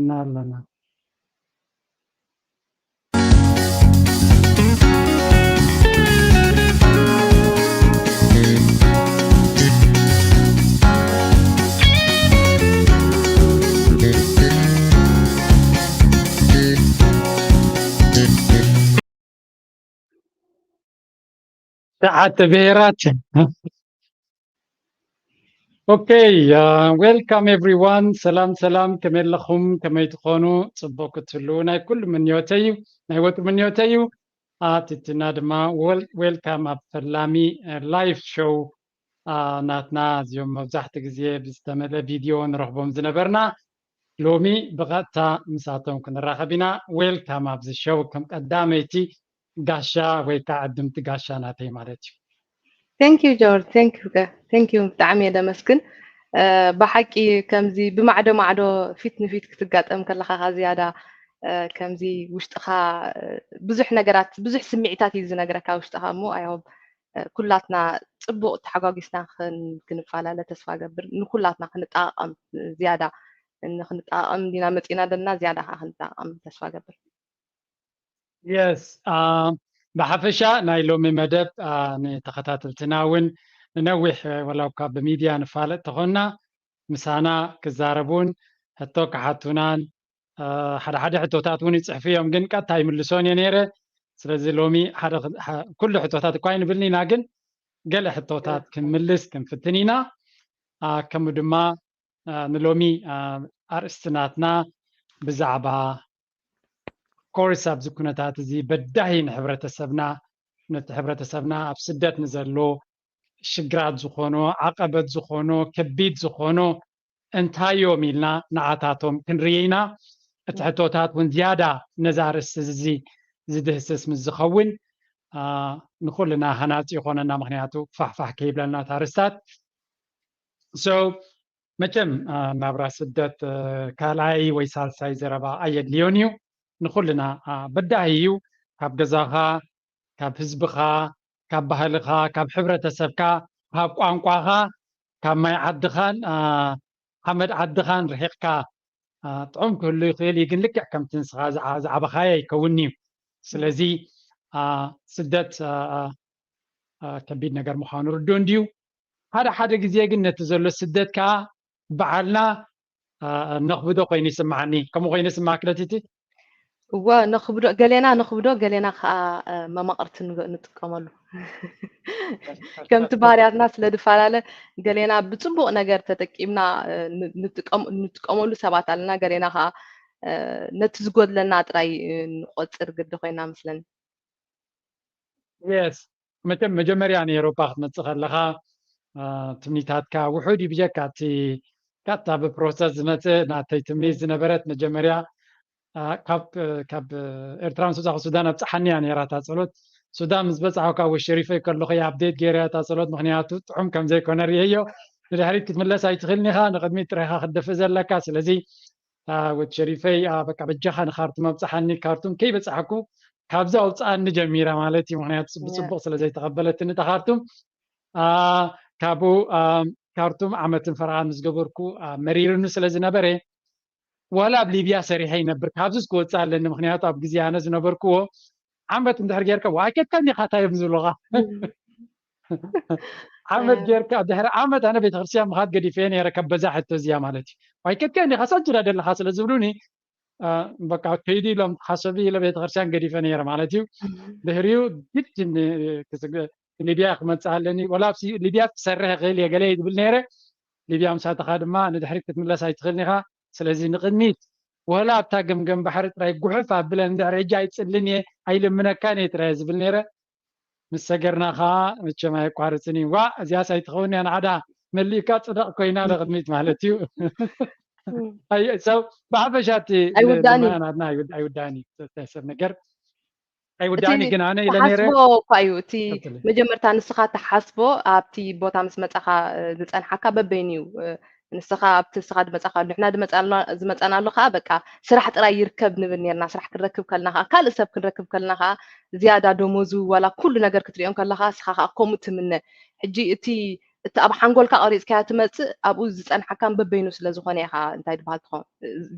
እና ኣለና። ትሽዓተ ብሄራት። Okay, uh, welcome everyone. ሰላም ሰላም፣ ከመይ ኣለኹም? ከመይ ትኾኑ? ጽቡቕ ክትህልዉ ናይ ኩሉ ምንዮተይ እዩ፣ ናይ ወትሩ ምንዮተይ እዩ። ኣትትና ድማ ወል-፣ ዌልካም ኣብ ፈላሚ ላይቭ ሾው ናትና። እዚኦም መብዛሕትኡ ግዜ ብዝተመልአ ቪድዮ ንረኽቦም ዝነበርና ሎሚ ብቐጥታ ምሳቶም ክንራኸብ ኢና። ዌልካም ኣብዚ ሾው ከም ቀዳመይቲ ጋሻ ወይ ከዓ ዕድምቲ ጋሻ ናተይ ማለት እዩ። Thank you ጆርጅ፣ thank you፣ thank you፣ ብጣዕሚ እየ ደመስግን። ብሓቂ ከምዚ ብማዕዶ ማዕዶ ፊት ንፊት ክትጋጠም ከለኻ ከኣ ዝያዳ ከምዚ ውሽጥኻ ብዙሕ ነገራት፣ ብዙሕ ስምዒታት እዩ ዝነግረካ ውሽጥኻ እሞ፣ I hope ኩላትና ጽቡቕ ተሓጓጊስና ክንፈላለ ተስፋ ገብር። ንኩላትና ክንጠቓቐም ዝያዳ ንክንጠቓቐም ዲና መጺና ዘለና፣ ዝያዳ ከዓ ክንጠቓቐም ተስፋ ገብር። Yes, ብሓፈሻ ናይ ሎሚ መደብ ንተኸታተልትና እውን ንነዊሕ ወላ እኳ ብሚድያ ንፋለጥ ተኾንና ምሳና ክዛረቡን ሕቶ ክሓቱናን ሓደ ሓደ ሕቶታት እውን ይፅሕፉ እዮም፣ ግን ቀጥታ ይምልሶን እየ ነይረ። ስለዚ ሎሚ ኩሉ ሕቶታት እኳ ኣይንብልን ኢና፣ ግን ገለ ሕቶታት ክንምልስ ክንፍትን ኢና። ከምኡ ድማ ንሎሚ ኣርእስቲ ናትና ብዛዕባ ኮርስ ኣብዚ ኩነታት እዚ በዳሂ ንሕብረተሰብና፣ ነቲ ሕብረተሰብና ኣብ ስደት ንዘሎ ሽግራት ዝኾኖ፣ ዓቐበት ዝኾኖ፣ ከቢድ ዝኾኖ እንታይ እዮም ኢልና ንዓታቶም ክንርኢ ኢና። እቲ ሕቶታት እውን ዝያዳ ነዛ ኣርእስቲ እዚ ዝድህስስ ምስ ዝኸውን ንኩልና ሃናፂ ይኾነና፣ ምክንያቱ ፋሕፋሕ ከይብለና ታርስታት። So መቸም ናብራ ስደት ካልኣይ ወይ ሳልሳይ ዘረባ ኣየድልዮን እዩ። ንኩልና በዳሂ እዩ። ካብ ገዛኻ፣ ካብ ህዝብኻ፣ ካብ ባህልኻ፣ ካብ ሕብረተሰብካ፣ ካብ ቋንቋኻ፣ ካብ ማይ ዓድኻን ሓመድ ዓድኻን ርሒቕካ ጥዑም ክህሉ ይኽእል እዩ፣ ግን ልክዕ ከምቲ ንስኻ ዝዓበኻዮ ኣይከውንን እዩ። ስለዚ ስደት ከቢድ ነገር ምዃኑ ርዱእ እንድዩ። ሓደ ሓደ ግዜ ግን ነቲ ዘሎ ስደት ከዓ በዓልና ነኽብዶ ኮይኑ ይስምዓኒ። ከምኡ ኮይኑ ይስምዓኪ ለቲቲ? እወ፣ ነኽብዶ፣ ገሌና ነኽብዶ፣ ገሌና ከዓ መማቕርቲ ንጥቀመሉ። ከምቲ ባህርያትና ስለ ዝፈላለ ገሌና ብፅቡቕ ነገር ተጠቂምና ንጥቀመሉ ሰባት ኣለና፣ ገሌና ከዓ ነቲ ዝጎድለና ጥራይ ንቆፅር ግዲ ኮይና መስለኒ። Yes፣ መቸም መጀመርያ ንኤሮፓ ክትመፅእ ከለኻ ትምኒታትካ ውሑድ እዩ ብጀካ እቲ ቀጥታ ብፕሮሰስ ዝመፅእ ናተይ ትምኒት ዝነበረት መጀመርያ ካብ ካብ ኤርትራ ምስ ወፃኹ ሱዳን ኣብፅሓኒ እያ ነይራ እታ ፀሎት። ሱዳን ምስ በፃኹ ካብ ወሸሪፈይ ከለኹ እየ ኣፕዴት ገይረ እታ ፀሎት፣ ምክንያቱ ጥዑም ከም ዘይኮነ ርእየዮ። ንድሕሪት ክትምለስ ኣይትኽእልን ኢኻ፣ ንቅድሚት ጥራይኻ ክትደፍእ ዘለካ። ስለዚ ወድ ሸሪፈይ በቃ በጃኻ ንካርቱም ኣብፅሓኒ፣ ካርቱም ከይበፃሕኩ ካብዚ ኣውፅኣኒ ጀሚራ ማለት እዩ። ምክንያቱ ብፅቡቅ ስለ ዘይተቀበለትኒ እታ ካርቱም። ካብኡ ካርቱም ዓመትን ፈረቓን ምስ ገበርኩ መሪርኒ ስለ ዝነበረ ዋላ ኣብ ሊብያ ሰሪሐ ይነብር፣ ካብዚ ክወፅእ ኣለኒ። ምክንያቱ ኣብ ግዜ ኣነ ዝነበርክዎ ዓመት እንድሕር ጌርካ ኣይከድካን ዲኻ እንታይ እዮም ዝብሉኻ? ዓመት ጌርካ ድሕሪ ዓመት ኣነ ቤተክርስትያን ምኻድ ገዲፈ ነይረ፣ ካብ በዛ ሕቶ እዚኣ ማለት እዩ። ኣይከድካን ዲኻ ሳጅዳ ደለኻ ስለ ዝብሉኒ በቃ ከይዱ ኢሎም ሓሰቢ ኢለ ቤተክርስትያን ገዲፈ ነይረ ማለት እዩ። ድሕሪኡ ግድ ሊብያ ክመፅእ ኣለኒ፣ ወላ ሊብያ ክሰርሕ ይኽእል እየ ገለ ዝብል ነይረ። ሊብያ ምሳተኻ ድማ ንድሕሪት ክትምለስ ኣይትኽእልን ኢኻ። ስለዚ ንቕድሚት ወላ ኣብታ ገምገም ባሕሪ ጥራይ ጉሕፍ ኣብለ እንድሕር ሕጂ ኣይፅልን እየ ኣይልምነካን እየ ጥራይ ዝብል ነይረ። ምስ ሰገርና ከዓ መቸም ኣየቋርፅን እዩ። ዋ እዚኣስ ኣይትኸውን እያ ንዓዳ መሊእካ ፅደቕ ኮይና ንቕድሚት ማለት እዩ። ብሓፈሻ እቲ ኣይውዳእን እዩ። ናትና ኣይውዳእን እዩ ሰብ ነገር ኣይውዳእኒ ግን ኣነ ኢለ ነይረ። ትሓስቦ እኳ እዩ እቲ መጀመርታ ንስኻ ትሓስቦ ኣብቲ ቦታ ምስ መጻኻ ዝጸንሓካ በበይኑ እዩ። ንስኻ ኣብቲ ንስኻ ዝመጻኻሉ ንሕና ዝመጻናሉ ከዓ በቃ ስራሕ ጥራይ ይርከብ ንብል ነርና። ስራሕ ክንረክብ ከልና ከዓ ካልእ ሰብ ክንረክብ ከልና ከዓ ዝያዳ ደሞዙ ዋላ ኩሉ ነገር ክትሪኦም ከለኻ ንስኻ ከዓ ከምኡ ትምነ። ሕጂ እቲ እቲ ኣብ ሓንጎልካ ቀሪፅካያ ትመፅእ ኣብኡ ዝፀንሓካን በበይኑ ስለ ዝኾነ ኢኻ እንታይ ዝበሃል ትኾን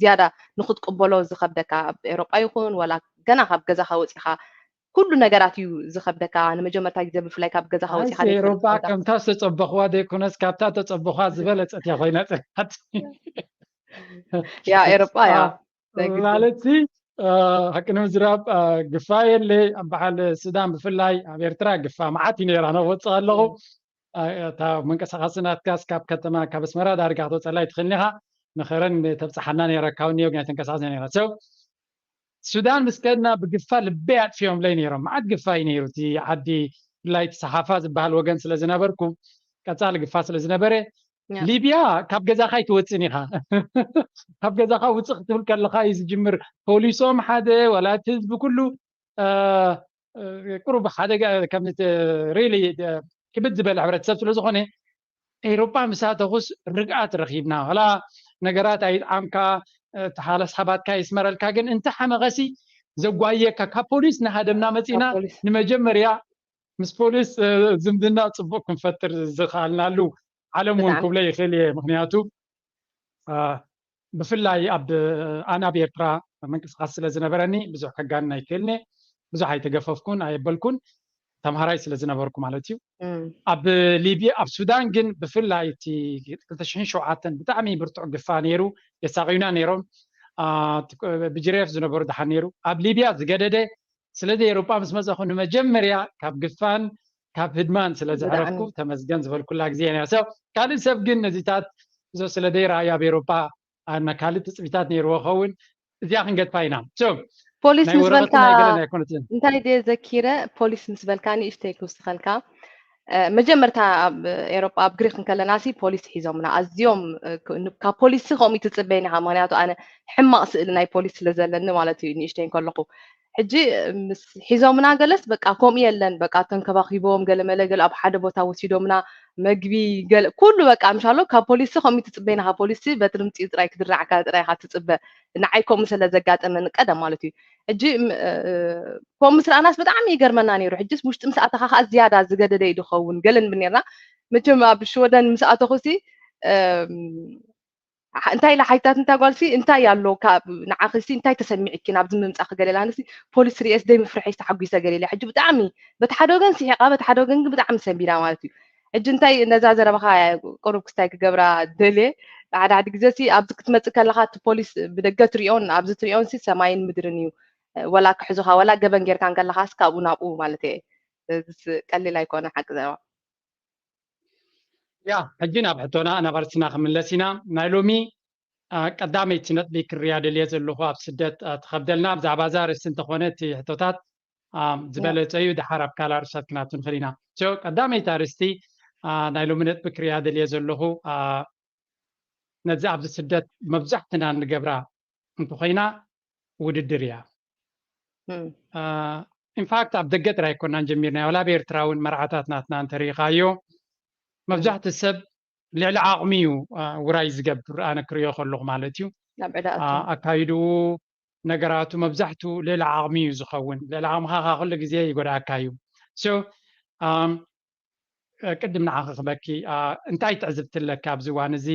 ዝያዳ ንክትቅበሎ ዝኸብደካ ኣብ ኤሮጳ ይኹን ወላ ገና ካብ ገዛኻ ወፂኻ ኩሉ ነገራት እዩ ዝኸብደካ ንመጀመርታ ግዜ ብፍላይ ካብ ገዛኻ ወፂኻ ኤሮጳ ከምታ ዝተፀበኽዋ ዘይኮነስ ካብታ ተፀበኽዋ ዝበለፀት እያ ኮይና ፅናት ያ ኤሮጳ ያ ማለት ሓቂ ንምዝራብ ግፋ የለ ኣብ በዓል ሱዳን ብፍላይ ኣብ ኤርትራ ግፋ መዓት እዩ ነራ ነወፅእ ኣለኹ እታ መንቀሳቐሲ ናትካስ ካብ ከተማ ካብ ኣስመራ ዳርጋ ክትወፀላ ይትኽእል ኢኻ መኸረን ተብፅሓና ነራ ካብ ኒዮግ ናይ ተንቀሳቐስ ነራ ሰው ሱዳን ምስ ከድና ብግፋ ልበይ ኣጥፊኦምለይ ነይሮም መዓት ግፋ እዩ ነይሩ እቲ ዓዲ ብፍላይ እቲ ሰሓፋ ዝበሃል ወገን ስለ ዝነበርኩ ቀፃሊ ግፋ ስለ ዝነበረ ሊብያ ካብ ገዛኻ ኣይትወፅን ኢኻ ካብ ገዛኻ ውፅእ ክትብል ከለኻ እዩ ዝጅምር ፖሊሶም ሓደ ወላ እቲ ህዝቢ ኩሉ ቁሩብ ሓደ ሪሊ ክብድ ዝበለ ሕብረተሰብ ስለ ዝኾነ ኤውሮጳ ምስ ኣተኹስ ርግኣት ረኺብና ዋላ ነገራት ኣይጥዓምካ ተሓለስሓባትካ ይስመረልካ ግን እንተ ሓመኸሲ ዘጓየካ ካብ ፖሊስ እናሃደምና መፂና ንመጀመርያ ምስ ፖሊስ ዝምድና ፅቡቅ ክንፈጥር ዝኽኣልናሉ ዓለም እውን ክብሎ ይኽእል እየ ምክንያቱ ብፍላይ ኣብ ኣነ ኣብ ኤርትራ ምንቅስቃስ ስለ ዝነበረኒ ብዙሕ ከጋንን ኣይክእልን ብዙሕ ኣይተገፈፍኩን ኣየበልኩን ተምሃራይ ስለ ዝነበርኩ ማለት እዩ ኣብ ሊብያ ኣብ ሱዳን ግን ብፍላይ እቲ ክልተ ሽሕን ሸውዓተን ብጣዕሚ ብርቱዕ ግፋ ነይሩ የሳቂዩና ነይሮም ብጅሬፍ ዝነበሩ ድሓን ነይሩ ኣብ ሊብያ ዝገደደ ስለዚ ኤሮጳ ምስ መፀኹ ንመጀመርያ ካብ ግፋን ካብ ህድማን ስለ ዘዕረፍኩ ተመስገን ዝበልኩላ ግዜ ነያ ሰብ ካልእ ሰብ ግን ነዚታት እዞ ስለ ደይረኣዩ ኣብ ኤሮጳ ኣነ ካልእ ትፅቢታት ነይርዎ ኸውን እዚኣ ክንገድፋ ኢና ፖሊስ ምስ በልካ እንታይ ደ ዘኪረ ፖሊስ ምስ በልካ ንእሽተይ ክውስኸልካ መጀመርታ ኣብ ኤሮጳ ኣብ ግሪክ እንከለና ሲ ፖሊስ ሒዞምና ኣዝዮም ካብ ፖሊስ ሲ ከምኡ ትፅበይኒ ኢኻ ምክንያቱ ኣነ ሕማቕ ስእሊ ናይ ፖሊስ ስለ ዘለኒ ማለት እዩ ንእሽተይ እንከለኹ ሕጂ ምስ ሒዞምና ገለስ በቃ ከምኡ የለን በቃ ተንከባኺቦም ገለመለ ገለ ኣብ ሓደ ቦታ ወሲዶምና መግቢ ገለ ኩሉ በቃ ምሻሎ ካብ ፖሊስ ሲ ከምኡ ትፅበይኒ ኢኻ ፖሊስ ሲ በትሪ ምፅኡ ጥራይ ክድርዓካ ጥራይ ኢኻ ትፅበ ንዓይ ከምኡ ስለ ዘጋጠመኒ ቀደም ማለት እዩ ሕጂ ከምኡ ምስ ረኣናስ ብጣዕሚ ይገርመና ነይሩ ሕጂስ ውሽጢ ምስ ኣተኻ ከዓ ዝያዳ ዝገደደ እዩ ዝኸውን ገለ ንብል ነርና መቸም ኣብ ሽወደን ምስ ኣተኹሲ እንታይ ኢላ ሓይታት እንታይ ጓልሲ እንታይ ኣሎ ካብ ንዓኺሲ እንታይ ተሰሚዕኪ ናብዚ ምምፃእ ክገለላንሲ ፖሊስ ርእየስ ደይ ምፍርሐ ተሓጒሰ ገሊለ ሕጂ ብጣዕሚ በቲ ሓደ ወገን ስሒቓ በቲ ሓደ ወገን ግን ብጣዕሚ ሰንቢዳ ማለት እዩ ሕጂ እንታይ ነዛ ዘረባኻ ቁሩብ ክስታይ ክገብራ ደልየ ሓደ ሓደ ግዜ ሲ ኣብዚ ክትመፅእ ከለኻ እቲ ፖሊስ ብደገ ትሪኦን ኣብዚ ትሪኦን ሲ ሰማይን ምድርን እዩ ወላ ክሕዙኻ ወላ ገበን ጌርካ እንከለኻስ ካብኡ ናብኡ ማለት እየ ቀሊል ኣይኮነ ሓቂ ዘረባ ያ ሕጂ ናብ ሕቶና ናብ ኣርስትና ክምለስ ኢና ናይ ሎሚ ቀዳመይቲ ነጥቢ ክርያ ደልየ ዘለኹ ኣብ ስደት ትኸብደልና ብዛዕባ እዛ ርእስቲ እንተኾነ እቲ ሕቶታት ዝበለፀ እዩ ድሓር ኣብ ካልእ ኣርእስታት ክናቱ ንኽእል ኢና ቀዳመይቲ ኣርእስቲ ናይ ሎሚ ነጥቢ ክርያ ደልየ ዘለኹ ነዚ ኣብዚ ስደት መብዛሕትና እንገብራ እንተኾይና ውድድር እያ ኢንፋክት ኣብ ደገ ጥራይ ኣይኮናን ጀሚርና ወላ ኣብ ኤርትራ እውን መርዓታት ናትና እንተሪኢኻዮ መብዛሕቲ ሰብ ልዕሊ ዓቕሚ እዩ ውራይ ዝገብር ኣነ ክሪኦ ከለኹ ማለት እዩ ኣካይድኡ ነገራቱ መብዛሕቱ ልዕሊ ዓቕሚ እዩ ዝኸውን ልዕሊ ዓቕምኻ ኩሉ ግዜ ይጎድኣካ እዩ ቅድም ንዓኺ ክበኪ እንታይ ትዕዝብቲ ኣለካ ኣብዚ እዋን እዚ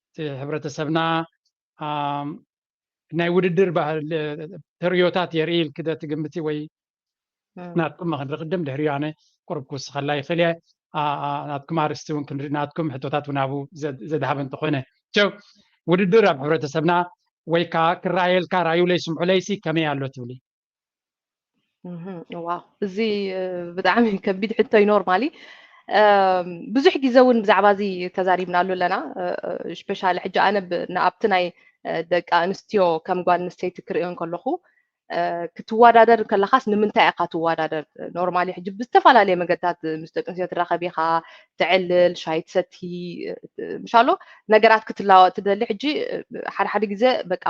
እቲ ሕብረተሰብና ናይ ውድድር ተርእዮታት የርኢ ኢልኪ ዶ ትግምቲ ወይ ናትኩም ክንሪ ቅድም ድሕሪኡ ኣነ ቁሩብ ክውስኸላ ይኽእል እየ ናትኩም ኣርስቲ እውን ክንርኢ ናትኩም ሕቶታት እውን ኣብኡ ዘድሃበ እንተኾነ ውድድር ኣብ ሕብረተሰብና ወይ ከዓ ክረኣየልካ ራእዩለይ ስምዑለይሲ ከመይ ኣሎ ትብሊ ዋው እዚ ብጣዕሚ ከቢድ ሕቶ እዩ ኖርማሊ ብዙሕ ግዜ እውን ብዛዕባ እዚ ተዛሪብናሉ ኣለና ስፔሻሊ ሕጂ ኣነ ኣብቲ ናይ ደቂ ኣንስትዮ ከም ጓል ኣንስተይቲ ክርእዮ ከለኹ ክትወዳደር ከለኻስ ንምንታይ ኢኻ ትወዳደር ኖርማሊ ሕጂ ብዝተፈላለየ መገድታት ምስ ደቂ ኣንስትዮ ትራኸብ ኢኻ ትዕልል ሻይ ትሰቲ ምሻሎ ነገራት ክትላወጥ ትደሊ ሕጂ ሓደ ሓደ ግዜ በቃ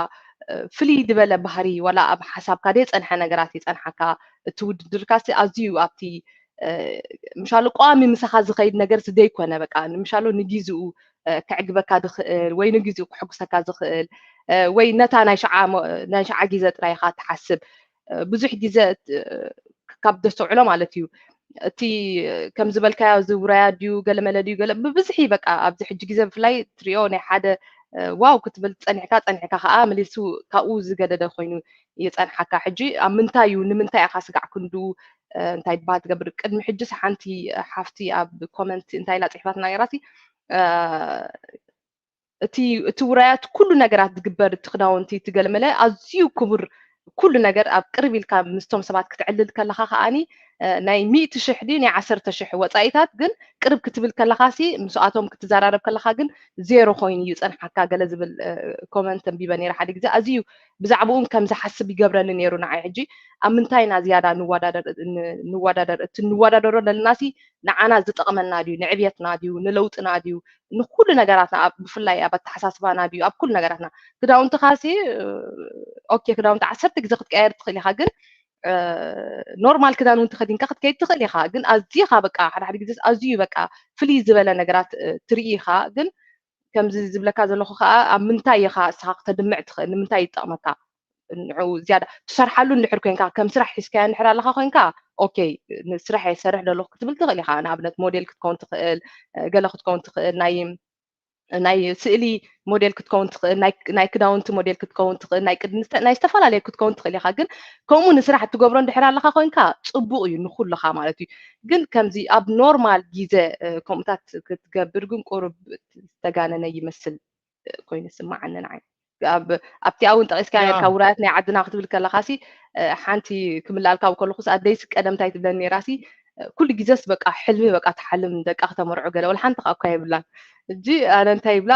ፍልይ ዝበለ ባህሪ ዋላ ኣብ ሓሳብካ ደይ ፀንሐ ነገራት ይፀንሓካ እቲ ውድድርካ ኣዝዩ ኣብቲ ምሻሎ ቋሚ ምሳኻ ዝኸይድ ነገር ስደይ ኮነ በቃ ምሻሎ ንጊዝኡ ከዕግበካ ዝኽእል ወይ ንጊዝኡ ክሕጉሰካ ዝኽእል ወይ ነታ ናይ ሸዓ ግዜ ጥራይ ኢኻ ትሓስብ ብዙሕ ግዜ ካብ ደስተውዕሎ ማለት እዩ እቲ ከም ዝበልካዮ እዚ ውራያ ድዩ ገለመለ ድዩ ገለ ብብዝሒ በቃ ኣብዚ ሕጂ ግዜ ብፍላይ ትሪኦ ናይ ሓደ ዋው ክትብል ጸኒሕካ ጸኒሕካ ከዓ መሊሱ ካብኡ ዝገደደ ኮይኑ ይጸንሓካ። ሕጂ ኣብ ምንታይ እዩ ንምንታይ ኢኻ ስጋዕ ክንዱ እንታይ ትበሃል ትገብር? ቅድሚ ሕጅስ ሓንቲ ሓፍቲ ኣብ ኮመንት እንታይ ኢላ ጽሒፋትና ነይራሲ እቲ እቲ ውራያት ኩሉ ነገራት ዝግበር እቲ ክዳውንቲ እቲ ገለመለ ኣዝዩ ክቡር ኩሉ ነገር ኣብ ቅርብ ኢልካ ምስቶም ሰባት ክትዕልል ከለኻ ከዓኒ ናይ ሚእቲ ሽሕ ድዩ ናይ ዓሰርተ ሽሕ ወፃኢታት ግን ቅርብ ክትብል ከለኻ ሲ ምስኣቶም ክትዘራረብ ከለኻ ግን ዜሮ ኮይኑ እዩ ፀንሓካ ገለ ዝብል ኮመንት ኣንቢበ ነይረ ሓደ ግዜ ኣዝዩ ብዛዕባኡ ከም ዝሓስብ ይገብረኒ ነይሩ ንዓይ ሕጂ ኣብ ምንታይ ኢና ዝያዳ ንወዳደር እቲ ንወዳደሮ ዘለና ሲ ንዓና ዝጠቕመና ድዩ ንዕብየትና ድዩ ንለውጥና ድዩ ንኩሉ ነገራትና ብፍላይ ኣብ ኣተሓሳስባና ድዩ ኣብ ኩሉ ነገራትና ክዳውንትኻ ሲ ኦኬ ክዳውንቲ ዓሰርተ ግዜ ክትቀያየር ትኽእል ኢኻ ግን ኖርማል ክዳን እውን ተኸዲንካ ክትከይድ ትኽእል ኢኻ ግን ኣዝኻ በቃ ሓደ ሓደ ግዜ ኣዝዩ በቃ ፍልይ ዝበለ ነገራት ትርኢ ኢኻ ግን ከምዚ ዝብለካ ዘለኹ ከዓ ኣብ ምንታይ ኢኻ እስኻ ክተድምዕ ትኽእል ንምንታይ ይጠቕመካ ንዑ ዝያዳ ትሰርሓሉ እንድሕር ኮንካ ከም ስራሕ ሒዝካዮ እንድሕር ኣለካ ኮንካ ኦኬ ስራሕ የሰርሕ ዘለኹ ክትብል ትኽእል ኢኻ ንኣብነት ሞዴል ክትከውን ትኽእል ገለ ክትከውን ትኽእል ናይ ናይ ስእሊ ሞዴል ክትከውን ትኽእል ናይ ክዳውንቲ ሞዴል ክትከውን ትኽእል ናይ ቅድንስተ ናይ ዝተፈላለዩ ክትከውን ትኽእል ኢኻ ግን ከምኡ ንስራሕ እትገብሮ እንድሕር ኣለካ ኮይንካ ፅቡቅ እዩ ንኩልኻ ማለት እዩ ግን ከምዚ ኣብ ኖርማል ግዜ ከምኡታት ክትገብር ግን ቁሩብ ዝተጋነነ ይመስል ኮይኑ ስማዓኒ ንዓይ ኣብቲ እውን ጠቂስካ ነርካ ውራያት ናይ ዓድና ክትብል ከለካ ሲ ሓንቲ ክምልኣልካ ከለኩስ ኣደይስ ቀደምታይ ትብለኒ ነራ ሲ ኩሉ ግዜስ በቃ ሕልሚ በቃ ትሓልም ደቃ ክተመርዑ ገለ ወላ ሓንቲ ከዓ እኳ የብላን እጂ ኣነ እንታይ ይብላ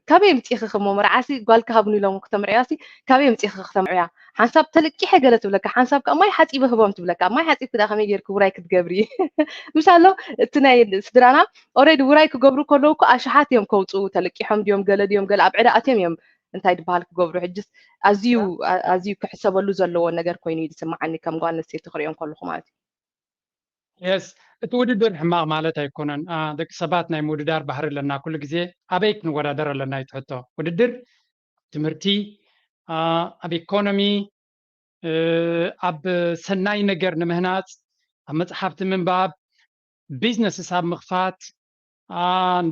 ካበይ ምፂኺ ክሞ መርዓሲ ጓልካ ሃብኒ ኢሎም ክተምርዕያ ሲ ካበይ ምፂኺ ክተምርዕያ ሓንሳብ ተለቂሐ ገለ ትብለካ ሓንሳብ ከዓ ማይ ሓፂበ ህቦም ትብለካ ማይ ሓፂብኪ ዳ ከመይ ጌርኪ ውራይ ክትገብሪ ምሳሎ እቲ ናይ ስድራና ኦሬዲ ውራይ ክገብሩ ከለዉ እኮ ኣሽሓት እዮም ከውፅኡ ተለቂሖም ድዮም ገለ ድዮም ገለ ኣብ ዕዳ ኣትዮም እዮም እንታይ ዝበሃል ክገብሩ ሕጅስ ኣዝዩ ኣዝዩ ክሕሰበሉ ዘለዎ ነገር ኮይኑ እዩ ዝስምዓኒ ከም ጓል ኣንስተይቲ ክሪኦ ከለኹ ማለት እዩ የስ እቲ ውድድር ሕማቕ ማለት ኣይኮነን ደቂ ሰባት ናይ ምውድዳር ባህሪ ኣለና ኩሉ ግዜ ኣበይ ክንወዳደር ኣለና ይትሕቶ ውድድር ትምህርቲ ኣብ ኢኮኖሚ ኣብ ሰናይ ነገር ንምህናፅ ኣብ መፅሓፍቲ ምንባብ ቢዝነስስ ኣብ ምኽፋት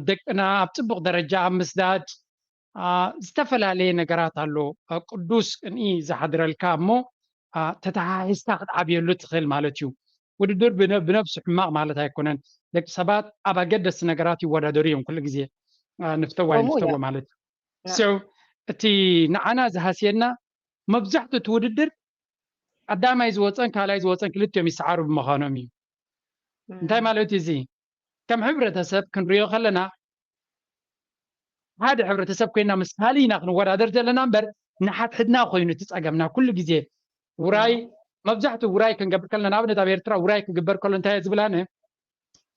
ደቅና ኣብ ፅቡቕ ደረጃ ኣብ ምስዳድ ዝተፈላለየ ነገራት ኣሎ ቅዱስ ቅንኢ ዝሓድረልካ እሞ ተተሓሒዝካ ክትዓብየሉ ትኽእል ማለት እዩ ውድድር ብነብሱ ሕማቕ ማለት ኣይኮነን ደቂ ሰባት ኣብ ኣገደስቲ ነገራት ይወዳደሩ እዮም ኩሉ ግዜ ንፍተዋ ንፍተዎ ማለት እዩ እቲ ንዓና ዝሃስየና መብዛሕትኡ እቲ ውድድር ቀዳማይ ዝወፀን ካልኣይ ዝወፀን ክልቲኦም ይሰዓሩ ብምዃኖም እዩ እንታይ ማለት እዩ እዚ ከም ሕብረተሰብ ክንሪኦ ከለና ሓደ ሕብረተሰብ ኮይና ምስ ካልእ ኢና ክንወዳደር ዘለና እምበር ንሓድሕድና ኮይኑ እቲ ፀገምና ኩሉ ግዜ ውራይ መብዛሕትኡ ውራይ ክንገብር ከለና ንኣብነት ኣብ ኤርትራ ውራይ ክግበር ከሎ እንታይ ዝብላነ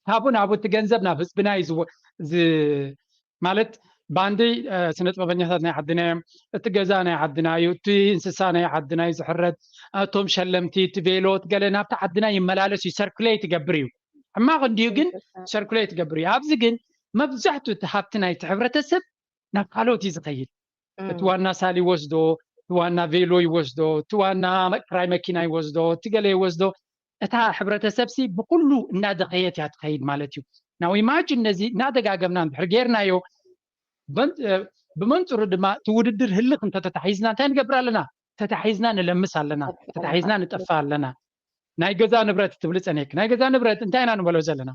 ካብኡ ናብኡ እቲ ገንዘብ ናብ ህዝብና እዩ ማለት ባንዲ ስነ ጥበበኛታት ናይ ዓድና እዮም እቲ ገዛ ናይ ዓድና እዩ እቲ እንስሳ ናይ ዓድና እዩ ዝሕረድ እቶም ሸለምቲ እቲ ቬሎ እቲ ገለ ናብቲ ዓድና ይመላለስ እዩ ሰርኩሌት ይገብር እዩ ሕማቕ እንዲዩ ግን ሰርኩሌት ይገብር እዩ ኣብዚ ግን መብዛሕትኡ እቲ ሃብቲ ናይቲ ሕብረተሰብ ናብ ካልኦት እዩ ዝኸይድ እቲ ዋና ሳል ይወስዶ እቲ ዋና ቬሎ ይወስዶ እቲ ዋና ክራይ መኪና ይወስዶ እቲ ገለ ይወስዶ እታ ሕብረተሰብ ሲ ብኩሉ እናደኸየት እያ ትኸይድ ማለት እዩ now imagine ነዚ እናደጋገምና እንድሕር ጌርናዮ ብመንፅሩ ድማ እቲ ውድድር ህልኽ እንተተታሒዝና እንታይ ንገብር ኣለና ተታሒዝና ንለምስ ኣለና ተታሒዝና ንጠፍእ ኣለና ናይ ገዛ ንብረት ትብሊ ፀኒሕኪ ናይ ገዛ ንብረት እንታይ ኢና ንበሎ ዘለና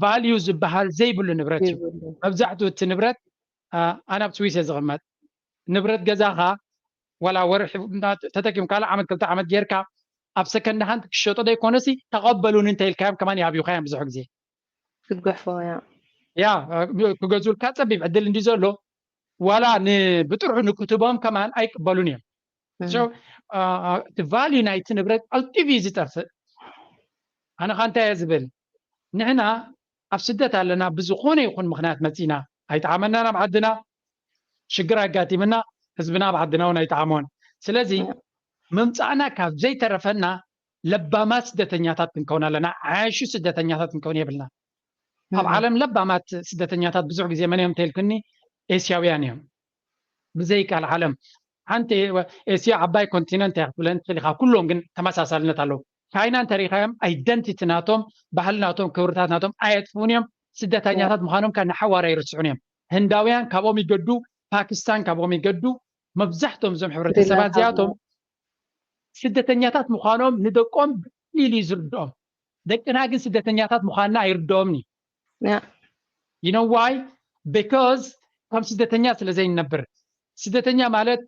ቫልዩ ዝበሃል ዘይብሉ ንብረት እዩ መብዛሕትኡ እቲ ንብረት ኣነ ኣብ ስዊስ እየ ዝቕመጥ ንብረት ገዛኻ ዋላ ወርሒ ተጠቂምካሉ ዓመት ክልተ ዓመት ጌርካ ኣብ ሰከንድ ሃንድ ክሸጦ ዘይኮነሲ ተቐበሉኒ እንተኢልካዮም ከማን ይኣብዩኻዮም ብዙሕ ግዜ ክትጉሕፎ ያ ክገዙልካ ፀቢብ ዕድል እንዲ ዘሎ ዋላ ብጥርሑ ንክትቦም ከማን ኣይቅበሉን እዮም እቲ ቫልዩ ናይቲ ንብረት ቀልጢፉ እዩ ዝጠፍእ ኣነ ካ እንታይ እየ ዝብል ንሕና ኣብ ስደት ኣለና ብዝኾነ ይኹን ምኽንያት መፂና ኣይጠዓመና ናብ ዓድና ሽግር ኣጋጢምና ህዝብና ኣብ ዓድና እውን ኣይጠዓሞን ስለዚ ምምፃእና ካብ ዘይተረፈና ለባማት ስደተኛታት ክንከውን ኣለና ዓያሹ ስደተኛታት ክንከውን የብልና ኣብ ዓለም ለባማት ስደተኛታት ብዙሕ ግዜ መን እዮም እንተልክኒ ኤስያውያን እዮም ብዘይ ካልእ ዓለም ሓንቲ ኤስያ ዓባይ ኮንቲነንት እያ ክትብለን ትኽእል ኢኻ ኩሎም ግን ተመሳሳልነት ኣለዉ ቻይና እንተሪኻዮም፣ ኣይደንቲቲ ናቶም፣ ባህሊ ናቶም፣ ክብርታት ናቶም ኣየጥፍኡን እዮም። ስደተኛታት ምዃኖም ከ ንሓዋር ኣይርስዑን እዮም። ህንዳውያን ካብኦም ይገዱ፣ ፓኪስታን ካብኦም ይገዱ። መብዛሕትኦም እዞም ሕብረተሰባት እዚኣቶም ስደተኛታት ምዃኖም ንደቆም ብቐሊሉ እዩ ዝርድኦም። ደቅና ግን ስደተኛታት ምዃንና ኣይርድኦምን እዩ። You know why? Because ከም ስደተኛ ስለ ዘይንነብር። ስደተኛ ማለት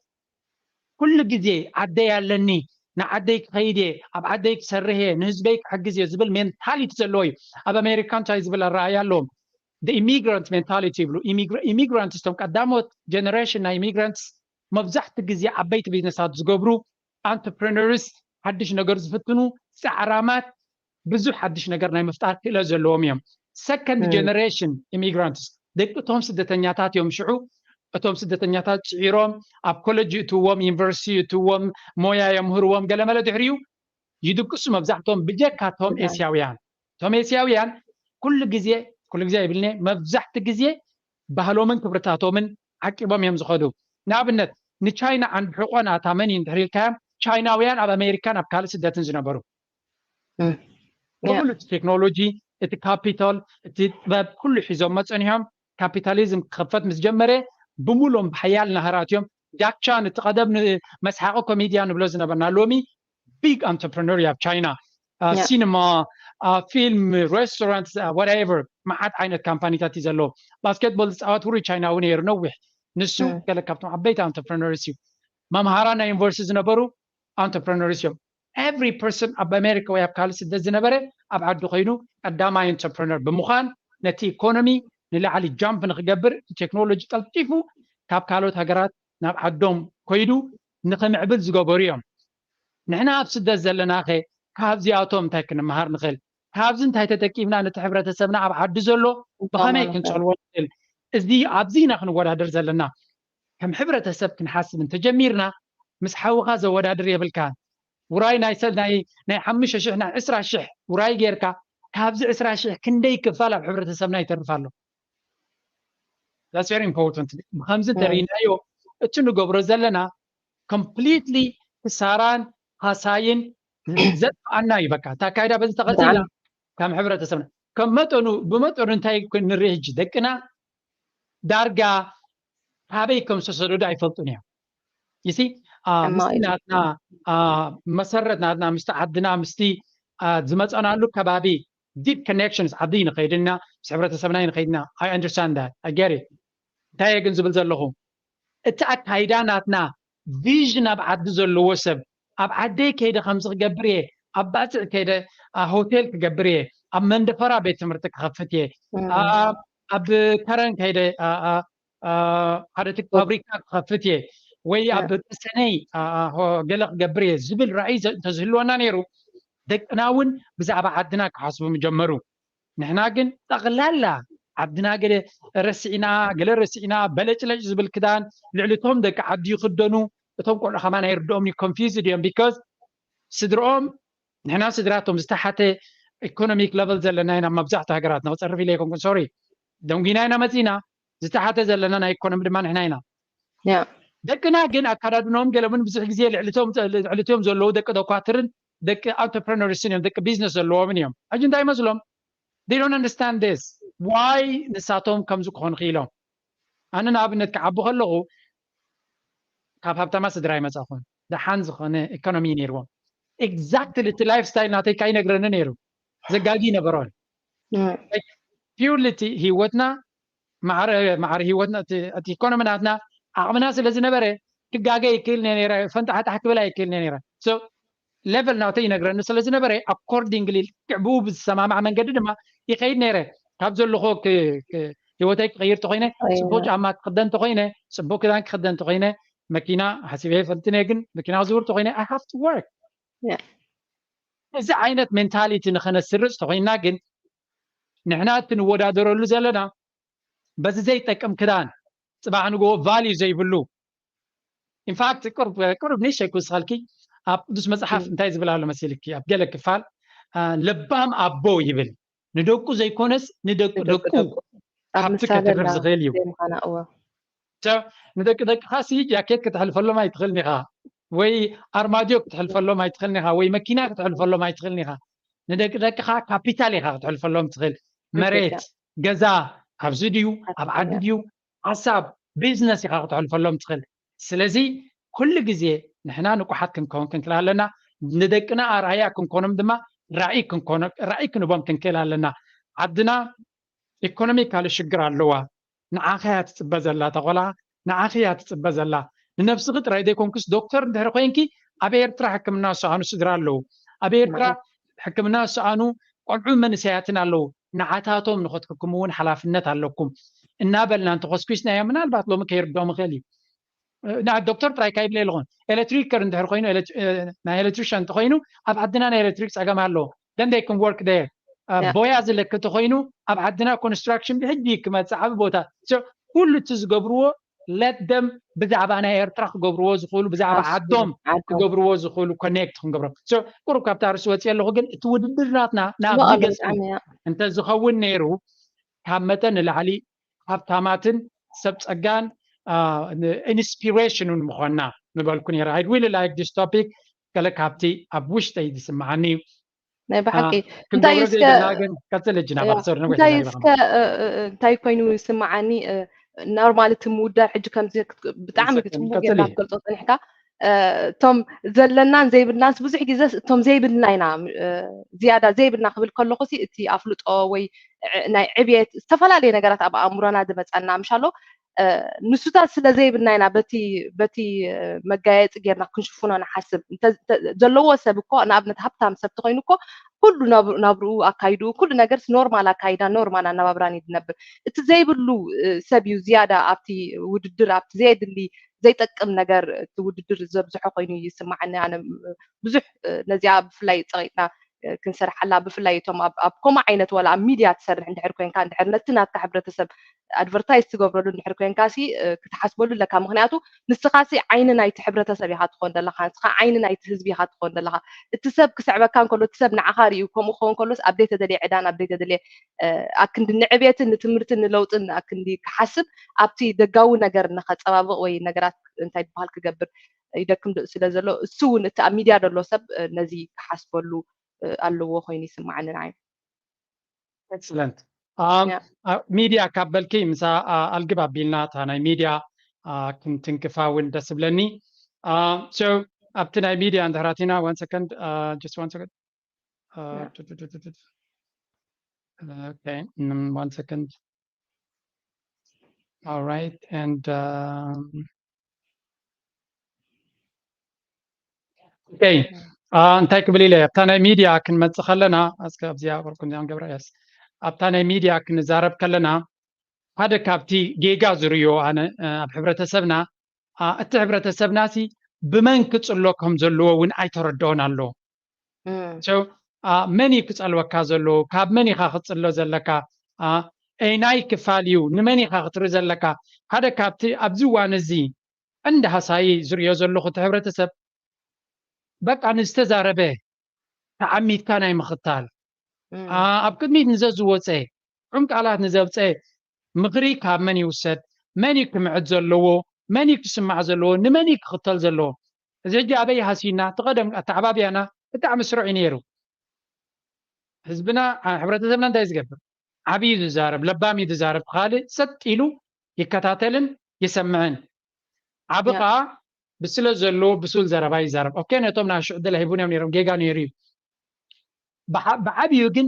ኩሉ ግዜ ዓደይ ኣለኒ፣ ንዓደይ ክኸይድ እየ፣ ኣብ ዓደይ ክሰርሕ እየ፣ ንህዝበይ ክሕግዝ እየ ዝብል ሜንታሊቲ ዘለዎ እዩ። ኣብ ኣሜሪካ እንታይ ዝብል ኣረኣእያ ኣለዎም? ኢሚግራንት ሜንታሊቲ ይብሉ። ኢሚግራንትስ፣ እቶም ቀዳሞት ጀነሬሽን ናይ ኢሚግራንትስ መብዛሕቲ ግዜ ዓበይቲ ቢዝነሳት ዝገብሩ፣ ኣንተርፕረነርስ፣ ሓድሽ ነገር ዝፍትኑ፣ ፃዕራማት፣ ብዙሕ ሓድሽ ነገር ናይ ምፍጣር ክእለት ዘለዎም እዮም። ሰከንድ ጀነሬሽን ኢሚግራንትስ፣ ደቂ እቶም ስደተኛታት እዮም። ሽዑ እቶም ስደተኛታት ፅዒሮም ኣብ ኮለጅ ይእትዎም፣ ዩኒቨርሲቲ ይእትዎም፣ ሞያ የምህርዎም። ገለመለ ድሕሪኡ ይድቅሱ። መብዛሕቶም ብጀካ እቶም ኤስያውያን፣ እቶም ኤስያውያን ኩሉ ግዜ፣ ኩሉ ግዜ ይብልኒ፣ መብዛሕቲ ግዜ ባህሎምን ክብርታቶምን ዓቂቦም እዮም ዝኸዱ። ንኣብነት ንቻይና ዓንዲ ሕቆ ናታ መን እዩ እንድሕር ኢልካዮም፣ ቻይናውያን ኣብ ኣሜሪካን ኣብ ካልእ ስደትን ዝነበሩ ብምሉ እቲ ቴክኖሎጂ፣ እቲ ካፒታል፣ እቲ ጥበብ ኩሉ ሒዞም መፀኒሖም። ካፒታሊዝም ክኸፈት ምስ ጀመረ ብምሎም ብሓያል ናህራት እዮም። ጃክ ቻን እቲ ቀደም መስሓቂ ኮሜድያ ንብሎ ዝነበርና ሎሚ ቢግ ኣንተርፕረነር ኣብ ቻይና። ሲኒማ፣ ፊልም፣ ሬስቶራንት፣ whatever፣ መዓት ዓይነት ካምፓኒታት እዩ ዘለዎ። ባስኬትቦል ዝፃወት ውሩይ ቻይናዊ ነይሩ ነዊሕ። ንሱ ገለ ካብቶም ዓበይቲ ኣንተርፕረነርስ እዩ። መምሃራን ናይ ዩኒቨርሲቲ ዝነበሩ ኣንተርፕረነርስ እዮም። ኤቭሪ ፐርሰን ኣብ ኣሜሪካ ወይ ኣብ ካልእ ስደት ዝነበረ ኣብ ዓዱ ኮይኑ ቀዳማይ ኣንተርፕረነር ብምዃን ነቲ ኢኮኖሚ ንላዕሊ ጃምፕ ንክገብር፣ እቲ ቴክኖሎጂ ቀልጢፉ ካብ ካልኦት ሃገራት ናብ ዓዶም ኮይዱ ንክምዕብል ዝገበሩ እዮም። ንሕና ኣብ ስደት ዘለናኸ ካብዚኣቶም እንታይ ክንመሃር ንኽእል? ካብዚ እንታይ ተጠቂምና ነቲ ሕብረተሰብና ኣብ ዓዲ ዘሎ ብኸመይ ክንጸልዎ ንኽእል? እዚ ኣብዚ ኢና ክንወዳደር ዘለና። ከም ሕብረተሰብ ክንሓስብ እንተጀሚርና ምስ ሓውኻ ዘወዳድር የብልካን። ውራይ ናይ ሰል ናይ ናይ ሓሙሽተ ሽሕ ናይ ዕስራ ሽሕ ውራይ ጌርካ ካብዚ ዕስራ ሽሕ ክንደይ ክፋል ኣብ ሕብረተሰብና ይተርፍ ኣሎ? That's very important። ብከምዚ እንተሪእናዮ እቲ ንገብሮ ዘለና ኮምፕሊትሊ ክሳራን ሃሳይን ዘጥፋኣና እዩ። በቃ እታ ኣካይዳ በዚ ተቐፂላ ከም ሕብረተሰብና ከም መጠኑ ብመጠኑ እንታይ ንርኢ ሕጂ ደቅና ዳርጋ ካበይ ከም ዝተሰደዱ ኣይፈልጡን እዮም። ይሲ ምስቲ ናትና መሰረት ናትና ምስቲ ዓድና ምስቲ ዝመፀናሉ ከባቢ ዲፕ ኮኔክሽንስ ዓዲ ንኸይድና ምስ ሕብረተሰብና ንኸይድና I understand that I get it። እንታይ እየ ግን ዝብል ዘለኹ እቲ ኣካይዳ ናትና ቪዥን ኣብ ዓዲ ዘለዎ ሰብ ኣብ ዓደይ ከይደ ከምዚ ክገብር እየ፣ ኣብ ባፅዕ ከይደ ሆቴል ክገብር እየ፣ ኣብ መንደፈራ ቤት ትምህርቲ ክኸፍት እየ፣ ኣብ ከረን ከይደ ሓደ ፋብሪካ ክኸፍት እየ ወይ ኣብ ተሰነይ ገለ ክገብር እየ ዝብል ራእይ እንተዝህልወና ነይሩ ደቅና እውን ብዛዕባ ዓድና ክሓስቡ ምጀመሩ። ንሕና ግን ጠቕላላ ዓድና ገለ ረሲዕና ገለ ረሲዕና በለጭለጭ ዝብል ክዳን ልዕሊ እቶም ደቂ ዓዲ ይኽደኑ። እቶም ቆልዑ ከማን ኣይርድኦም ኮንፊውዝድ እዮም ቢካዝ ስድርኦም ንሕና ስድራቶም ዝተሓተ ኢኮኖሚክ ለቨል ዘለና ኢና። መብዛሕቱ ሃገራት ንክፀርፍ ኢለ ኣይኮንኩን ሶሪ ደንጉና ኢና መፂና ዝተሓተ ዘለና ናይ ኢኮኖሚ ድማ ንሕና ኢና። ደቅና ግን ኣካዳድኖም ገለ እውን ብዙሕ ግዜ ልዕልቶም ዘለዉ ደቂ ዶኳትርን ደቂ ኣንተርፕረነርስን እዮም ደቂ ቢዝነስ ዘለዎምን እዮም። ሕጂ እንታይ ይመስሎም they don't understand this why ንሳቶም ከምዚ ክኾኑ ክኢሎም። ኣነ ንኣብነት ክዓቢ ከለኹ ካብ ሃብታማ ስድራ ይመፃኹን ደሓን ዝኾነ ኢኮኖሚ ነይርዎም። ኤግዛክትሊ እቲ ላይፍ ስታይል ናተይ ካይነግረኒ ነይሩ ዘጋጊ ነበሮን ፒውርሊ እቲ ህይወትና ማዕረ ማዕረ ህይወትና እቲ ኢኮኖሚ ናትና ዓቕምና ስለ ዝነበረ ክጋገ ይክእል ነይረ ፈንጣሓጣሕ ክብል ኣይክእል ነይረ። ሌቨል ናተይ ይነግረኒ ስለ ዝነበረ ኣኮርዲንግሊ ልክዕ ብኡ ብዝሰማማዕ መንገዲ ድማ ይኸይድ ነይረ። ካብ ዘለኹ ህይወተይ ክቕይር ተኮይነ ፅቡቅ ጫማ ክክደን ተኮይነ ፅቡቅ ክዳን ክክደን ተኮይነ መኪና ሓሲበ ይፈልጥን እየ ግን መኪና ክዝውር ተኮይነ I have to work። እዚ ዓይነት ሜንታሊቲ ንኸነስርፅ ተኮይንና ግን ንሕና እቲ ንወዳደረሉ ዘለና በዚ ዘይጠቅም ክዳን ፅባሕ ንግሆ ቫልዩ ዘይብሉ ኢንፋክት ቅሩብ ቅሩብ ንእሽተይ ክውስኸልኪ ኣብ ቅዱስ መፅሓፍ እንታይ ዝብል ኣሎ መሲልኪ ኣብ ገለ ክፋል ለባም ኣቦ ይብል ንደቁ ዘይኮነስ ንደቂ ደቁ ሃብቲ ከትርፍ ዝኽእል እዩ። ንደቂ ደቅኻሲ ጃኬት ክትሕልፈሎም ኣይትኽእልን ኢኻ። ወይ ኣርማድዮ ክትሕልፈሎም ኣይትኽእልን ኢኻ፣ ወይ መኪና ክትሕልፈሎም ኣይትኽእልን ኢኻ። ንደቂ ደቅኻ ካፒታል ኢኻ ክትሕልፈሎም ትኽእል። መሬት፣ ገዛ፣ ኣብዚ ድዩ፣ ኣብ ዓዲ ድዩ፣ ሓሳብ፣ ቢዝነስ ኢኻ ክትሕልፈሎም ትኽእል። ስለዚ ኩሉ ግዜ ንሕና ንቁሓት ክንከውን ክንክእል ኣለና። ንደቅና ኣርኣያ ክንኮኖም ድማ ራእይ ክንኮኖ ራእይ ክንቦም ክንክእል ኣለና። ዓድና ኢኮኖሚካሊ ሽግር ኣለዋ። ንዓኻ እያ ትጽበ ዘላ፣ እታ ቆልዓ ንዓኺ እያ ትጽበ ዘላ። ንነብስኺ ጥራይ ዘይኮንኩስ ዶክተር እንድሕር ኮይንኪ ኣብ ኤርትራ ሕክምና ዝሰኣኑ ስድራ ኣለዉ። ኣብ ኤርትራ ሕክምና ዝሰኣኑ ቆልዑ መንእሰያትን ኣለዉ። ንዓታቶም ንኸትሕክሙ እውን ሓላፍነት ኣለኩም። እናበልና እንተኾስኩስናዮ ምናልባት ሎሚ ከይርድኦም ይኽእል እዩ። እ፣ ና ዶክተር ጥራይ ካይብለ ኣለኹን ኤሌክትሪከር እንድሕር ኮይኑ ኤሌክት-፣ እ፣ ናይ ኤሌክትሪሽን እንተኾይኑ ኣብ ዓድና ናይ ኤሌክትሪክ ጸገም ኣለዎ። Then they can work there. እ፣ ያ። ቦያ ዝለክ እንተኾይኑ ኣብ ዓድና ኮንስትራክሽን ብሕጂ ክመጽእ ዓቢ ቦታ። So ኩሉ እቲ ዝገብርዎ let them ብዛዕባ ናይ ኤርትራ ክገብርዎ ዝኽእሉ ብዛዕባ Absolutely. ዓዶም ዓዶም። ክገብርዎ ዝኽእሉ ኮኔክት ክንገብሮም። So ቁሩብ ካብታ ርእሲ ወጽየ ኣለኹ፣ ግን እቲ ውድድር ናትና ናብ መቐለ ሊገሲ ብጣዕሚ እያ። እንተ ዝኸውን ነይሩ ካብ መጠን ንላዕሊ ሃብታማትን ሰብ ጸጋን ኢንስፒሬሽንን ምኾንና ምበልኩ ነይረ። I really like this topic። ገለ ካብቲ ኣብ ውሽጠይ ዝስምዓኒ እዩ። ናይ ብሓቂ እ፣ እንታይ እዩ እስከ ቀጽል እጂ ናባክ ሶሪ ነዊሕ እንታይ እስከ እ፣ እ፣ እ፣ እንታይ ኮይኑ ይስምዓኒ እ፣ ኖርማል እቲ ምውዳር ሕጂ ከምዚ ክት- ብጣዕሚ ጽቡቅ ጌርካ ክትገልጾ ጸኒሕካ እ፣ እቶም ዘለናን ዘይብልናንስ ብዙሕ ግዜ እቶም ዘይብልና ኢና እ፣ ዝያዳ ዘይብልና ክብል ከለኹ ሲ እቲ ኣፍልጦ ወይ ዕ- ናይ ዕብየት ዝተፈላለየ ነገራት ኣብ ኣእምሮና ዝመጸና ምሻሎ እ፣ ንሱታት ስለ ዘይብልና ኢና በቲ በቲ እ፣ መጋየጺ ጌርና ክንሽፍኖ ንሓስብ እንተ- እንተ- ዘለዎ ሰብ እኮ ንኣብነት ሃብታም ሰብ ተኮይኑ እኮ ኩሉ ናብር- ናብርኡ ኣካይድኡ ኩሉ ነገርስ ኖርማል ኣካይዳ ኖርማል ኣነባብራን እዩ ዝነብር እቲ ዘይብሉ እ፣ ሰብ እዩ ዝያዳ ኣብቲ ውድድር ኣብቲ ዘየድሊ ዘይጠቅም ነገር እቲ ውድድር ዘብዝሖ ኮይኑ ይስማዓኒ ኣነ እ፣ ብዙሕ እ፣ ነዚኣ ብፍላይ ጸቂጥና እ፣ ክንሰርሓላ ብፍላይ እቶም ኣብ ኣብ ከምኡ ዓይነት ዋላ ኣብ ሚድያ ትሰርሕ እንድሕር ኮንካ እንድሕር ነቲ ናትካ ሕብረተሰብ ኣድቨርታይዝ ትገብረሉ እንድሕር ኮንካ ሲ እ፣ ክትሓስበሉ ኣለካ ምክንያቱ ንስኻ ሲ ዓይኒ ናይቲ ሕብረተሰብ ኢኻ ትኾን ዘለኻ ንስኻ ዓይኒ ናይቲ ህዝቢ ኢኻ ትኾን ዘለኻ እቲ ሰብ ክስዕበካ እንከሎ እቲ ሰብ ንዓኻ ርእዩ ከምኡ ክኸውን ከሎስ ኣብ ዘይተደልየ ዕዳን ኣብ ዘይተደልየ እ፣ ኣክንዲ ንዕቤትን ንትምህርትን ንለውጥን ኣክንዲ ክሓስብ ኣብቲ ደጋዊ ነገር ንኸፀባብቕ ወይ ነገራት እንታይ ዝበሃል ክገብር ይደክም ዶ- ስለ ዘሎ እሱ እውን እቲ ኣብ ሚድያ ዘሎ ሰብ እ፣ ነዚ ክሓስበሉ እ፣ ኣለዎ ኮይኑ ይስማዓኒ ንዓይ ኤክሰለንት ሚድያ ካብ በልኪ ምሳ ኣልግብ ኣቢልና እታ ናይ ሚድያ ክንትንክፋ እውን ደስ ብለኒ ኣብቲ ናይ ሚድያ እንድሕራቲና one second just one second okay one second all right and um, okay እንታይ ክብል ኢለ ኣብታ ናይ ሚድያ ክንመፅእ ከለና እስከ ኣብዚኣ ቁርኩም ዚኣ ንገብራ የስ ኣብታ ናይ ሚድያ ክንዛረብ ከለና ሓደ ካብቲ ጌጋ ዝርእዮ ኣነ ኣብ ሕብረተሰብና እቲ ሕብረተሰብና ሲ ብመን ክፅሎ ከም ዘለዎ እውን ኣይተረድኦን ኣሎ መን እዩ ክፀልወካ ዘለዎ ካብ መን ኢካ ክትፅሎ ዘለካ ናይ ክፋል እዩ ንመን ኢካ ክትርኢ ዘለካ ሓደ ካብቲ ኣብዚ እዋን እዚ እንደ ሃሳይ ዝርእዮ ዘለኹ እቲ ሕብረተሰብ በቃ ንዝተዛረበ ተዓሚትካ ናይ ምኽታል ኣብ ቅድሚት ንዘዝወፀ ዑም ቃላት ንዘብፀ ምኽሪ ካብ መን ይውሰድ መን እዩ ክምዕድ ዘለዎ መን እዩ ክስማዕ ዘለዎ ንመን እዩ ክኽተል ዘለዎ እዚ ሕጂ ኣበይ ሃሲና እቲ ቀደም ኣተዓባብያና ብጣዕሚ ስሩዕ እዩ ነይሩ ህዝብና ሕብረተሰብና እንታይ ዝገብር ዓብዩ ዝዛረብ ለባም እዩ ዝዛረብ ካልእ ሰጥ ኢሉ ይከታተልን ይሰምዕን ዓቢ ከዓ ብስለ ዘለዎ ብሱል ዘረባ ይዛረብ ኦኬ ነቶም ናይ ሽዑ ዕድል ሂቡን እዮም ነይሮም ጌጋ ነይሩ እዩ ብዓብዩ ግን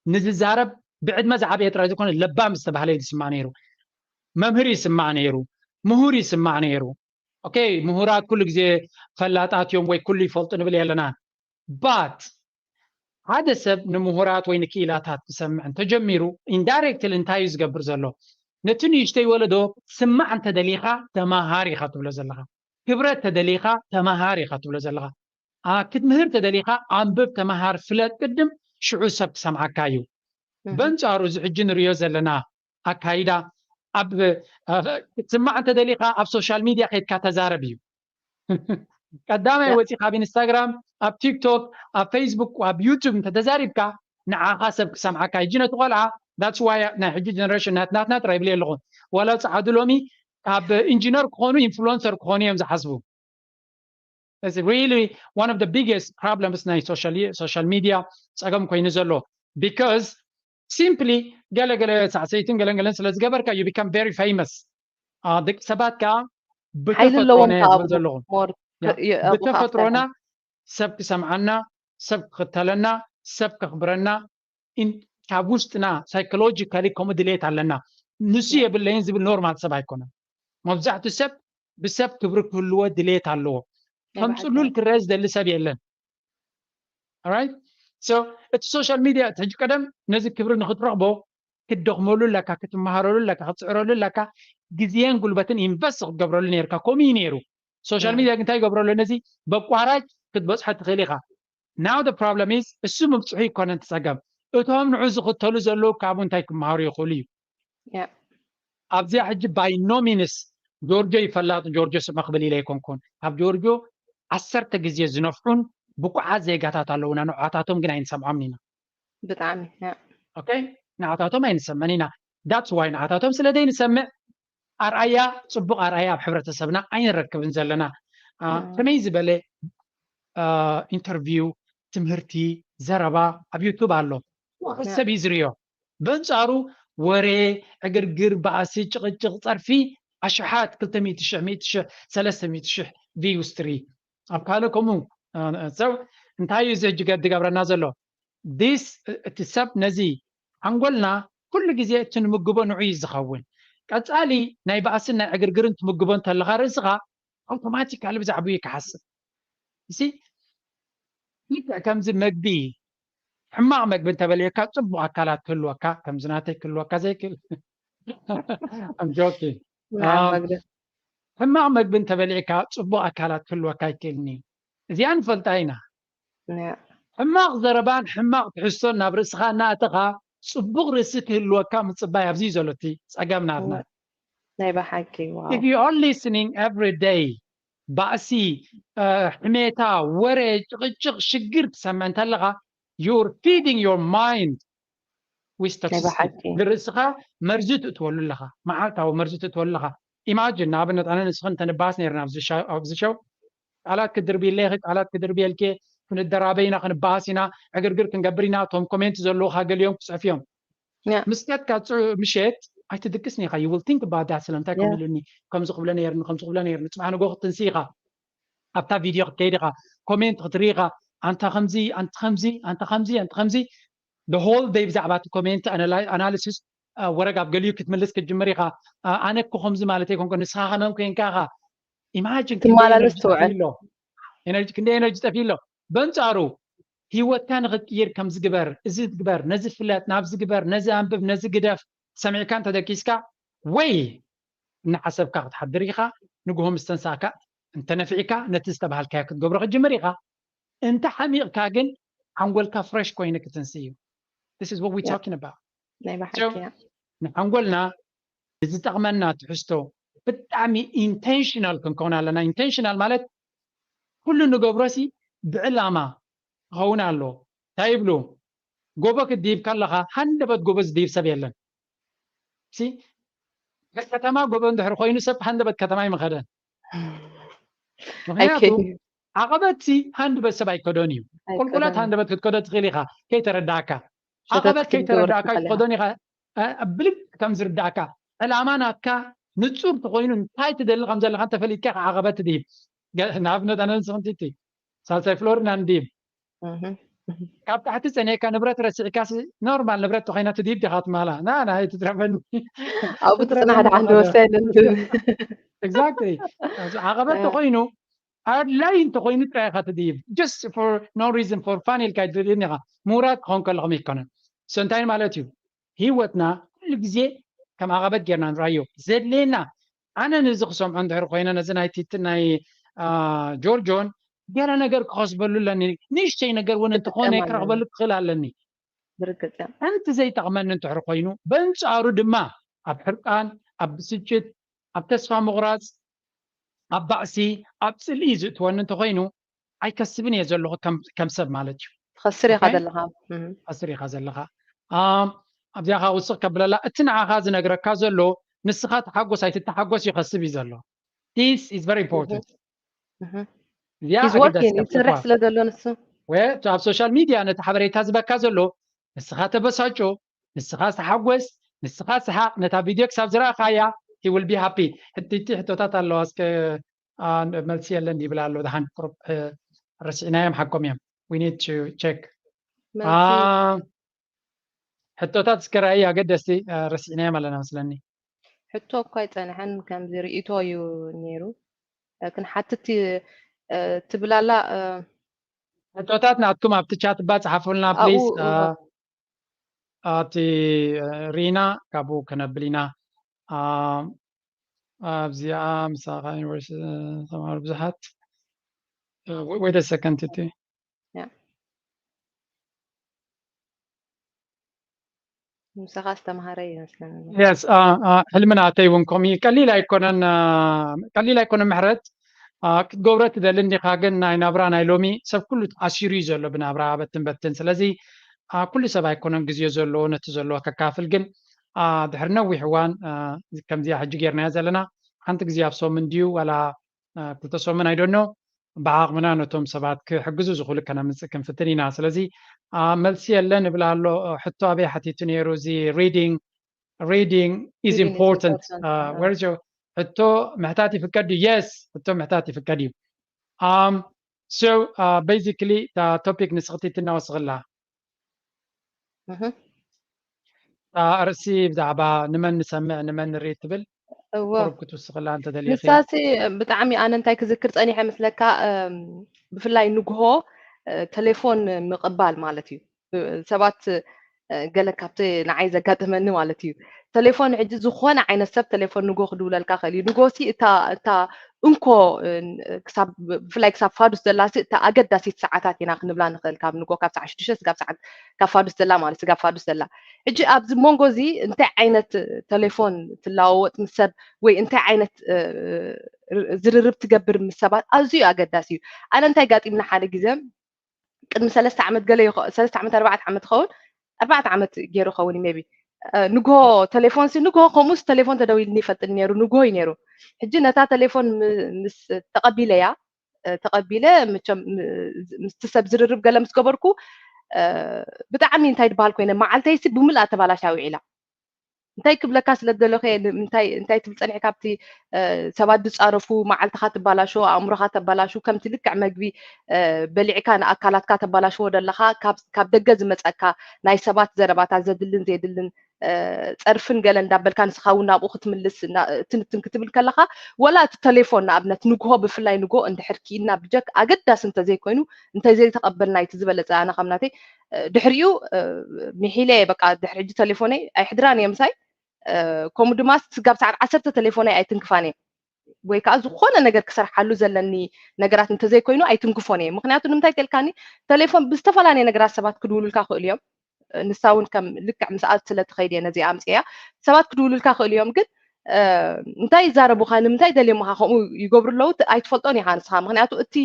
ንዝዛረብ ብዕድመ ዝዓበየ ጥራይ ዝኾነ ለባም ዝተባህለ እዩ ዝስማዕ ነይሩ መምህር ይስማዕ ነይሩ ምሁር ይስማዕ ነይሩ ኦኬ ምሁራት ኩሉ ግዜ ፈላጣት እዮም ወይ ኩሉ ይፈልጡ ንብል የለና but ሓደ ሰብ ንምሁራት ወይ ንክኢላታት ክሰምዕ እንተጀሚሩ ኢንዳይሬክትሊ እንታይ እዩ ዝገብር ዘሎ ነቲ ንእሽተይ ወለዶ ስማዕ እንተደሊኻ ተማሃር ኢኻ ትብሎ ዘለኻ ክብረት ተደሊኻ ተማሃር ኢኻ ትብሎ ዘለኻ ክትምህር ተደሊኻ ኣንብብ ተማሃር ፍለጥ ቅድም ሽዑ ሰብ ክሰምዓካ እዩ በንጻሩ እዚ ሕጂ ንሪዮ ዘለና ኣካይዳ ኣብ ክትስማዕ እንተደሊኻ ኣብ ሶሻል ሚድያ ከይድካ ተዛረብ እዩ ቀዳማይ ወፂኻ ኣብ ኢንስታግራም ኣብ ቲክቶክ ኣብ ፌስቡክ ኣብ ዩቱብ እንተተዛሪብካ ንዓኻ ሰብ ክሰምዓካ ሕጂ ነቲ ቆልዓ that's why ናይ ሕጂ ጀነሬሽን ናትናትና ጥራይ ይብል ኣለኹ ዋላ ፀዓዱ ሎሚ ካብ ኢንጂነር ክኾኑ ኢንፍሉንሰር ክኾኑ እዮም ዝሓስቡ It's really one of the biggest problems ናይ social social media ጸገም ኮይኑ ዘሎ, because simply ገለ ገለ ሳዕሰይትን ገለን ገለን ስለ ዝገበርካ you become very famous። ደቂ ሰባት ከዓ ብተፈጥሮና እየ ዝብል ዘለኹ። ብተፈጥሮና ሰብ ክሰምዓና፣ ሰብ ክኽተለና፣ ሰብ ከኽብረና፣ ካብ ውሽጥና psychologically ከምኡ ድሌት ኣለና። ንሱ የብለይን ዝብል ኖርማል ሰብ ኣይኮነን። መብዛሕትኡ ሰብ ብሰብ ክብሪ ክህልዎ ድሌት ኣለዎ። ከም ጽሉል ክረአ ዝደሊ ሰብ የለን። Alright? So እቲ social media እቲ ሕጂ ቀደም ነዚ ክብሪ ንክትረኽቦ ክትደኽመሉ ኣለካ፣ ክትመሃረሉ ኣለካ፣ ክትጽዕረሉ ኣለካ፣ ግዜን ጉልበትን ኢንቨስት ክትገብረሉ ነርካ። ከምኡ እዩ ነይሩ። social media ግን እንታይ ይገብረሉ? ነዚ በቋራጭ ክትበጽሖ ትኽእል ኢኻ። Now the problem is እሱ ምብጽሑ ይኮነን ትጸገም። እቶም ንዑ ዝኽተሉ ዘለዉ ካብኡ እንታይ ክመሃሩ ይኽእሉ እዩ? ኣብዚኣ ሕጂ by no means ጆርጆ ይፈላጥ ጆርጆ ስመ ክብል ኢለ ኣይኮንኩን። ኣብ ጆርጆ ዓሰርተ ግዜ ዝነፍሑን ብቁዓት ዜጋታት ኣለውና፣ ንዓታቶም ግን ኣይንሰምዖምን ኢና። ብጣዕሚ okay፣ ንዓታቶም ኣይንሰምዕን ኢና። That's why ንዓታቶም ስለ ዘይንሰምዕ ኣርኣያ፣ ጽቡቕ ኣርኣያ ኣብ ሕብረተሰብና ኣይንረክብን ዘለና። ከመይ ዝበለ ኢንተርቪው፣ ትምህርቲ፣ ዘረባ ኣብ ዩቱብ ኣሎ። ሰብ እዩ ዝርዮ። በንጻሩ ወሬ፣ ዕግርግር፣ ባእሲ፣ ጭቕጭቕ፣ ጸርፊ ኣሽሓት ክልተ ሚእቲ ሽሕ፣ ሚእቲ ሽሕ፣ ሰለስተ ሚእቲ ሽሕ ቪውስ ትሪ ኣብ ካልእ ከምኡ ሰብ እንታይ እዩ እዚ ሕጂ ገ- ዝገብረና ዘሎ? This እቲ ሰብ ነዚ ሓንጎልና ኩሉ ግዜ እቲ ንምግቦ ንዑ እዩ ዝኸውን። ቀጻሊ ናይ ባእስን ናይ ዕግርግርን ትምግቦ እንተለኻ ርእስኻ ኣውቶማቲካሊ ብዛዕባኡ እዩ ክሓስብ። እዚ ልክዕ ከምዚ መግቢ ሕማቕ መግቢ እንተበሊዕካ ጽቡቕ ኣካላት ክህልወካ ከምዚ ናተይ ክህልወካ ዘይክእል I'm joking። ሕማቕ መግቢ እንተበሊዕካ ጽቡቕ ኣካላት ክህልወካ ኣይክእልን እዩ። እዚኣ ንፈልጣ ኢና። ሕማቕ ዘረባን ሕማቕ ትሕዝቶን ናብ ርእስኻ እናእተኻ ጽቡቕ ርእሲ ክህልወካ ምጽባይ ኣብዚ እዩ ዘሎ እቲ ጸገም ናትና። ናይ ብሓቂ If you are listening every day ባእሲ፣ ሕሜታ፣ ወረ፣ ጭቕጭቕ፣ ሽግር ትሰምዕ እንተለኻ you're feeding your mind with toxicity። ንርእስኻ መርዚ ትእትወሉ ኣለኻ፣ መዓልታዊ መርዚ ትእትወሉ ኣለኻ። ኢማጅን ንኣብነት ኣነ ንስኽን እንተንባስ ነርና ኣብዚ ሸው ቃላት ክድርብየለይ ቃላት ክድርብየልኪ ክንደራበ ኢና ክንበኣስ ኢና ዕግርግር ክንገብር ኢና እቶም ኮሜንት ዘለውካ ገሊኦም ክፅሕፍ እዮም። ምስ ከድካ ምሸት ኣይትድቅስን ኢኻ። You will think about that ስለምንታይ ከምኡ ኢሉኒ ከምዚ ክብለ ነይርኒ ከምዚ ክብለ ነይርኒ ፅባሕ ንጎ ክትንሲ ኢኻ ኣብታ ቪድዮ ክትከይድ ኢኻ ኮሜንት ክትርኢ ኢኻ ኣንታ ከምዚ ኣንቲ ከምዚ ኣንታ ከምዚ ኣንቲ ከምዚ the whole day ብዛዕባ እቲ ኮሜንት ኣናሊሲስ ወረግ ኣብ ገሊኡ ክትምልስ ክትጅምር ኢኻ። ኣነ እኮ ከምዚ ማለት ኣይኮንኩ ንስኻ ከመም ኮንካ ኢኻ ኢማጂን ትመላለስ ትውዕል ክንደይ ኤነርጂ ጠፊ ኣሎ። በንጻሩ ህይወትካ ንኽትቅይር ከምዚ ግበር፣ እዚ ግበር፣ ነዚ ፍለጥ፣ ናብዚ ግበር፣ ነዚ ኣንብብ፣ ነዚ ግደፍ ሰሚዕካ እንተደቂስካ ወይ እናሓሰብካ ክትሓድር ኢኻ። ንግሆ ምስ ተንሳእካ እንተነፊዕካ ነቲ ዝተባሃልካዮ ክትገብሮ ክትጅምር ኢኻ። እንተ ሓሚቕካ ግን ሓንጎልካ ፍረሽ ኮይኑ ክትንስ እዩ። This is what we talking about። ናይ ብሓቂ እያ። ንሓንጎልና ብዝጠቕመና ትሕዝቶ ብጣዕሚ ኢንቴንሽናል ክንከውን ኣለና። ኢንቴንሽናል ማለት ኩሉ ንገብሮሲ ብዕላማ ክኸውን ኣለዎ። እንታይ ይብሉ? ጎቦ ክትድይብ ከለኻ ሃንደበት ጎቦ ዝድይብ ሰብ የለን። ሲ ከተማ ጎቦ እንድሕር ኮይኑ ሰብ ሃንደበት ከተማ ኣይምኸደን። ምክንያቱ ዓቐበት ሲ ሃንደበት ሰብ ኣይከዶን እዩ። ቁልቁለት ሃንደበት ክትከዶ ትኽእል ኢኻ ከይተረዳእካ። ዓቐበት ከይተረዳእካ ኣይትኸዶን ኢኻ። ብልብ ከም ዝርዳእካ ዕላማ ናትካ ንጹር ተኮይኑ እንታይ ትደሊ ከም ዘለካ እንተፈሊጥካ ኢኻ ዓቐበት ትድይብ። ንኣብነት ኣነ ንስኽንቲ ሳልሳይ ፍሎር ኢና ንድይብ ካብ ታሕቲ ጸኒዕካ ንብረት ረሲዕካ ኖርማል ንብረት ተኮይና ትድይብ ዲኻ ትማላ ና ናይ ትትረፈኒ ኣብኡ ትጽናሕ ደሓን ዝወሰንን exactly ዓቐበት ተኮይኑ ኣድላይ እንተኮይኑ ጥራይ ኢኻ ትድይብ just for no reason for fun ኢልካ ትድይብ ኢኻ ምውራድ ክኸውን ከለኹም ይኮነን so እንታይ ማለት እዩ ህይወትና ኩሉ ግዜ ከም ዓቐበት ጌርና ንራዮ ዘድልየና ኣነ ነዚ ክሰምዖ እንድሕር ኮይነ ነዚ ናይ ቲቲ ናይ ጆርጆን ገለ ነገር ክኸስበሉ ኣለኒ ንእሽተይ ነገር እውን እንተኾነ ክረኽበሉ ክኽእል ኣለኒ ሓንቲ ዘይጠቕመኒ እንድሕር ኮይኑ በንፃሩ ድማ ኣብ ሕርቃን ኣብ ብስጭት ኣብ ተስፋ ምቑራፅ ኣብ ባእሲ ኣብ ፅልኢ ዝእትወኒ እንተኮይኑ ኣይከስብን እየ ዘለኹ ከም ሰብ ማለት እዩ። ትኸስር ኢኻ ዘለኻ። ትኸስር ኢኻ ዘለኻ። ኣብዚኣ ከዓ ውስኽ ከብለላ እቲ ንዓኻ ዝነግረካ ዘሎ ንስኻ ተሓጎስ ኣይትተሓጎስ ይኸስብ እዩ ዘሎ። This is very important። እዚኣ He's ኣገዳሲ working step ይሰርሕ እኳ። ስለ ዘሎ ንሱ ወይ እቲ ኣብ ሶሻል ሚድያ ነቲ ሓበሬታ ዝበካ ዘሎ ንስኻ ተበሳጮ፣ ንስኻ ተሓጎስ፣ ንስኻ ስሓቕ፣ ነታ ቪድዮ ክሳብ ዝረኣኻያ he will be happy። ሕትይቲ ሕቶታት ኣለዋ እስከ አ፣ መልሲ የለን ይብል ኣሎ። ደሓን ቁሩብ እ፣ ረሲዕናዮም ሓቆም እዮም። We need to check። አ፣ መልሲ ሕቶታት እስከ ረኣይ ኣገደስቲ እ፣ ረሲዕናዮም ኣለና መስለኒ። ሕቶ እኳ ኣይጸንሐን፣ ከምዚ ርእይቶ እዩ ነይሩ። እ፣ ክንሓትት እ፣ ትብል ኣላ እ፣ ሕቶታት ናትኩም ኣብቲ ቻት ባ ጸሓፉልና ኣብኡ ፕሊዝ። እዎ። ኣብቲ እ፣ ሪና ካብኡ ከነብል ኢና። አ፣ ኣብዚኣ ምሳኻ ዩኒቨርሲቲ ተማሃሩ ብዙሓት እ፣ ወይ- ወይ ደሰከንድ እቲ ያ። ምሳኻ ዝተምሃረ ይመስለኒ። የስ አ፣ አ፣ ሕልምና ኣተይ እውን ከምኡ እዩ። ቀሊል ኣይኮነን አ፣ ቀሊል ኣይኮነን። ምሕረት አ፣ ክትገብሮ ትደሊ እንዲኻ፣ ግን ናይ ናብራ ናይ ሎሚ ሰብ ኩሉ ኣሲሩ እዩ ዘሎ ብናብራ በትን በትን። ስለዚ አ፣ ኩሉ ሰብ ኣይኮነን ግዜ ዘለዎ ነቲ ዘለዎ ከካፍል። ግን አ፣ ድሕሪ ነዊሕ እዋን አ፣ ከምዚኣ ሕጂ ጌርናያ ዘለና ሓንቲ ግዜ ኣብ ሰሙን ድዩ ዋላ አ፣ ክልተ ሰሙን ኣይደኖ ብዓቕምና ነቶም ሰባት ክሕግዙ ዝኽእሉ ከነምጽእ ክንፍትን ኢና። ስለዚ አ፣ መልሲ የለን እብል ኣሎ። ሕቶ ኣበይ ሓቲቱ ነይሩ? እዚ reading reading is Reading is important important. አ፣ አ፣ where is your ሕቶ ምሕታት ይፍቀድ ድዩ? የስ፣ ሕቶ ምሕታት ይፍቀድ እዩ። Um, so uh, basically እታ ቶፒክ ንስኽቲ ትናወስኽላ እህ። እታ ርእሲ ብዛዕባ ንመን ንሰምዕ ንመን ንርኢ ትብል እወ ቁሩብ ክትውስኽላ እንተደሊኺ። ንሳሲ ብጣዕሚ ኣነ እንታይ ክዝክር ጸኒሐ ምስለካ እም፣ ብፍላይ ንግሆ እ፣ ቴሌፎን ምቕባል ማለት እዩ። እ፣ ሰባት እ፣ ገለ ካብቲ ንዓይ ዘጋጠመኒ ማለት እዩ። ቴሌፎን ሕጂ ዝኾነ ዓይነት ሰብ ቴሌፎን ንግሆ ክድውለልካ ክእል እዩ። ንግሆ ሲ እታ እታ እንኮ እ፣ ክሳብ ብፍላይ ክሳብ ፋዱስ ዘላ ሲ እታ ኣገዳሲት ሰዓታት ኢና ክንብላ ንኽእል። ካብ ንግሆ ካብ ሰዓት ሽዱሽተ ስጋብ ሰዓት ካብ ፋዱስ ዘላ ማለት ስጋብ ፋዱስ ዘላ። ሕጂ ኣብዚ መንጎ እዚ እንታይ ዓይነት ቴሌፎን ትለዋወጥ ምስ ሰብ ወይ እንታይ ዓይነት እ፣ ር- ዝርርብ ትገብር ምስ ሰባት ኣዝዩ ኣገዳሲ እዩ። ኣነ እንታይ ጋጢምና ሓደ ግዜ ቅድሚ ሰለስተ ዓመት ገለ ይኸ- ሰለስተ ዓመት ኣርባዕተ ዓመት ይኸውን ኣርባዕተ ዓመት ገይሩ ይኸውን ሜቢ ንግሆ ቴሌፎን ሲ ንግሆ ከምኡስ ቴሌፎን ተደዊልኒ ይፈልጥኒ ነይሩ ንግሆ እዩ ነይሩ። ሕጂ ነታ ቴሌፎን ም- ምስ ተቐቢለያ እ፣ ተቐቢለ ምቸም ም- ምስቲ ሰብ ዝርርብ ገለ ምስ ገበርኩ እ፣ ብጣዕሚ እንታይ ዝበሃል ኮይነ መዓልተይሲ ብምልኣ ተባላሻ ውዒላ። እንታይ ክብለካ ስለ ዝደለኹ እየ ን- እንታይ እንታይ ትብል ጸኒሕካ ኣብቲ እ፣ ሰባት ዝጻረፉ መዓልትኻ ትባላሾ ኣእምሮኻ ተባላሹ ከምቲ ልክዕ መግቢ እ፣ በሊዕካ ንኣካላትካ ተባላሽዎ ደለኻ ካብ ካብ ደገ ዝመጸካ ናይ ሰባት ዘረባታት ዘድልን ዘየድልን እ፣ ጸርፍን ገለ እንዳበልካ ንስኻ እውን ናብኡ ክትምልስ እና- ትንትን ክትብል ከለኻ ወላ እቲ ቴሌፎን ንኣብነት ንግሆ ብፍላይ ንግሆ እንድሕር ክኢልና ብጀክ ኣገዳሲ እንተዘይኮይኑ እንተዘይተቐበልና እቲ ዝበለጸ ኣነ ከም ናተይ እ፣ ድሕሪኡ እ፣ ሚሒለ እየ በቃ ድሕሪ ሕጂ ቴሌፎነይ ኣይሕድራን እየ ምሳይ እ፣ ከምኡ ድማ ስጋብ ሰዓት ዓሰርተ ቴሌፎነይ ኣይትንክፋን እየ ወይ ከዓ ዝኾነ ነገር ክሰርሓሉ ዘለኒ ነገራት እንተዘይኮይኑ ኣይትንክፎን እየ። ምክንያቱ ንምንታይ ተልካኒ ቴሌፎን ብዝተፈላለየ ነገራት ሰባት ክድውሉልካ ክእሉ እዮም። እ፣ ንሳ እውን ከም ልክዕ ምስኣት ስለ ትኸይድ እየ ነዚኣ ኣምፅያ ሰባት ክድውሉልካ ክእሉ እዮም። ግን እ፣ እንታይ ይዛረቡኻ ንምንታይ ደልዮምኻ ከምኡ ይገብሩ ኣለዉ ት- ኣይትፈልጦን ኢኻ ንስኻ። ምክንያቱ እቲ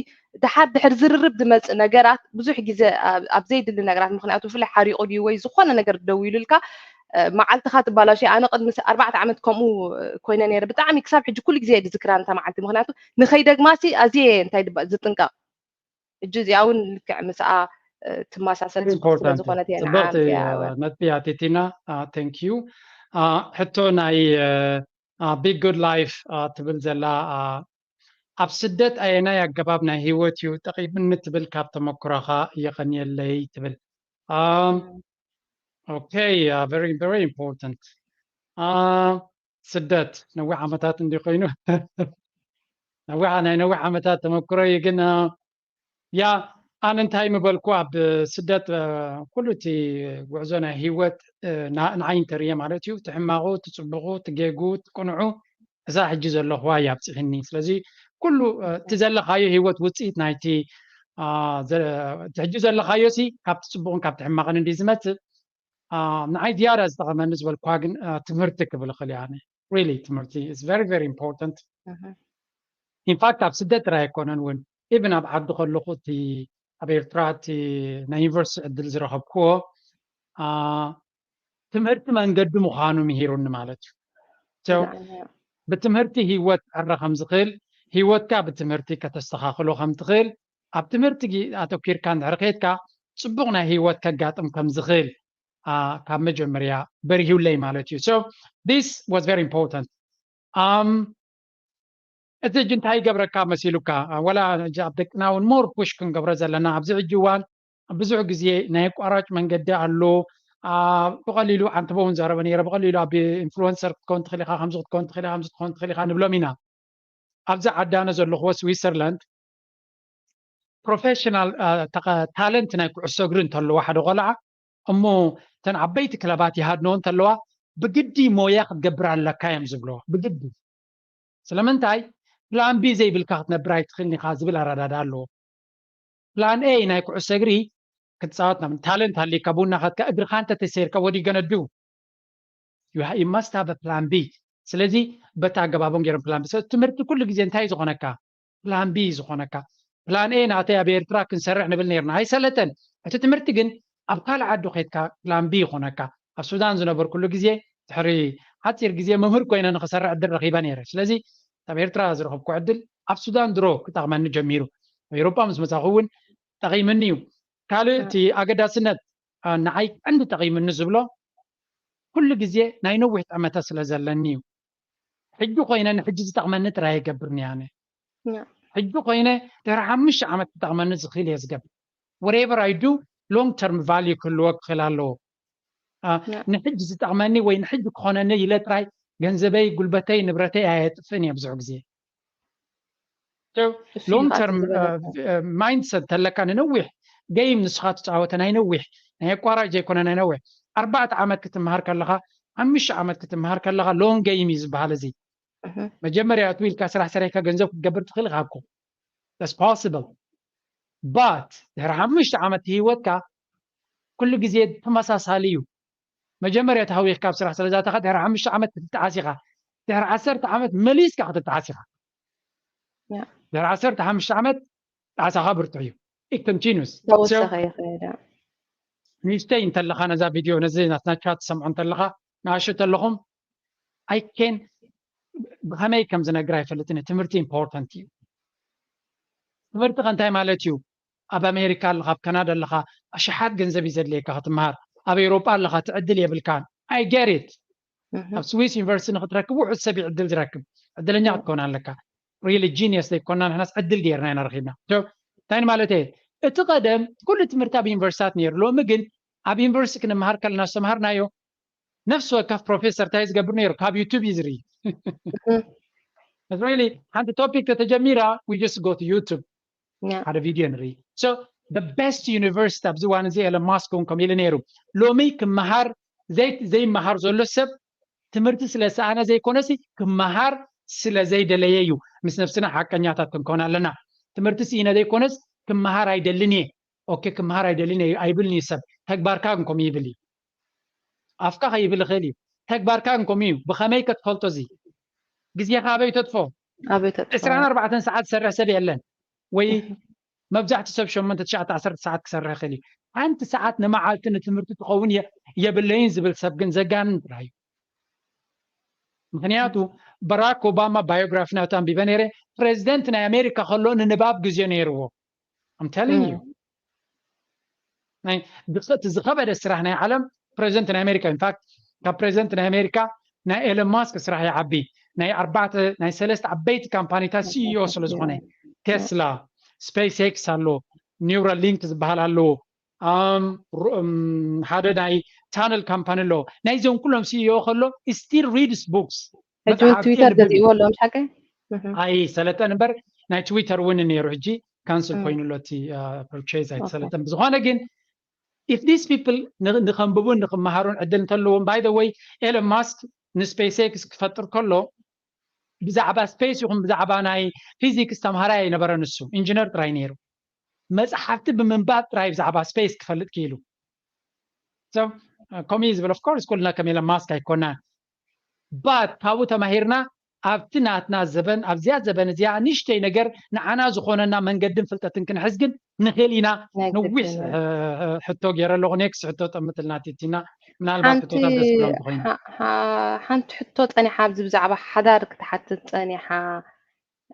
ድሓር ድሕር ዝርርብ ዝመፅእ ነገራት ብዙሕ ግዜ ኣብ- ኣብ ዘይድሊ ነገራት ምክንያቱ ብፍላይ ሓሪቑ ድዩ ወይ ዝኾነ ነገር ደዊሉልካ እ፣ መዓልትኻ ትባላሽ። ኣነ ቅድሚ ስ- ኣርባዕተ ዓመት ከምኡ እ፣ ኮይነ ነይረ። ብጣዕሚ ክሳብ ሕጂ ኩሉ ግዜ እየ ዝዝክራ ነታ መዓልቲ ምክንያቱ ንኸይደግማሲ ኣዝየ እየ እንታይ ድባ- ዝጥንቀቕ። ሕጂ እዚኣ እውን ልክዕ ምስኣ እ፣ ትመሳሰል ስለ ኢምፖርታንት ዝኾነት እየ ንዓ ጽብቕቲ ኣምፅያ እ፣ ወር ነጥቢ ኣቲቲና። Thank you። አ፣ ሕቶ ናይ ቢግ ጉድ ላይፍ ትብል ዘላ አ፣ ኣብ ስደት ኣየናይ ኣገባብ ናይ ህይወት እዩ ጠቒምኒ ትብል ካብ ተመክሮኻ የቐንየለይ ትብል። Um, okay, uh, very very important። Uh, ስደት ነዊሕ ዓመታት እንዲ ኮይኑ ነዊሕ ናይ ነዊሕ ዓመታት ተመክሮ እዩ ግን uh, ያ ኣነ እንታይ ምበልኩ ኣብ ስደት uh, ኩሉ እቲ ጉዕዞ ናይ ህይወት uh, ንዓይ እንተርየ ማለት እዩ እቲ ሕማቑ እቲ ፅቡቑ እቲ ጌጉ እቲ ቅንዑ እዛ ሕጂ ዘለኹዋ እያ ኣብፅሕኒ ስለዚ ኩሉ እቲ ዘለኻዮ ህይወት ውፅኢት ናይቲ እቲ ሕጂ ዘለኻዮ ሲ ካብቲ ፅቡቕን ካብቲ ሕማቕን እንዲ ዝመፅእ ንዓይ ዝያዳ ዝጠቐመኒ ዝበልኩዋ ግን ትምህርቲ ክብል እኽእል እያ really ትምህርቲ is very very important ኢንፋክት ኣብ ስደት ጥራይ ኣይኮነን እውን ኢብን ኣብ ዓዲ ከለኹ እቲ ኣብ ኤርትራ እቲ ናይ ዩኒቨርሲቲ ዕድል ዝረኸብክዎ ትምህርቲ መንገዲ ምዃኑ ምሂሩኒ ማለት እዩ ብትምህርቲ ህይወት ዕረ ከም ዝኽእል ህይወትካ ብትምህርቲ ከተስተኻኽሎ ከም ትኽእል፣ ኣብ ትምህርቲ ኣተኪርካ እንድሕር ከይድካ ጽቡቕ ናይ ህይወት ከጋጥም ከም ዝኽእል ካብ መጀመርያ በሪሁለይ ማለት እዩ። So this was very important. Um, እቲ ሕጂ እንታይ ይገብረካ መሲሉካ? ወላ ኣብ ደቅና እውን more push ክንገብሮ ዘለና ኣብዚ ሕጂ እዋን ብዙሕ ግዜ ናይ ኣቋራጭ መንገዲ ኣሎ። ብቐሊሉ ኣንተበ እውን ዘረበ ነረ ብቐሊሉ ኣብ ኢንፍሉንሰር ክትከውን ትኽእል ኢኻ፣ ከምዚ ክትከውን ትኽእል ኢኻ፣ ከምዚ ክትከውን ትኽእል ኢኻ ንብሎም ኢና። ኣብዚ ዓዳነ ዘለኽዎ ስዊትዘርላንድ ፕሮፌሽናል ታለንት ናይ ኩዕሶ እግሪ እንተለዎ ሓደ ቆልዓ እሞ እተን ዓበይቲ ክለባት ይሃድነዎ እንተለዋ ብግዲ ሞያ ክትገብር ኣለካ እዮም ዝብለዎ። ብግዲ ስለምንታይ ፕላን ቢ ዘይብልካ ክትነብር ኣይትኽእልን ኢኻ ዝብል ኣረዳዳ ኣለዎ። ፕላን ኤ ናይ ኩዕሶ እግሪ ክትፃወት ናብ ታለንት ሃልካ ቡና ከትካ እግርካ እንተተሰይርካ ወዲ ገነዱ you must have a plan B። ስለዚ በታ ኣገባቦም ገይሮም ፕላን ቢ ትምህርቲ ኩሉ ግዜ እንታይ ዝኾነካ ፕላን ቢ ዝኾነካ ፕላን ኤ ናተይ ኣብ ኤርትራ ክንሰርሕ ንብል ነርና ኣይሰለጠን። እቲ ትምህርቲ ግን ኣብ ካልእ ዓዲ ከድካ ፕላን ቢ ይኾነካ። ኣብ ሱዳን ዝነበርኩሉ ግዜ ድሕሪ ሓፂር ግዜ መምህር ኮይነ ንክሰርሕ ዕድል ረኪበ ነይረ። ስለዚ ኣብ ኤርትራ ዝረከብኩ ዕድል ኣብ ሱዳን ድሮ ክጠቅመኒ ጀሚሩ። ኣብ ኤሮጳ ምስ መፃኹ እውን ጠቂምኒ እዩ። ካልእ እቲ ኣገዳስነት ንዓይ ቀንዲ ጠቂምኒ ዝብሎ ኩሉ ግዜ ናይ ነዊሕ ጠመተ ስለ ዘለኒ እዩ። ሕጂ ኮይነ ንሕጂ ዝጠቅመኒ ጥራይ ይገብር ንያነ ሕጂ ኮይነ ድሕሪ ሓሙሽተ ዓመት ክጠቅመኒ ዝኽእል እየ ዝገብር። Whatever I do long term value ክህልዎ ክኽእል ኣለዎ። ንሕጂ ዝጠቅመኒ ወይ ንሕጂ ክኾነኒ ኢለ ጥራይ ገንዘበይ፣ ጉልበተይ፣ ንብረተይ ኣየጥፍእን እየ ብዙሕ ግዜ። long term mindset ተለካ ንነዊሕ game ንስኻ ትፃወተ ናይ ነዊሕ ናይ ኣቋራጭ ዘይኮነ ናይ ነዊሕ ኣርባዕተ ዓመት ክትምሃር ከለኻ ሓሙሽተ ዓመት ክትምሃር ከለኻ long game እዩ ዝበሃል። እዚ መጀመርያ እቱ ኢልካ ስራሕ ሰሪሕካ ገንዘብ ክትገብር ትኽእል ኢኻ እኮ that's possible but ድሕሪ ሓሙሽተ ዓመት ህይወትካ ኩሉ ግዜ ተመሳሳሊ እዩ። መጀመርያ ተሃዊኽካ ኣብ ስራሕ ስለዛተኻ ድሕሪ ሓሙሽተ ዓመት ክትጠዓስ ኢኻ። ድሕሪ ዓሰርተ ዓመት መሊስካ ክትጠዓስ ኢኻ። ድሕሪ ዓሰርተ ሓሙሽተ ዓመት ጣዕሳኻ ብርቱዕ እዩ። It continues። ንእሽተይ እንተለኻ ነዛ ቪድዮ ነዚ ናትና ቻት ትሰምዑ እንተለኻ ንኣሹ ተለኹም ኣይኬን ብኸመይ ከም ዝነግር ኣይፈልጥን። ትምህርቲ ኢምፖርታንት እዩ። ትምህርቲ ከ እንታይ ማለት እዩ? ኣብ ኣሜሪካ ኣለኻ፣ ኣብ ካናዳ ኣለኻ፣ ኣሽሓት ገንዘብ እዩ ዘድልየካ ክትምሃር። ኣብ ኤውሮጳ ኣለኻ፣ ትዕድል የብልካን። I get it። ኣብ ስዊስ ዩኒቨርሲቲ ንክትረክብ ውሑድ ሰብ እዩ ዕድል ዝረክብ። ዕድለኛ ክትከውን ኣለካ። ሪሊ ጂኒየስ ዘይኮና ንሕናስ ዕድል ገይርና ኢና ረኪብና። እንታይ ማለት እየ? እቲ ቀደም ኩሉ ትምህርቲ ኣብ ዩኒቨርሲታት ነይሩ። ሎሚ ግን ኣብ ዩኒቨርሲቲ ክንምሃር ከለና ዝተምሃርናዮ ነፍሲ ወከፍ ፕሮፌሰር እንታይ ዝገብር ነይሩ ካብ ዩቱብ እዩ ዝርኢ። Really ሓንቲ ቶፒክ ተተጀሚራ we just go to YouTube ሓደ ቪድዮ ንርኢ። So the best university ኣብዚ እዋን እዚ ኤለን ማስክ እውን ከምኡ ኢሉ ነይሩ። ሎሚ ክመሃር ዘይመሃር ዘሎ ሰብ ትምህርቲ ስለ ሰኣነ ዘይኮነሲ ክመሃር ስለ ዘይደለየ እዩ። ምስ ነብስና ሓቀኛታት ክንከውን ኣለና። ትምህርቲ ስኢነ ዘይኮነስ ክመሃር ኣይደልን እየ። ኦኬ ክመሃር ኣይደልን እየ ኣይብልን እዩ ሰብ። ተግባርካ ግን ከምኡ ይብል እዩ። ኣፍካ ከይብል ይኽእል እዩ። ተግባርካ ግን ከምኡ እዩ። ብኸመይ ከ ትፈልጦ እዚ? ግዜኻ ኣበይ ተጥፎ? ኣበይ ተጥፎ? ዕስራን ኣርባዕተን ሰዓት ዝሰርሕ ሰብ የለን። ወይ መብዛሕቲ ሰብ ሸሞንተ ትሽዓተ ዓሰርተ ሰዓት ክሰርሕ ይኽእል እዩ። ሓንቲ ሰዓት ንመዓልቲ ንትምህርቲ ትኸውን የብለይን ዝብል ሰብ ግን ዘጋንን ጥራይ እዩ። ምክንያቱ በራክ ኦባማ ባዮግራፊ ናቱ ኣንቢበ ነይረ። ፕሬዚደንት ናይ ኣሜሪካ ከሎ ንንባብ ግዜ ነይርዎ። I'm telling you እቲ ዝኸበደ ስራሕ ናይ ዓለም ፕሬዚደንት ናይ ኣሜሪካ ኢንፋክት ካብ ፕሬዚደንት ናይ ኣሜሪካ ናይ ኤለን ማስክ ስራሕ ይዓቢ። ናይ ኣርባዕተ ናይ ሰለስተ ዓበይቲ ካምፓኒታት ሲኢኦ ስለ ዝኾነ ቴስላ፣ ስፔስ ኤክስ ኣሎ፣ ኒውራሊንክ ዝበሃል ኣለዎ፣ ሓደ ናይ ታነል ካምፓኒ ኣለዎ። ናይዞም ኩሎም ሲኢኦ ከሎ still reads books። ሕጂ እውን ትዊተር ገዚእዎ ኣሎ ምሽ ሓቀይ? ኣይሰለጠን እምበር ናይ ትዊተር እውን ነይሩ ሕጂ ካንስል ኮይኑ ኣሎ እቲ ፐርቼዝ ኣይተሰለጠን። ብዝኾነ ግን if these people ንኸንብቡን ንክመሃሩን ዕድል እንተለዎም by the way ኤለን ማስክ ንስፔስ ኤክስ ክፈጥር ከሎ ብዛዕባ ስፔስ ይኹን ብዛዕባ ናይ ፊዚክስ ተምሃራይ ኣይነበረን። እሱ ኢንጂነር ጥራይ ነይሩ። መፅሓፍቲ ብምንባብ ጥራይ ብዛዕባ ስፔስ ክፈልጥ ክኢሉ። ከምኡ እዩ ዝብል። Of course ኩልና ከም ኤለን ማስክ ኣይኮናን። But ካብኡ ተማሂርና ኣብቲ ናትና ዘበን ኣብዚኣ ዘበን እዚኣ ንእሽተይ ነገር ንዓና ዝኾነና መንገድን ፍልጠትን ክንሕዝ ግን ንኽእል ኢና። ነዊሕ ሕቶ ገይረ ኣለኹ። ኔክስት ሕቶ ጠምጥልና ቲቲና ምናልባት ሕቶታት ደስ ብሎም ዝኾይኑ ሓንቲ ሕቶ ፀኒሓ ኣብዚ ብዛዕባ ሓዳር ክትሓትት ፀኒሓ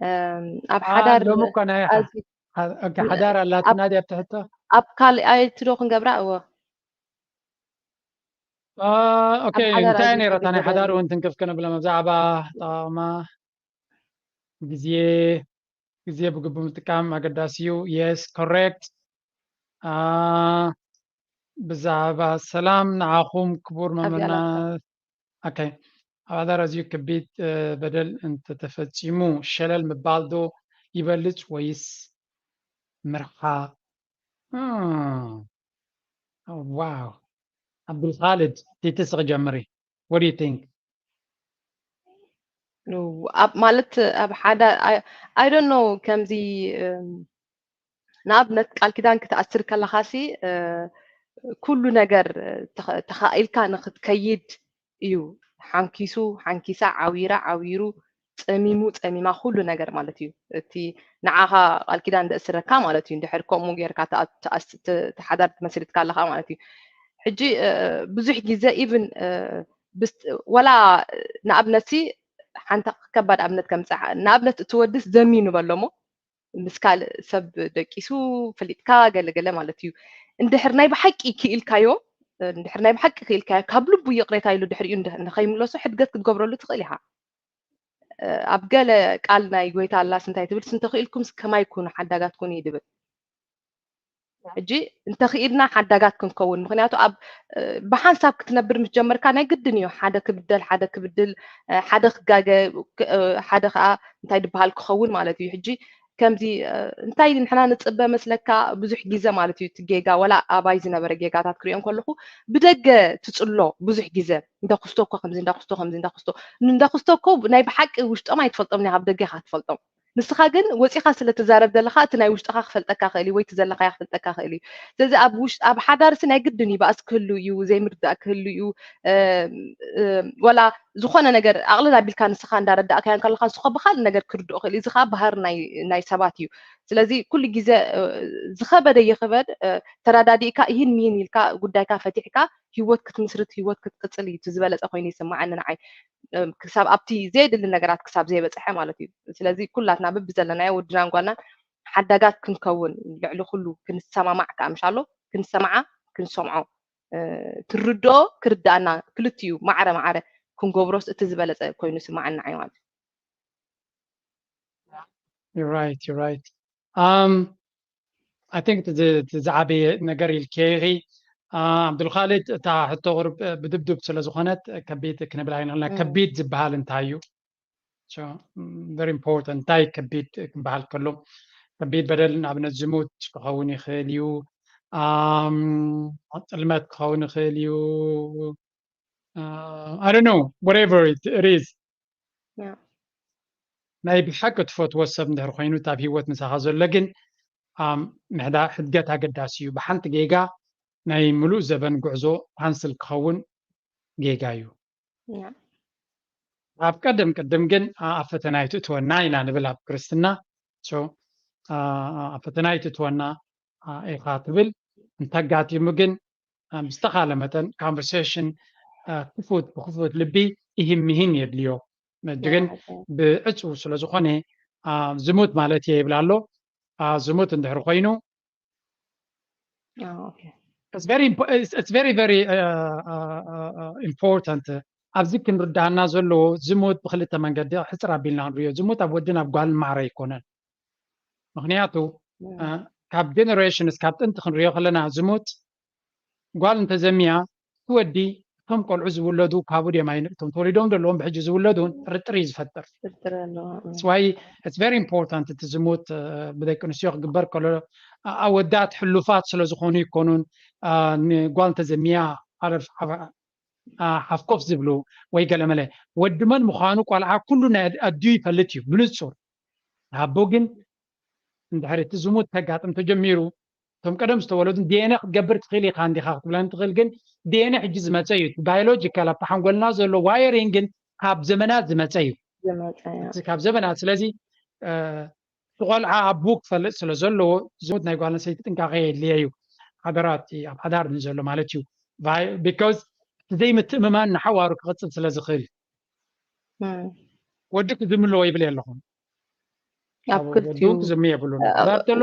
እም፣ ኣብ ሓዳር ሎም እኮ ናይ ሓ- ኣዝዩ- ሓ- ኦኬ፣ ሓዳር ኣላትና ድያ ብትሕቶ ኣብ ካልኣይቲ ዶ ክንገብራ? እወ ኦኬ። ኣብ ሓዳር እንታይ ኣዝዩ ነይረታ ናይ ሓዳር ተገዳዳሪ። እውን ትንክፍ ከነ ብለማ ብዛዕባ ጠማ ግዜ ግዜ ብግቡ ምጥቃም ኣገዳሲ እዩ። የስ ኮሬክት። ብዛዕባ ሰላም ንዓኹም ክቡር ኣብዚኣ መመና ኣላትካ። ኦኬ። ኣብ ሓዳር ኣዝዩ ከቢድ በደል እንተተፈጺሙ ሸለል ምባል ዶ ይበልጽ ወይስ ምርሓቕ? ዋው። ዓብዱልኻልድ ቲቲ ስቕ ጀምሪ። What do you think? ኣብ ማለት ኣብ ሓደ I don't know ከምዚ ንኣብነት ቃል ኪዳን ክትኣስር ከለኻሲ ኩሉ ነገር ተኻኢልካ ንክትከይድ እዩ። ሓንኪሱ ሓንኪሳ፣ ዓዊራ ዓዊሩ፣ ፀሚሙ ፀሚማ፣ ኩሉ ነገር ማለት እዩ። እቲ ንዓኻ ቃል ኪዳን ዘእስረካ ማለት እዩ። እንድሕር ከምኡ ጌርካ ተሓዳር ትመስርትካ ኣለኻ ማለት እዩ። ሕጂ ብዙሕ ግዜ ኢቭን ወላ ንኣብነትሲ ሓንቲ ከባድ ኣብነት ከምፅእ ንኣብነት እቲ ወድስ ዘሚኑ በሎሞ ምስ ካልእ ሰብ ደቂሱ ፈሊጥካ ገለገለ ማለት እዩ። እንድሕር ናይ ብሓቂ ክኢልካዮ እንድሕር ናይ ብሓቂ ክኢልካዮ ካብ ልቡ ይቕሬታ ኢሉ ድሕሪኡ ንኸይምለሶ ሕድገት ክትገብረሉ ትኽእል ኢኻ። ኣብ ገለ ቃል ናይ ጎይታ ኣላስ እንታይ ትብል እንተኽኢልኩም ከማይ ኩኑ ሓዳጋት ኩኑ እዩ ድብል። ሕጂ እንተኽኢልና ሓዳጋት ክንከውን ምክንያቱ ኣብ ብሓንሳብ ክትነብር ምስ ጀመርካ ናይ ግድን እዩ ሓደ ክብደል ሓደ ክብድል ሓደ ክጋገ ሓደ ከዓ እንታይ ድበሃል ክኸውን ማለት እዩ። ሕጂ ከምዚ እንታይ ንሕና ንፅበ መስለካ ብዙሕ ግዜ ማለት እዩ እቲ ጌጋ ወላ ኣባይ ዝነበረ ጌጋታት ክሪኦ ከለኹ ብደገ ትፅሎ ብዙሕ ግዜ እንዳክስቶ እኮ ከምዚ እንዳክስቶ ከምዚ እንዳክስቶ እንዳክስቶ እኮ ናይ ብሓቂ ውሽጦም ኣይትፈልጦም ናይ ካብ ደገ ኢኻ ትፈልጦም። ንስኻ ግን ወፂኻ ስለ ትዛረብ ዘለኻ እቲ ናይ ውሽጥኻ ክፈልጠካ ክእል እዩ ወይ እቲ ዘለኻዮ ክፈልጠካ ክእል እዩ። ስለዚ ኣብ ውሽ ኣብ ሓዳርሲ ናይ ግድን እዩ ባእሲ ክህሉ እዩ ዘይምርዳእ ክህሉ እዩ። ወላ ዝኾነ ነገር ኣቕልል ኣቢልካ ንስኻ እንዳረዳእካዮ ከለኻ ንስኻ ብኻልእ ነገር ክርድኦ ክእል እዩ። እዚ ከዓ ባህር ናይ ናይ ሰባት እዩ። ስለዚ ኩሉ ግዜ ዝኸበደ ይኽበድ ተራዳዲእካ ይህን ሚህን ኢልካ ጉዳይካ ፈቲሕካ ህይወት ክትምስርት ህይወት ክትቅፅል እዩ ዝበለፀ ኮይኑ ይስማዓኒ ንዓይ። ክሳብ ኣብቲ ዘየድሊ ነገራት ክሳብ ዘይበፅሐ ማለት እዩ። ስለዚ ኩላትና በቢ ዘለናዮ ወድናን ጓልናን ሓዳጋት ክንከውን ልዕሊ ኩሉ ክንሰማማዕ ከዓ ምሻሎ ክንሰማዓ ክንሰምዖ ትርድኦ ክርዳኣና ክልቲኡ ማዕረ ማዕረ ክንገብሮስ እቲ ዝበለፀ ኮይኑ ስማዓኒ ንዓይ ማለት እዩ። You're right, you're right. Um, I think ዝዓበየ ነገር ኢልክዮ ኢኺ ዓብዱልካልድ። እታ ሕቶ ቁሩብ ብድብዱብ ስለ ዝኾነት ከቢድ ክንብል ኣይንኽእልና። ከቢድ ዝበሃል እንታይ እዩ? Very important። እንታይ ከቢድ ክበሃል ከሎ ከቢድ በደል ንኣብነት ዝሙት ክኸውን ይኽእል እዩ፣ ጥልመት ክኸውን ይኽእል እዩ፣ I don't know, whatever it is። ናይ ብሓቂ ትፈትዎ ሰብ እንድሕር ኮይኑ እታ ኣብ ሂወት ምሳኻ ዘሎ ግን ምሕዳር ሕድገት ኣገዳሲ እዩ። ብሓንቲ ጌጋ ናይ ምሉእ ዘበን ጉዕዞ ካንስል ክኸውን ጌጋ እዩ። ኣብ ቀደም ቅድም ግን ኣብ ፈተና ኣይትእትወና ኢና ንብል ኣብ ክርስትና። ኣብ ፈተና ኣይትእትወና ኢኻ ትብል። እንተጋጢሙ ግን ብዝተኻለ መጠን ኮንቨርሴሽን ክፉት ብክፉት ልቢ ይህን ምሂን የድልዮ። ግን ብዕፁ ስለዝኾነ ዝሙት ማለት እየ ይብል ኣሎ። ዝሙት እንድሕር ኮይኑ Oh, okay. It's very important ኣብዚ ክንርዳሃና ዘለዎ ዝሙት ብክልተ መንገዲ ሕፅር ኣቢልና ክንሪኦ። ዝሙት ኣብ ወድን ኣብ ጓልን ማዕረ ኣይኮነን። ምክንያቱ ካብ generations ካብ ጥንቲ ክንሪኦ ከለና ዝሙት ጓል እንተዘሚያ እቲ ወዲ እቶም ቆልዑ ዝውለዱ ካብ ድዮም ኣይንእቶም ተወሊዶም ዘለዎም ብሕጂ ዝውለዱ እውን ጥርጥር እዩ ዝፈጥር። It's very important እቲ ዝሙት ብደቂ ኣንስትዮ ክግበር ከሎ ኣወዳት ሕሉፋት ስለ ዝኾኑ ይኮኑን ንጓል እንተዘሚያ ሓፍኮፍ ዝብሉ ወይ ገለመለ ወዲ መን ምዃኑ ቆልዓ ኩሉ ናይ ኣዲኡ ይፈልጥ እዩ ብንፁር። ኣቦ ግን እንድሕር እቲ ዝሙት ከጋጥም ተጀሚሩ እቶም ቀደም ዝተወለዱ ዲኤንኤ ክትገብር ትኽእል ኢኻ እንዲኻ ክትብለኒ ትኽእል። ግን ዲኤንኤ ሕጂ ዝመፀ እዩ። ባዮሎጂካል ኣብቲ ሓንጎልና ዘሎ ዋየሪንግ ግን ካብ ዘመናት ዝመፀ እዩ። ካብ ዘመናት ስለዚ እቲ ቆልዓ ኣቡ ክፈልጥ ስለ ዘለዎ ዝሙት ናይ ጓል ኣንስተይቲ ጥንቃቄ የድልየ እዩ። ሓደራ እቲ ኣብ ሓዳር ንዘሎ ማለት እዩ። ቢካዝ እቲ ዘይምትእምማን ንሓዋሩ ክቕፅል ስለ ዝኽእል ወዲ ክዝምለዎ ይብል ኣለኹም። ኣብ ክልቲኡ ክዝሚ የብሉን። ሓዳር ተሎ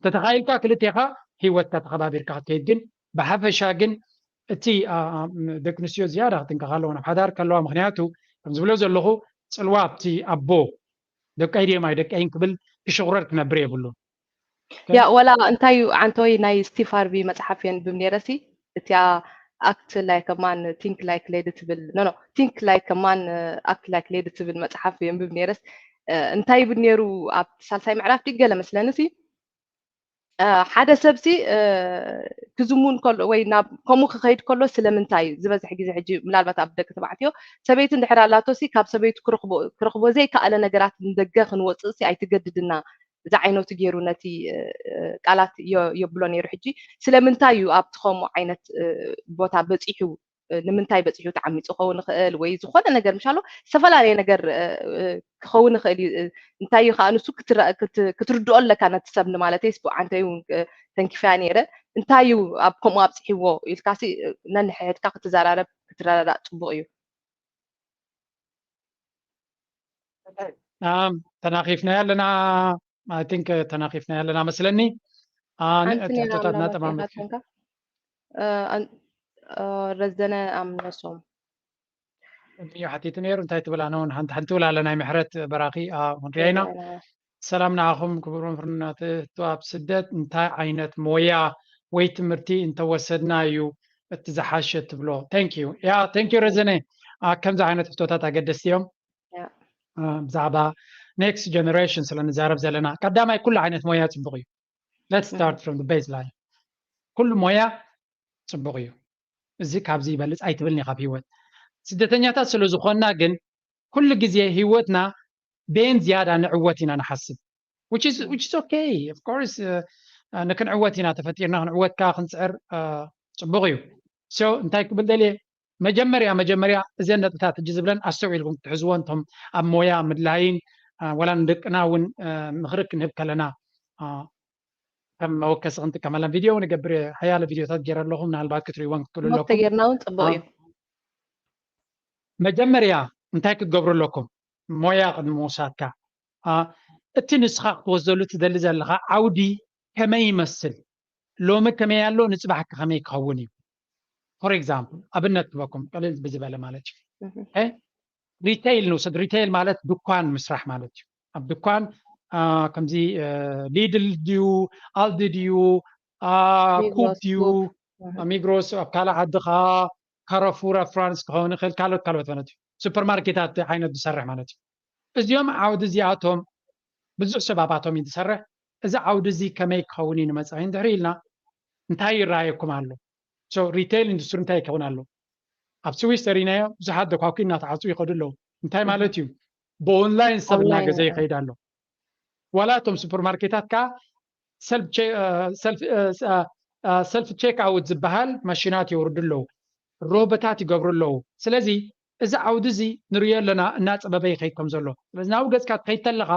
ተተኻኢልካ ክልቴኻ ህይወትካ ተኸባቢርካ ክትከይድ፣ ግን ብሓፈሻ ግን እቲ ደቂ ኣንስትዮ ዝያዳ ክጥንቀቓ ኣለዎ። ናብ ሓዳር ከለዋ፣ ምክንያቱ ከም ዝብሎ ዘለኹ፣ ጽልዋ ኣብቲ ኣቦ፣ ደቀይ ድዮም ኣይ ደቀይን ክብል ክሽቑረር ክነብር የብሉን። ያ ወላ እንታይ እዩ ዓንተወይ፣ ናይ ስቲቭ ሃርቪ መጽሓፍ የንብብ ነይረሲ፣ እቲያ act like a man, think like lady ትብል፣ no no, think like a man, act like lady ትብል መጽሓፍ የንብብ ነይረስ። እንታይ ይብል ነይሩ? ኣብ ሳልሳይ ምዕራፍ ድዩ ገለ መስለኒ ሲ ሓደ ሰብሲ ክዝሙን ከሎ ወይ ናብ ከምኡ ክኸይድ ከሎ ስለምንታይ እዩ ዝበዝሕ ግዜ? ሕጂ ምናልባት ኣብ ደቂ ተባዕትዮ፣ ሰበይቲ እንድሕር ኣላቶ ሲ ካብ ሰበይቱ ክረኽቦ ዘይከኣለ ነገራት ንደገ ክንወፅእ ሲ ኣይትገድድና ዝዓይነቱ ገይሩ ነቲ ቃላት የብሎ ነይሩ። ሕጂ ስለምንታይ እዩ ኣብቲ ከምኡ ዓይነት ቦታ በፂሑ? ንምንታይ በፂሑ? ተዓሚፁ ክኸውን ይኽእል ወይ ዝኾነ ነገር ምሻሎ ዝተፈላለየ ነገር ክኸውን ይኽእል እዩ። እንታይ እዩ ከዓ ንሱ ክትርድኦ ኣለካ ነቲ ሰብ ንማለተይ ስብዓንተ እዩ ተንኪፍያ ነይረ። እንታይ እዩ ኣብ ከምኡ ኣብፅሕዎ ኢልካሲ ነንሕድካ ክትዘራረብ ክትረዳዳእ ፅቡቅ እዩ። ተናኺፍናያ ኣለና። I think ተናኺፍናያ ኣለና መስለኒ። ሕቶታትና ጠማሚ ረዘነ ኣምነሶም እዩ ሓቲቱ ነይሩ። እንታይ ትብል? ኣነ እውን ሓንቲ ሓንቲ ትብል ኣለ ናይ ምሕረት በራኺ ክንሪኣይና። ሰላም ንዓኹም ክቡር መምህርና። እቲ ሕቶ ኣብ ስደት እንታይ ዓይነት ሞያ ወይ ትምህርቲ እንተወሰድና እዩ እቲ ዝሓሸ ትብሎ? Thank you። ያ thank you ረዘነ። ከምዚ ዓይነት ሕቶታት ኣገደስቲ እዮም። ብዛዕባ next generation ስለ ንዛረብ ዘለና ቀዳማይ ኩሉ ዓይነት ሞያ ፅቡቅ እዩ። Let's start from the baseline። ኩሉ ሞያ ፅቡቅ እዩ። እዚ ካብዚ ይበልፅ ኣይትብልን ኢኻ ኣብ ህይወት። ስደተኛታት ስለ ዝኾንና ግን ኩሉ ግዜ ህይወትና ቤን ዝያዳ ንዕወት ኢና ንሓስብ። Which is okay, of course. ንክንዕወት ኢና ተፈጢርና፣ ክንዕወት ከዓ ክንፅዕር ፅቡቅ እዩ። So እንታይ ክብል ደልየ፣ መጀመርያ መጀመርያ እዘን ነጥብታት ሕጂ ዝብለን ኣስተውዒልኩም ክትሕዝዎ፣ እንቶም ኣብ ሞያ ምድላይን ወላ ንደቅና እውን ምኽሪ ክንህብ ከለና ከም መወከሲ ክንጥቀመለን። ቪድዮ እውን እገብር እየ፣ ሓያለ ቪድዮታት ገይረ ኣለኹ፣ ምናልባት ክትሪእወን ክትክእሉ ኣለኩም። ተጌርና እውን ፅቡቅ እዩ። መጀመርያ እንታይ ክትገብሩ ኣለኩም? ሞያ ቅድሚ ምውሳድካ እቲ ንስኻ ክትወስደሉ ትደሊ ዘለኻ ዓውዲ ከመይ ይመስል? ሎሚ ከመይ ኣሎ፣ ንፅባሕ ከመይ ክኸውን እዩ? For example ኣብነት ክበኩም ቅልል ብዝበለ ማለት እዩ። ሪቴይል ንውሰድ። ሪቴይል ማለት ድኳን ምስራሕ ማለት እዩ። ኣብ ድኳን ከምዚ ሊድል ድዩ፣ ኣልዲ ድዩ፣ ኩፕ ድዩ፣ ሚግሮስ ኣብ ካልእ ዓዲ ከዓ ካረፉር ኣብ ፍራንስ ክኸውን ይኽእል፣ ካልኦት ካልኦት ማለት እዩ። ሱፐርማርኬታት ዓይነት ዝሰርሕ ማለት እዩ። እዚኦም ዓውዲ እዚኣቶም ብዙሕ ሰብ ኣብኣቶም እዩ ዝሰርሕ። እዚ ዓውዲ እዚ ከመይ ክኸውን እዩ ንመፃኢ እንድሕሪ ኢልና እንታይ ይረኣየኩም ኣሎ? ሪቴይል ኢንዱስትሪ እንታይ ይከውን ኣሎ? ኣብ ስዊስ ተሪናዮ ብዙሓት ደኳኩ እናተዓፁ ይኸዱ ኣለዉ። እንታይ ማለት እዩ? ብኦንላይን ሰብ እናገዘ ይኸይድ ኣሎ። ዋላ እቶም ሱፐርማርኬታት ከዓ ሰልፍ ቼክ ኣውት ዝበሃል ማሽናት የውርዱ ኣለዉ፣ ሮቦታት ይገብሩ ኣለዉ። ስለዚ እዚ ዓውዲ እዚ ንሪኦ ኣለና እናፀበበ ይኸይድ ከም ዘሎ። ስለዚ ናብኡ ገፅካ ትኸይድ ተለኻ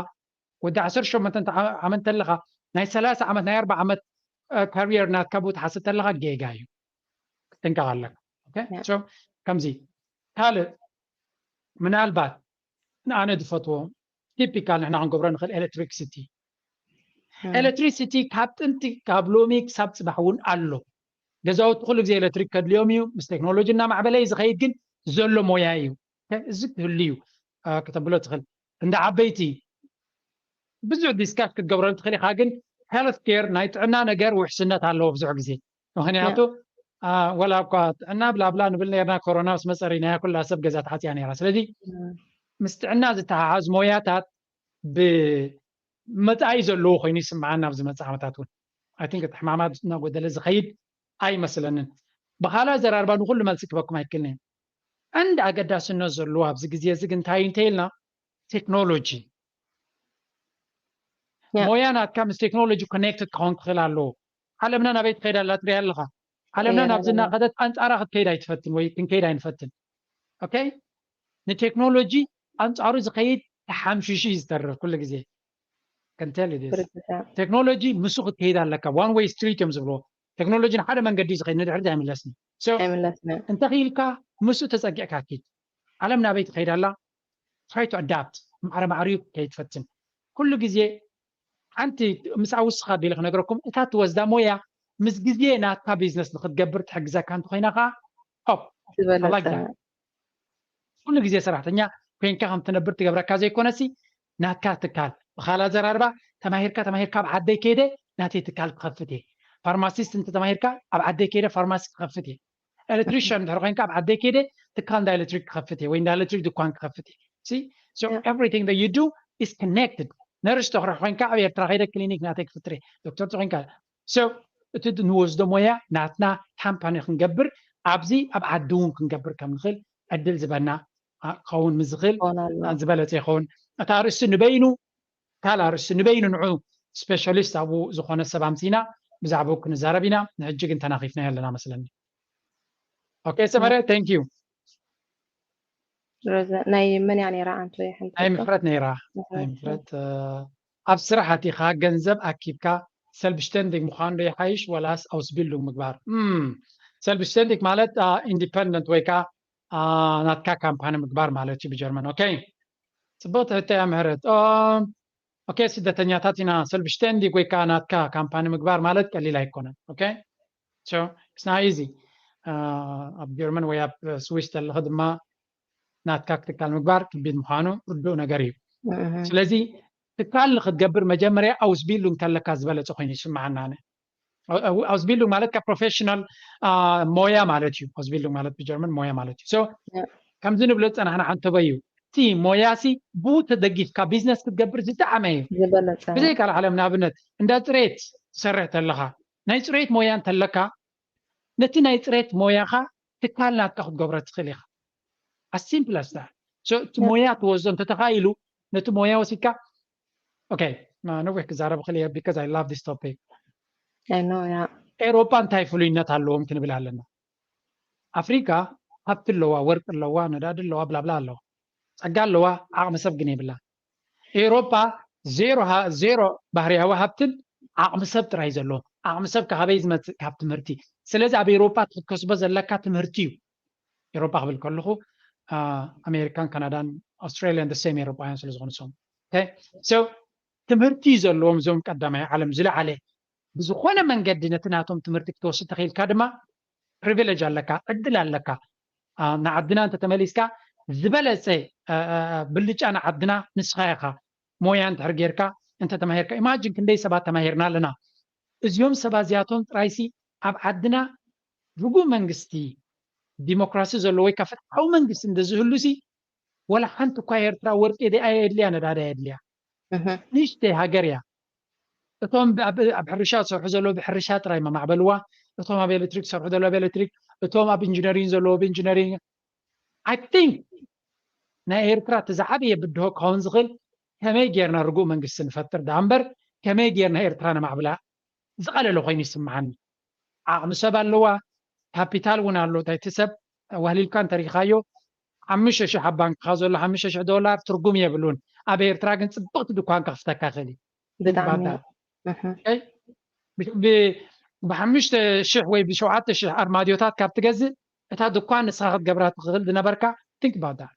ወዲ ዓሰርተ ሸሞንተ ዓመት ተለኻ ናይ ሰላሳ ዓመት ናይ ኣርባ ዓመት ካሪየር ናትካ ብኡ ትሓስብ ተለኻ ጌጋ እዩ። ክትጥንቀቕ ኣለካ። ከምዚ ካልእ ምናልባት ንኣነ ዝፈትዎ ቲፒካል ንሕና ክንገብሮ ንኽእል ኤሌክትሪክሲቲ። ኤሌክትሪሲቲ ካብ ጥንቲ ካብ ሎሚ ክሳብ ፅባሕ እውን ኣሎ። ገዛውቲ ኩሉ ግዜ ኤሌክትሪክ ከድልዮም እዩ። ምስ ቴክኖሎጂ እናማዕበለ እዩ ዝኸይድ፣ ግን ዘሎ ሞያ እዩ። እዚ ክህሉ እዩ ከተብሎ ትኽእል። እንደ ዓበይቲ ብዙሕ ዲስካስ ክትገብረሉ ትኽእል ኢኻ፣ ግን ሄልት ኬር ናይ ጥዕና ነገር ውሕስነት ኣለዎ ብዙሕ ግዜ። ምኽንያቱ ወላ እኳ ጥዕና ብላብላ ንብል ነርና፣ ኮሮና ምስ መፀ ርኢናያ ኩላ ሰብ ገዛ ተዓፅያ ነይራ። ስለዚ ምስ ጥዕና ዝተሓሓዝ ሞያታት ብመፃኢ ዘለዎ ኮይኑ ይስምዓና ኣብዚ መፅእ ዓመታት እውን። I think እቲ ሕማማት እናጎደለ ዝኸይድ ኣይመስለንን። ብኻልእ ኣዘራርባ ንኩሉ መልሲ ክበኩም ኣይክእልን እየ። ቀንዲ ኣገዳስነት ዘለዎ ኣብዚ ግዜ እዚ ግን እንታይ እዩ እንተኢልና ቴክኖሎጂ ሞያ ናትካ ምስ ቴክኖሎጂ ኮኔክትድ ክኸውን ክኽእል ኣለዎ። ዓለምና ናበይ ትኸይድ ኣላ ትሪኣ ኣለኻ። ዓለምና ናብዚ እናኸደት ኣንፃራ ክትከይድ ኣይትፈትን ወይ ክንከይድ ኣይንፈትን። ኦኬ፣ ንቴክኖሎጂ ኣንፃሩ ዝኸይድ ተሓምሽሹ እዩ ዝተርፍ ኩሉ ግዜ። ከንተል ቴክኖሎጂ ምስ ክትከይድ ኣለካ። ዋን ዌይ ስትሪት እዮም ዝብልዎ። ቴክኖሎጂ ንሓደ መንገዲ እዩ ዝኸይድ፣ ንድሕሪት ኣይምለስን። እንተኽኢልካ ምስኡ ተፀጊዕካ ኪድ። ዓለም ናበይ ትኸይድ ኣላ? Try to adapt፣ ማዕረ ማዕሪኡ ከይትፈትን። ኩሉ ግዜ ሓንቲ ምስኣ ውስኻ ቢለ ክነግረኩም፣ እታ ትወስዳ ሞያ ምስ ግዜ ናትካ ቢዝነስ ንክትገብር ትሕግዘካ እንተኮይና ከዓ፣ ሆፕ፣ ዝበለጸ። ኩሉ ግዜ ሰራሕተኛ ኮይንካ ከም ትነብር ትገብረካ ዘይኮነሲ፣ ናትካ ትካል፣ ብካል ኣዘራርባ፣ ተማሂርካ ተማሂርካ ኣብ ዓደይ ከይደ ናተይ ትካል ክኸፍት እየ። ፋርማሲስት እንተ ተማሂርካ ኣብ ዓደይ ከይደ ፋርማሲ ክኸፍት እየ። ኤሌክትሪሽን እንድሕር ኮይንካ ኣብ ዓደይ ከይደ ትካል እንዳ ኤሌክትሪክ ክኸፍት እየ ወይ እንዳ ኤሌክትሪክ ድኳን ክኸፍት እየ። See? So everything that you do is connected. ነርስ ተኽርሕ ኮይንካ ኣብ ኤርትራ ከይደ ክሊኒክ ናተይ ክፍጥር እየ። ዶክተር ተኮይንካ። So እቲ ንወስዶ ሞያ ናትና ካምፓኒ ክንገብር ኣብዚ ኣብ ዓዲ እውን ክንገብር ከም ንኽእል ዕድል ዝበና ክኸውን ምስ ዝኽእል ዝበለፀ ይኸውን። እቲ ኣርእስቲ ንበይኑ ካልእ ኣርእስቲ ንበይኑ ንዑ ስፔሻሊስት ኣብኡ ዝኾነ ሰብ ኣምፂና ብዛዕባኡ ክንዛረብ ኢና። ንሕጂ ግን ተናኺፍናዮ ኣለና መስለኒ። ኦኬ ሰመረ፣ thank you። ናይ መን እያ ነይራ? ኣንተ ሓንቲ ናይ ምሕረት ነይራ። ናይ ምሕረት ኣብ ስራሕ ኣቲኻ ገንዘብ ኣኪብካ ሰልብሽተንዲግ ምዃን ዶ ይሓይሽ ወላስ ኣውስቢልዱንግ ምግባር? ሰልብሽተንዲግ ማለት ኢንዲፐንደንት ወይ ከዓ ናትካ ካምፓኒ ምግባር ማለት እዩ ብጀርመን። ኦኬ፣ ፅብቕቲ ሕቶ እያ ምሕረት። ኦኬ፣ ስደተኛታት ኢና። ሰልብሽተንዲግ ወይ ከዓ ናትካ ካምፓኒ ምግባር ማለት ቀሊል ኣይኮነን። ኦኬ፣ it's not easy። ኣብ ጀርመን ወይ ኣብ ስዊስ ዘለኸ ድማ ናትካ ክትካል ምግባር ከቢድ ምዃኑ ርዱእ ነገር እዩ። ስለዚ ትካል ንክትገብር መጀመርያ ኣውስቢልዱንግ ከለካ ዝበለፀ ኮይኑ ይስምዓና። ኣነ ኣውስቢልዱንግ ማለት ካብ ፕሮፌሽናል ሞያ ማለት እዩ። ኣውስቢልዱንግ ማለት ብጀርመን ሞያ ማለት እዩ። ከምዚ ንብሎ ዝፀናሕና ሓንተበ እዩ። እቲ ሞያሲ ብኡ ተደጊፍካ ቢዝነስ ክትገብር ዝጠዓመ እዩ። ብዘይ ካልእ ዓለም ንኣብነት እንዳ ፅሬት ትሰርሕ ተለኻ ናይ ፅሬት ሞያ እንተለካ ነቲ ናይ ፅሬት ሞያኻ ትካል ናትካ ክትገብሮ ትኽእል ኢኻ። As simple as that። እቲ ሞያ ትወስዶ እንተተኻኢሉ ነቲ ሞያ ወሲድካ ኦኬ፣ ነዊሕ ክዛረብ ክእል እየ because I love this topic። ኤሮጳ እንታይ ፍሉይነት ኣለዎም ክንብል ኣለና። ኣፍሪካ ሃብቲ ኣለዋ፣ ወርቂ ኣለዋ፣ ነዳዲ ኣለዋ፣ ብላብላ ኣለዋ፣ ፀጋ ኣለዋ፣ ዓቕሚ ሰብ ግን የብላ። ኤሮጳ ዜሮ ዜሮ ባህርያዊ ሃብትን ዓቕሚ ሰብ ጥራይ ዘለዎ። ዓቕሚ ሰብ ካበይ ዝመፅእ? ካብ ትምህርቲ። ስለዚ ኣብ ኤሮጳ ክትከስቦ ዘለካ ትምህርቲ እዩ። ኤሮጳ ክብል ከለኹ ኣሜሪካን ካናዳን ኣውስትራሊያን the same ኤሮጳውያን ስለ ዝኾኑ ሰም ትምህርቲ ዘለዎም እዞም ቀዳማይ ዓለም ዝለዓለ ብዝኾነ መንገዲ ነቲ ናቶም ትምህርቲ ክትወስድ ተኽኢልካ ድማ ፕሪቪሌጅ ኣለካ፣ ዕድል ኣለካ። ንዓድና እንተተመሊስካ ዝበለፀ ብልጫ ንዓድና ንስኻ ኢኻ። ሞያ እንድሕር ጌርካ እንተተማሂርካ ኢማጂን ክንደይ ሰባት ተማሂርና ኣለና። እዚኦም ሰባት እዚኣቶም ጥራይሲ ኣብ ዓድና ርጉእ መንግስቲ ዲሞክራሲ ዘለዎ ወይ ከዓ ፍትሓዊ መንግስቲ እንደዝህሉሲ ወላ ሓንቲ እኳ ኤርትራ ወርቂ ኣየድልያ፣ ነዳዲ ኣየድልያ። ንእሽተይ ሃገር እያ። እቶም ኣብ ሕርሻ ዝሰርሑ ዘለዉ ብሕርሻ ጥራይ መማዕበልዋ፣ እቶም ኣብ ኤሌክትሪክ ዝሰርሑ ዘለዉ ኣብ ኤሌክትሪክ፣ እቶም ኣብ ኢንጂነሪንግ ዘለዉ ብኢንጂነሪንግ። I think ናይ ኤርትራ እቲ ዝዓበየ ብድሆ ክኸውን ዝኽእል ከመይ ጌርና ርጉእ መንግስቲ ንፈጥር ደኣ እምበር ከመይ ጌርና ኤርትራ ነማዕብላ ዝቐለለ ኮይኑ ይስምዓኒ። ዓቕሚ ሰብ ኣለዋ፣ ካፒታል እውን ኣሎ። እቲ ሰብ ዋህሊልካ እንተሪኻዮ ሓሙሽተ ሽሕ ኣብ ባንክኻ ዘሎ ሓሙሽተ ሽሕ ዶላር ትርጉም የብሉን። ኣብ ኤርትራ ግን ፅብቕቲ ድኳን ከኽፍተካ ይኽእል እዩ። ብሓሙሽተ ሽሕ ወይ ብሸውዓተ ሽሕ ኣርማድዮታት ካብ ትገዝእ እታ ድኳን ንስኻ ክትገብራ ትኽእል ዝነበርካ think about that።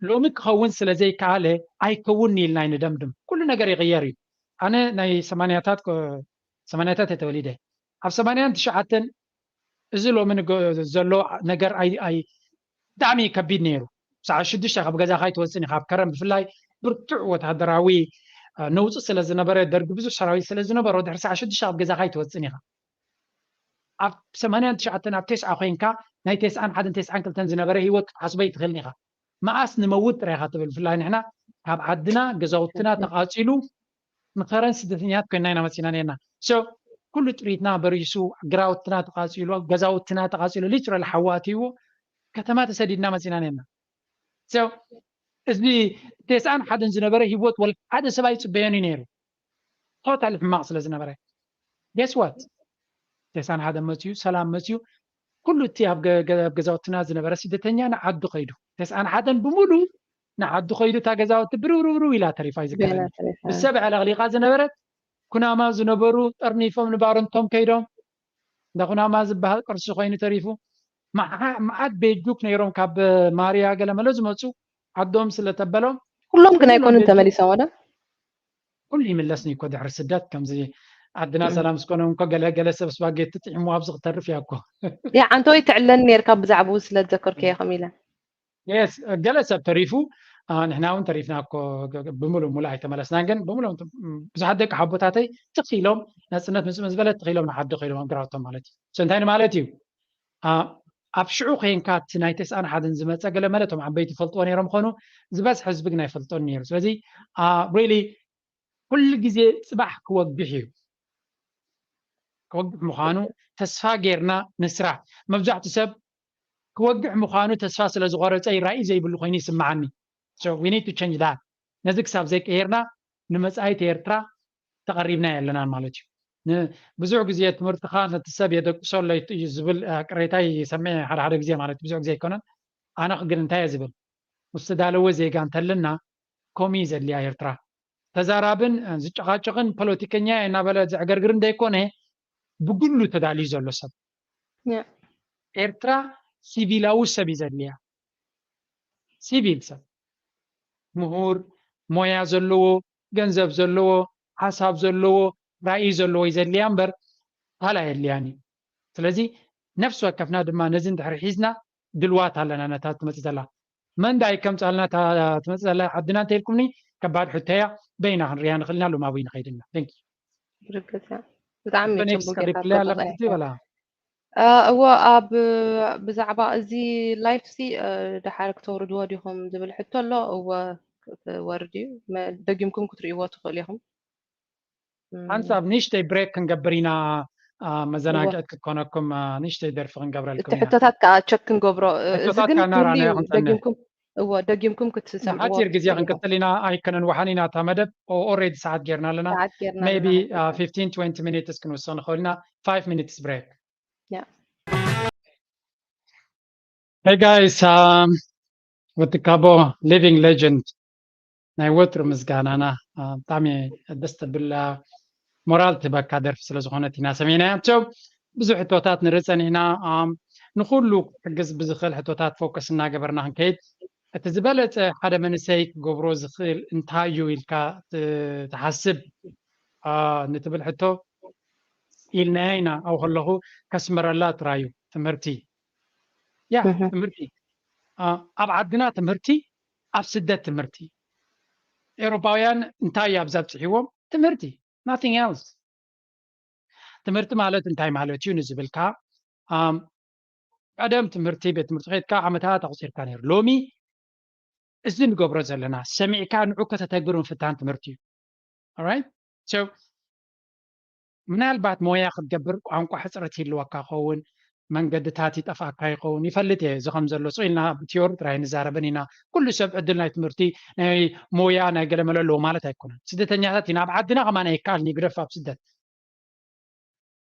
ሎሚ ክኸውን ስለ ዘይከኣለ ኣይከውን ኢልና ኣይንደምድም። ኩሉ ነገር ይቕየር እዩ። ኣነ ናይ ሰማንያታት ሰማንያታት እየ ተወሊደ። ኣብ ሰማንያን ትሽዓተን እዚ ሎሚ ዘሎ ነገር ብጣዕሚ ከቢድ ነይሩ። ሰዓት ሽዱሽተ ካብ ገዛኻ ኣይትወፅን ኢኻ። ኣብ ከረን ብፍላይ ብርቱዕ ወታደራዊ ነውፂ ስለ ዝነበረ፣ ደርጊ ብዙሕ ሰራዊት ስለ ዝነበሮ ድሕሪ ሰዓት ሽዱሽተ ካብ ገዛኻ ኣይትወፅን ኢኻ። ኣብ ሰማንያን ትሽዓተን ኣብ ተስዓ ኮይንካ ናይ ተስዓን ሓደን ተስዓን ክልተን ዝነበረ ህይወት ክትሓስቦ ኣይትኽእልን ኢኻ። መኣስ ንመውት ጥራይ ኢኻ ትብል። ብፍላይ ንሕና ካብ ዓድና ገዛውትና ተቓፂሉ ንኸረን ስደተኛት ኮይንና ኢና መፂና ነርና። So ኩሉ ጥሪትና በሪሱ፣ ግራውትና ተቓፂሉ፣ ገዛውትና ተቓፂሉ፣ ሊትራሊ ሓዊ ኣትይዎ ከተማ ተሰዲድና መፂና ነርና። So እዚ ተስዓን ሓደን ዝነበረ ህይወት ወላ ሓደ ሰብ ኣይፅበዮን እዩ ነይሩ። ቶታሊ ሕማቕ ስለ ዝነበረ guess what? ተስዓን ሓደን መፅዩ፣ ሰላም መፅዩ፣ ኩሉ እቲ ኣብ ገዛውትና ዝነበረ ስደተኛ ንዓዱ ከይዱ። ተስዓን ሓደን ብምሉ ንዓዱ ከይዱ፣ እታ ገዛውቲ ብርብርብርብ ኢላ ተሪፋ እዩ ዝገርም። ብሰብ ዕለቕሊቓ ዝነበረት ኩናማ ዝነበሩ ጠርኒፎም ንባረንቶም ከይዶም። እንዳ ኩናማ ዝበሃል ቅርሲ ኮይኑ ተሪፉ። መዓት ቤጁክ ነይሮም ካብ ማርያ ገለመለ ዝመፁ ዓዶም ስለተበሎም ኩሎም ግን ኣይኮኑን ተመሊሶም ወደ ኩሉ ይምለስኒ እኮ ድሕሪ ስደት ከምዚ ዓድና ሰላም ስኮነ እንኮ ገለ ገለ ሰብ ስፓጌቲ ጥዒሙ ኣብዚ ክተርፍ እያ እኮ ያ ዓንተወይ ትዕለኒ ነርካ ብዛዕባኡ ስለ ዝዘከርኩ እየ ከም ኢለ የስ ገለ ሰብ ተሪፉ ንሕና እውን ተሪፍና እኮ ብምሉእ ሙሉእ ኣይተመለስናን ግን ብምሉእ ብዙሓት ደቂ ሓቦታተይ ትኽ ኢሎም ናፅነት ምፅእ ዝበለ ትኽ ኢሎም ንዓዲ ከይዶም ኣብ ግራውቶም ማለት እዩ እንታይ ማለት እዩ ኣብ ሽዑ ኮይንካ እቲ ናይ ተስኣን ሓደን ዝመፀ ገለ መለ እቶም ዓበይቲ ፈልጥዎ ነይሮም ኾኑ ዝበዝሐ ህዝቢ ግን ኣይፈልጦን ነይሩ ስለዚ ሪሊ ኩሉ ግዜ ፅባሕ ክወግሕ እዩ ክወግሕ ምዃኑ ተስፋ ጌርና ንስራሕ መብዛሕቱ ሰብ ክወግሕ ምዃኑ ተስፋ ስለ ዝቆረፀ ይራእዩ ዘይብሉ ኮይኑ ይስምዓኒ ቸንጅ ነዚ ክሳብ ዘይቀየርና ንመፃኢት ኤርትራ ተቐሪብና የለናን ማለት እዩ ብዙሕ ግዜ ትምህርትኻ ነቲ ሰብ የደቅሶ ኣለይ እዩ ዝብል ቅሬታ ይሰምዕ ሓደ ሓደ ግዜ ማለት ብዙሕ ግዜ ኣይኮነን ኣነ ግን እንታይ እየ ዝብል ምስ ተዳለወ ዜጋ እንተለና ከምኡ እዩ ዘድልያ ኤርትራ ተዛራብን ዝጨቃጨቅን ፖለቲከኛ እናበለ ዘዕገርግር እንደይኮነ ብግሉ ተዳልዩ ዘሎ ሰብ ኤርትራ ሲቪላዊ ሰብ እዩ ዘድልያ ሲቪል ሰብ ምሁር ሞያ ዘለዎ ገንዘብ ዘለዎ ሓሳብ ዘለዎ ራእይ ዘለዎ እዩ ዘድልያ እምበር ካልእ ኣየድልያን እዩ ስለዚ ነፍሲ ወከፍና ድማ ነዚ እንድሕሪ ሒዝና ድልዋት ኣለና ነታ ትመፅእ ዘላ መን ዳይ ከምፃልና ትመፅእ ዘላ ዓድና እንተኢልኩምኒ ከባድ ሕቶ እያ በይና ክንሪያ ንኽእል ኢና ሎማዊ ንኸይድ ኢና ርግፅ እያ ብጣዕሚ ኔክስት ፅቡቅ ጌርካ ሪፕላይ ኣለካ ተጠቂዕካ። ትብላ አ፣ እወ ኣብ ብዛዕባ እዚ ላይፍ ሲ አ፣ ድሓር ክተውርድዎ ዲኹም ዝብል ሕቶ ኣሎ እወ ክወርድ እዩ መ- ደጊምኩም ክትርእይዎ ትኽእሉ ኢኹም እም፣ ሓንሳብ ንእሽተይ ብሬክ ክንገብር ኢና አ፣ መዘናግዕት ክትኮነኩም አ፣ ንእሽተይ ደርፊ ክንገብረልኩም እቲ ኢና ሕቶታት ከዓ ቸክ ክንገብሮ እ፣ እዚ ሕቶታት ግን ከዓ እናረኣናዮ ክህሉ እዩ ክንፀንሕ ደጊምኩም እወ ደጊምኩም ክትሰምዕዎ ንሓፂር ግዜ ትኽእሉ ኢኹም። ክንቅፅል ኢና ኣይከነንውሓን ኢና እታ መደብ ኦሬዲ ሰዓት ጌርና ኣለና ሰዓት ጌርና ሜቢ ኣለና። fifteen twenty minutes ክንውስኽ ንኽእል ኢና five minutes break ያ። Hey guys, um, ወዲ ካቦ living legend ናይ ወትሩ ምስጋናና አ፣ ብጣዕሚ ደስ ተብል አ፣ ሞራል ትበካ ደርፊ ስለ ዝኾነት ኢና ሰሚዕናያ ቸው ብዙሕ ሕቶታት ንርኢ ጸኒሕና ኣም፣ ንኹሉ ክሕግዝ ብዝኽእል ሕቶታት ፎከስ እናገበርና ክንከይድ እቲ ዝበለጸ ሓደ መንእሰይ ክገብሮ ዝኽእል እንታይ እዩ ኢልካ ት- ትሓስብ አ፣ ንትብል ሕቶ ኢልናያ ኢና ኣብኡ ከለኹ ከስምረላ ጥራይ እዩ ትምህርቲ ያ እህ። ትምህርቲ አ፣ ኣብ ዓድና ትምህርቲ ኣብ ስደት ትምህርቲ ኤውሮፓውያን እንታይ እዩ ኣብዚ ኣብፅሕዎም ትምህርቲ nothing else ትምህርቲ ማለት እንታይ ማለት እዩ ንዝብልካ ኣም፣ ቀደም ትምህርቲ ቤት ትምህርቲ ከድካ ዓመታት ኣቁፂርካ ነይሩ ሎሚ እዚ ንገብሮ ዘለና ሰሚዕካ ንዑ ከተተግብር ምፍታን ትምህርቲ እዩ right so ምናልባት ሞያ ክትገብር ቋንቋ ሕፅረት ይህልወካ ይኸውን መንገድታት ይጠፍኣካ ይኸውን ይፈልጥ እየ እዚ ከም ዘሎ ስቕ ኢልና ብቲዮሪ ጥራይ ንዛረብን ኢና ኩሉ ሰብ ዕድል ናይ ትምህርቲ ናይ ሞያ ናይ ገለመለ ኣለዎ ማለት ኣይኮነን ስደተኛታት ኢና ኣብ ዓድና ከማን ኣይከኣልን ይግደፍ ኣብ ስደት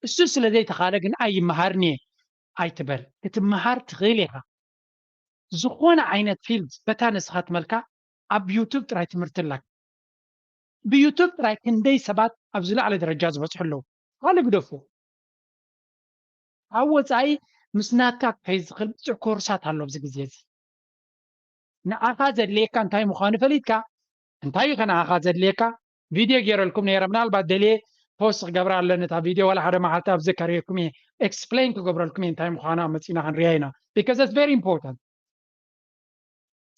እሱ ስለ ዘይተኻለ ግን ኣይመሃርን እየ ኣይትበል ክትመሃር ትኽእል ኢኻ ዝኾነ ዓይነት ፊልድ በታ ንስኻ ትመልካ ኣብ ዩቱብ ጥራይ ትምህርቲ ኣላ ብዩቱብ ጥራይ ክንደይ ሰባት ኣብ ዝለዓለ ደረጃ ዝበፅሑ ኣለዉ ካልእ ግደፉ ካብ ወፃኢ ምስ ናትካ ክኸይድ ዝኽእል ብዙሕ ኮርሳት ኣሎ ኣብዚ ግዜ እዚ ንዓኻ ዘድልየካ እንታይ ምዃኑ ፈሊጥካ እንታይ እዩ ከ ንዓኻ ዘድልየካ ቪድዮ ገይረልኩም ነይረ ምናልባት ደልየ ፖስት ክገብራ ኣለኒ እታ ቪድዮ ዋላ ሓደ መዓልቲ ኣብዚ ከርእየኩም እየ ኤክስፕሌን ክገብረልኩም እየ እንታይ ምዃና መፂና ክንሪያ ኢና because it's very important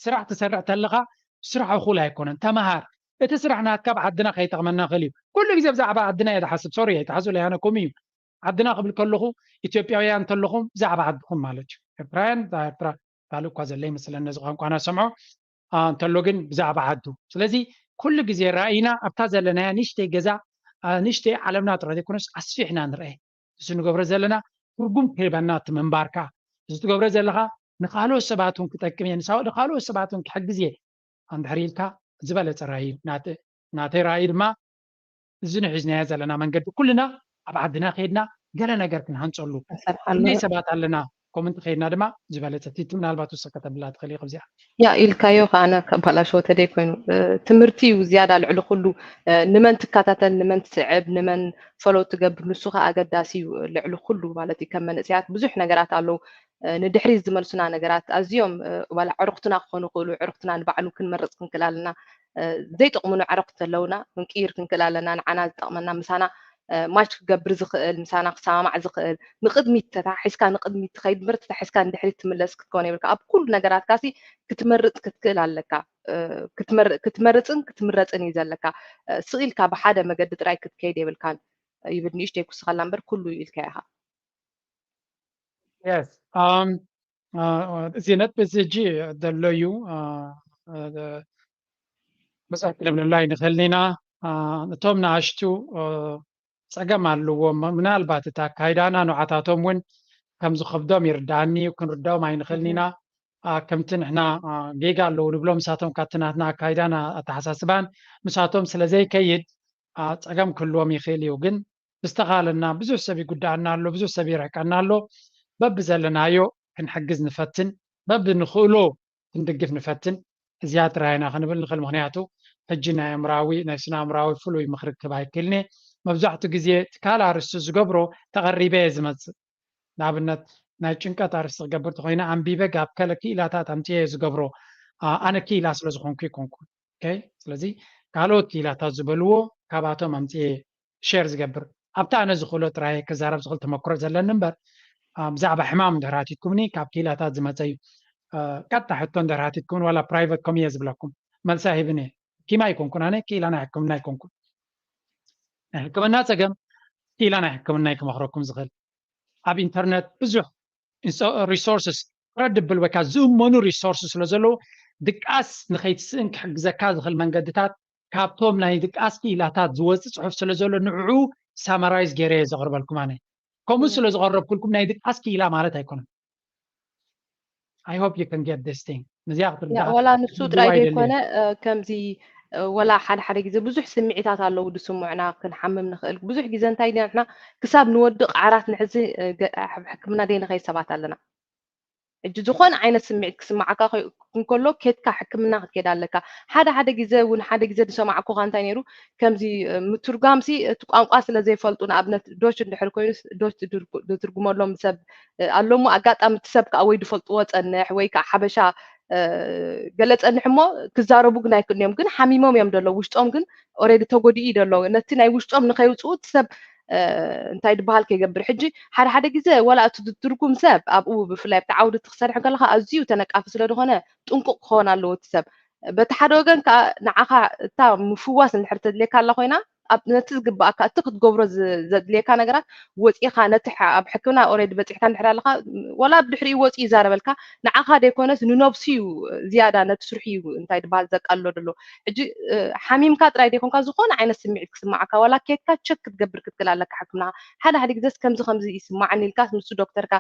ስራሕ ትሰርሕ ተለኻ ስራሕ እኹል ኣይኮነን ተምሃር እቲ ስራሕ ናትካ ኣብ ዓድና ከይጠቕመና ክእል እዩ ኩሉ ግዜ ብዛዕባ ዓድና እየ ዝሓስብ ሶሪ ኣይትሓዙ ለያነ ከምኡ እዩ ዓድና ክብል ከለኹ ኢትዮጵያውያን እንተለኹም ብዛዕባ ዓድኹም ማለት እዩ ኤርትራውያን ብዛዕባ ኤርትራ ካልእ እኳ ዘለ ይመስለኒ ነዚ ቋንቋና ሰምዖ አ፣ እንተሎ ግን ብዛዕባ ዓዱ ስለዚ ኩሉ ግዜ ራእይና ኣብታ ዘለናያ ንእሽተይ ገዛ አ፣ ንእሽተይ ዓለምና ጥራይ ዘይኮነስ ኣስፊሕና ንርአ እዚ ንገብሮ ዘለና ትርጉም ክህበና እቲ ምንባርካ እዚ ትገብሮ ዘለኻ ንካልኦት ሰባት እውን ክጠቅም እየ ንሳ- ንካልኦት ሰባት እውን ክሕግዝ እየ እንድሕር ኢልካ ዝበለፀ ራእይ እዩ ናተ- ናተይ ራእይ ድማ እዚ ንሒዝናዮ ዘለና መንገዲ ኩልና ኣብ ዓድና ከይድና ገለ ነገር ክንሃንፀሉ ንሰርሓሉ ክንደይ ሰባት ኣለና ከምኡ እንተኸይድና ድማ ዝበለፀ ቲቲ ምናልባት ውስኽ ከተብላ ትኽእል ኢኹ እዚኣ ያ ኢልካዮ ከዓነ ከባላሸወ ተደይ ኮይኑ እ፣ ትምህርቲ እዩ ዝያዳ ልዕሊ ኩሉ እ፣ ንመን ትከታተል ንመን ትስዕብ ንመን ፈሎ ትገብር ንሱ ከዓ ኣገዳሲ እዩ ልዕሊ ኩሉ ማለት እዩ ከም መንእሰያት ብዙሕ ነገራት ኣለዉ ንድሕሪት ዝመልሱና ነገራት ኣዝዮም ዋላ ዕሩኽትና ክኾኑ ይኽእሉ። ዕሩኽትና ንባዕሉ ክንመርፅ ክንክእል ኣለና። ዘይጠቕሙና ዕሩኽቲ ኣለውና ክንቅይር ክንክእል ኣለና። ንዓና ዝጠቕመና ምሳና ማች ክገብር ዝኽእል፣ ምሳና ክሰማማዕ ዝኽእል፣ ንቕድሚት ተታሒዝካ ንቕድሚት ትኸይድ እምበር ተታሒዝካ ንድሕሪት ትምለስ ክትከውን የብልካ። ኣብ ኩሉ ነገራትካ ሲ ክትመርፅ ክትክእል ኣለካ። ክትመርፅን ክትምረፅን እዩ ዘለካ። ስቕ ኢልካ ብሓደ መገዲ ጥራይ ክትከይድ የብልካን ይብል። ንእሽተይ ክውስኸልና እምበር ኩሉ ኢልካ ኢኻ። Yes. እዚ ነጥቢ እዚ ሕጂ ዘሎ እዩ። ብዙሕ ክንብለሉ ኣይንኽእልን ኢና። እቶም ንኣሽቱ ፀገም ኣለዎም። ምናልባት እቲ ኣካይዳና ንዓታቶም እውን ከም ዝኸብዶም ይርድኣኒ እዩ። ክንርድኦም ኣይንኽእልን ኢና። ከምቲ ንሕና ጌጋ ኣለዉ ንብሎም፣ ንሳቶም ካብቲ ናትና ኣካይዳን ኣተሓሳስባን ምሳቶም ስለ ዘይከይድ ፀገም ክህልዎም ይኽእል እዩ። ግን ብዝተኻለና ብዙሕ ሰብ ይጉዳኣና ኣሎ፣ ብዙሕ ሰብ ይርሕቀና ኣሎ። በብዘለናዮ ክንሕግዝ ንፈትን፣ በብንኽእሎ ክንድግፍ ንፈትን። እዚኣ ጥራይ ኢና ክንብል ንኽእል። ምኽንያቱ ሕጂ ናይ ኣእምራዊ ናይ ስነ ኣእምራዊ ፍሉይ ምኽሪ ክህብ ኣይክእልን እየ። መብዛሕትኡ ግዜ እቲ ካልእ ኣርእስቲ ዝገብሮ ተቐሪበ እየ ዝመፅእ። ንኣብነት ናይ ጭንቀት ኣርእስቲ ክገብር ተኾይነ ኣንቢበ ጋብ ከለ ክኢላታት ኣምፅየ እየ ዝገብሮ። ኣነ ክኢላ ስለ ዝኾንኩ ይኮንኩ። ስለዚ ካልኦት ክኢላታት ዝበልዎ ካብኣቶም ኣምፅየ ሸር ዝገብር። ኣብቲ ኣነ ዝኽእሎ ጥራይ ክዛረብ ዝኽእል ተመክሮ ዘለኒ እምበር ብዛዕባ ሕማም እንድሕር ሃቲትኩምኒ ካብ ክኢላታት ዝመፀ እዩ። ቀጥታ ሕቶ እንድሕር ሃቲትኩምኒ ዋላ ፕራይቨት ከም እየ ዝብለኩም መልሲ ኣይህብን እየ። ኪማ ኣይኮንኩን ኣነ ክኢላ ናይ ሕክምና ኣይኮንኩን። ናይ ሕክምና ፀገም ክኢላ ናይ ሕክምና እዩ ክመኽረኩም ዝኽእል። ኣብ ኢንተርነት ብዙሕ ሪሶርስስ ክረድብል ወይ ከዓ ዝእመኑ ሪሶርስ ስለ ዘለዉ ድቃስ ንኸይትስእን ክሕግዘካ ዝኽእል መንገድታት ካብቶም ናይ ድቃስ ክኢላታት ዝወፅእ ፅሑፍ ስለ ዘሎ ንዕኡ ሳማራይዝ ገይረ እየ ዘቕርበልኩም ኣነ። ከምኡ ስለ ዝቐረብኩልኩም ናይ ድቃስ ክኢላ ማለት ኣይኮነን። I hope you can get this thing። ነዚኣ ክትርዳእ ወላ ንሱ ጥራይ ዘይኮነ ከምዚ ወላ ሓደ ሓደ ግዜ ብዙሕ ስምዒታት ኣለዉ ዝስምዑና ክንሓምም ንኽእል። ብዙሕ ግዜ እንታይ ኢና ንሕና ክሳብ ንወድቕ ዓራት ንሕዚ ሕክምና ዘይንኸይድ ሰባት ኣለና። ሕጂ ዝኾነ ዓይነት ስምዒት ክስምዓካ እንከሎ ኬድካ ሕክምና ክትከይድ ኣለካ። ሓደ ሓደ ግዜ እውን ሓደ ግዜ ዝሰማዕኩኻ እንታይ ነይሩ ከምዚ ምትርጓምሲ እቲ ቋንቋ ስለ ዘይፈልጡ ንኣብነት ዶች እንድሕር ኮይኑ ዶች ዝትርጉመሎም ሰብ ኣሎ እሞ ኣጋጣሚ እቲ ሰብ ከዓ ወይ ዝፈልጥዎ ፀንሕ ወይ ከዓ ሓበሻ ገለ ፀንሕ እሞ ክዛረቡ ግን ኣይክእሉን እዮም። ግን ሓሚሞም እዮም ዘለዉ ውሽጦም ግን ኦሬዲ ተጎዲኡ እዩ ዘሎ። ነቲ ናይ ውሽጦም ንኸይውፅኡ እቲ ሰብ እንታይ ዝበሃል ከይገብር። ሕጂ ሓደ ሓደ ግዜ ዋላ እቲ ዝትርጉም ሰብ ኣብኡ ብፍላይ ኣብቲ ዓውዲ እቲ ክሰርሕ ከለካ ኣዝዩ ተነቃፊ ስለ ዝኾነ ጥንቁቕ ክኸውን ኣለዎ እቲ ሰብ። በቲ ሓደ ወገን ከዓ ንዓኻ እታ ምፍዋስ እንድሕር ተድልየካ ኣላ ኮይና ኣብ ነቲ ዝግባኣካ እቲ ክትገብሮ ዘድልየካ ነገራት ወፂኻ ነቲ ኣብ ሕክምና ኦሬዲ በፂሕካ እንድሕር ኣለካ ዋላ ብድሕሪኡ ወፂኡ ይዛረበልካ ንዓኻ ደይኮነስ ንነብሱ እዩ ዝያዳ ነቲ ስርሑ እዩ እንታይ ዝበሃል ዘቃልሎ ዘሎ። ሕጂ ሓሚምካ ጥራይ ደይኮንካ ዝኾነ ዓይነት ስምዒት ክስማዓካ ዋላ ኬድካ ቸክ ክትገብር ክትክእል ኣለካ ሕክምና ሓደ ሓደ ግዜስ ከምዚ ከምዚ ይስማዓኒ ኢልካ ምስ ዶክተርካ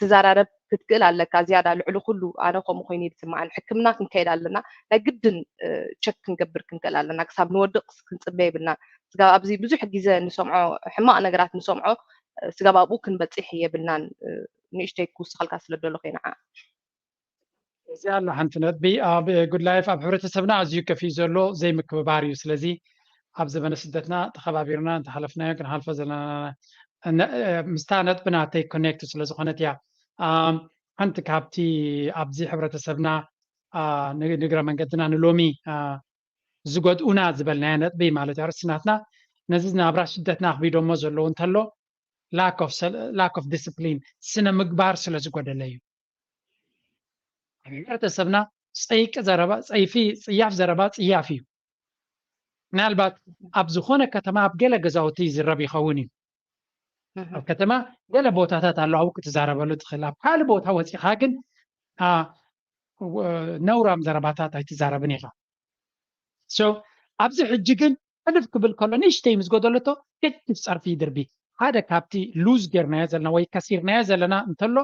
ክትዘራረብ ክትክእል ኣለካ ዝያዳ ልዕሊ ኩሉ ኣነ ከምኡ ኮይኑ ይስማዓኒ ሕክምና ክንከይድ ኣለና ናይ ግድን ቸክ ክንገብር ክንክእል ኣለና ክሳብ ንወድቕ ክንፅበ የብልና ስጋብ ኣብዚ ብዙሕ ግዜ ንሰምዖ ሕማቕ ነገራት ንሰምዖ ስጋብ ኣብኡ ክንበፅሕ የብልናን ንእሽተይ ክውስኸልካ ስለ ደለኹ ንዓ እዚ ኣሎ ሓንቲ ነጥቢ ኣብ ጉድ ላይፍ ኣብ ሕብረተሰብና ኣዝዩ ከፊ ዘሎ ዘይምክብባር እዩ ስለዚ ኣብ ዘበነ ስደትና ተኸባቢርና እንተሓለፍናዮ ክንሓልፎ ዘለና ምስታ ነጥቢ ናተይ ኮኔክት ስለ ዝኾነት እያ ሓንቲ ካብቲ ኣብዚ ሕብረተሰብና ንግረ መንገድና ንሎሚ ዝጎድኡና ዝበልናዮ ነጥቢ ማለት እዩ ኣርእስቲ ናትና ነዚ ናብራ ስደትና ኣኽቢዶሞ ዘለዉ እንተሎ lack of discipline ስነ ምግባር ስለ ዝጎደለ እዩ ኣብ ሕብረተሰብና ፀይቂ ዘረባ ፀይፊ ፅያፍ ዘረባ ፅያፍ እዩ ምናልባት ኣብ ዝኾነ ከተማ ኣብ ገለ ገዛውቲ ይዝረብ ይኸውን እዩ ኣብ ከተማ ገለ ቦታታት ኣሎ ኣብኡ ክትዛረበሉ ትኽእል ኣብ ካልእ ቦታ ወፂኻ ግን ነውራም ዘረባታት ኣይትዛረብን ኢኻ so ኣብዚ ሕጂ ግን ሕልፍ ክብል ከሎ ንእሽተይ ምስ ጎደለቶ ገዲፍ ፀርፊ ይድርቢ ሓደ ካብቲ ሉዝ ጌርናዮ ዘለና ወይ ከሲርናዮ ዘለና እንተሎ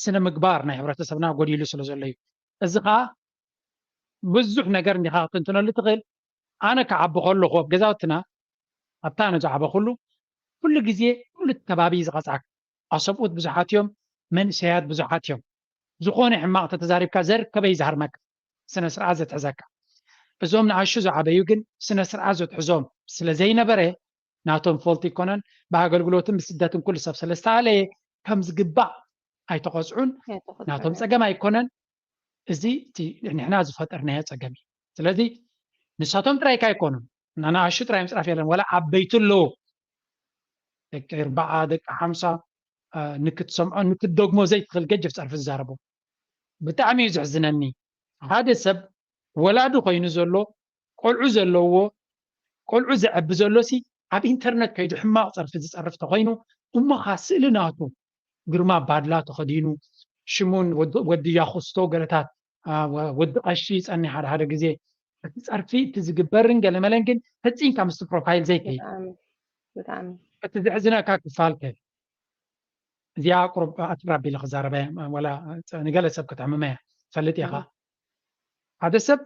ስነ ምግባር ናይ ሕብረተሰብና ጎዲሉ ስለ ዘሎ እዩ እዚ ከዓ ብዙሕ ነገር እንዲኻ ክትንትነሉ ትኽእል ኣነ ክዓቢ ከለኹ ኣብ ገዛውትና ኣብታ ኣነ ዝዓበኹሉ ኩሉ ግዜ ኩሉ ከባቢ ዝቐፅዓካ ኣሰብኡት ብዙሓት እዮም መንእሰያት ብዙሓት እዮም ዝኾነ ሕማቕ ተተዛሪብካ ዘርከበ ይዝሃርመካ ስነ ስርዓት ዘትሕዘካ እዞም ንኣሹ ዝዓበዩ ግን ስነ ስርዓት ዘትሕዞም ስለ ዘይነበረ ናቶም ፎልት ይኮነን ብኣገልግሎትን ብስደትን ኩሉ ሰብ ስለ ዝተኣለየ ከም ዝግባእ ኣይተቐፅዑን። ናቶም ጸገም ኣይኮነን። እዚ ንሕና ዝፈጠርናዮ ጸገም እዩ። ስለዚ ንሳቶም ጥራይካ ኣይኮኑን፣ ንኣናእሽቱ ጥራይ ምጽራፍ የለን፣ ዋላ ዓበይቲ ኣለዉ፣ ደቂ ኣርባዓ፣ ደቂ ሓምሳ፣ ንክትሰምዖ ንክትደግሞ ዘይትኽእል ገጀፍ ጸርፊ ዝዛረቡ። ብጣዕሚ እዩ ዘሕዝነኒ። ሓደ ሰብ ወላዲ ኮይኑ ዘሎ፣ ቆልዑ ዘለዎ፣ ቆልዑ ዘዕቢ ዘሎ ሲ ኣብ ኢንተርነት ከይዱ ሕማቕ ጸርፊ ዝጸርፍ ተኾይኑ፣ እሞ ኸኣ ስእሊ ናቱ ግርማ ባድላ ተኸዲኑ፣ ሽሙን ወዲ ያኹስቶ ገለታት፣ ወዲ ቀሺ ይጸኒ ሓደ ሓደ ግዜ። እቲ ጸርፊ እቲ ዝግበርን ገለመለን ግን ፈጺምካ ምስቲ ፕሮፋይል ዘይከይድ። እቲ ዘሕዝነካ ክፋል ከ እዚኣ ቁሩብ ኣትብር ኣቢለ ክዛረበ፣ ዋላ ንገለ ሰብ ክትዕምመ እያ ትፈልጥ ኢኻ። ሓደ ሰብ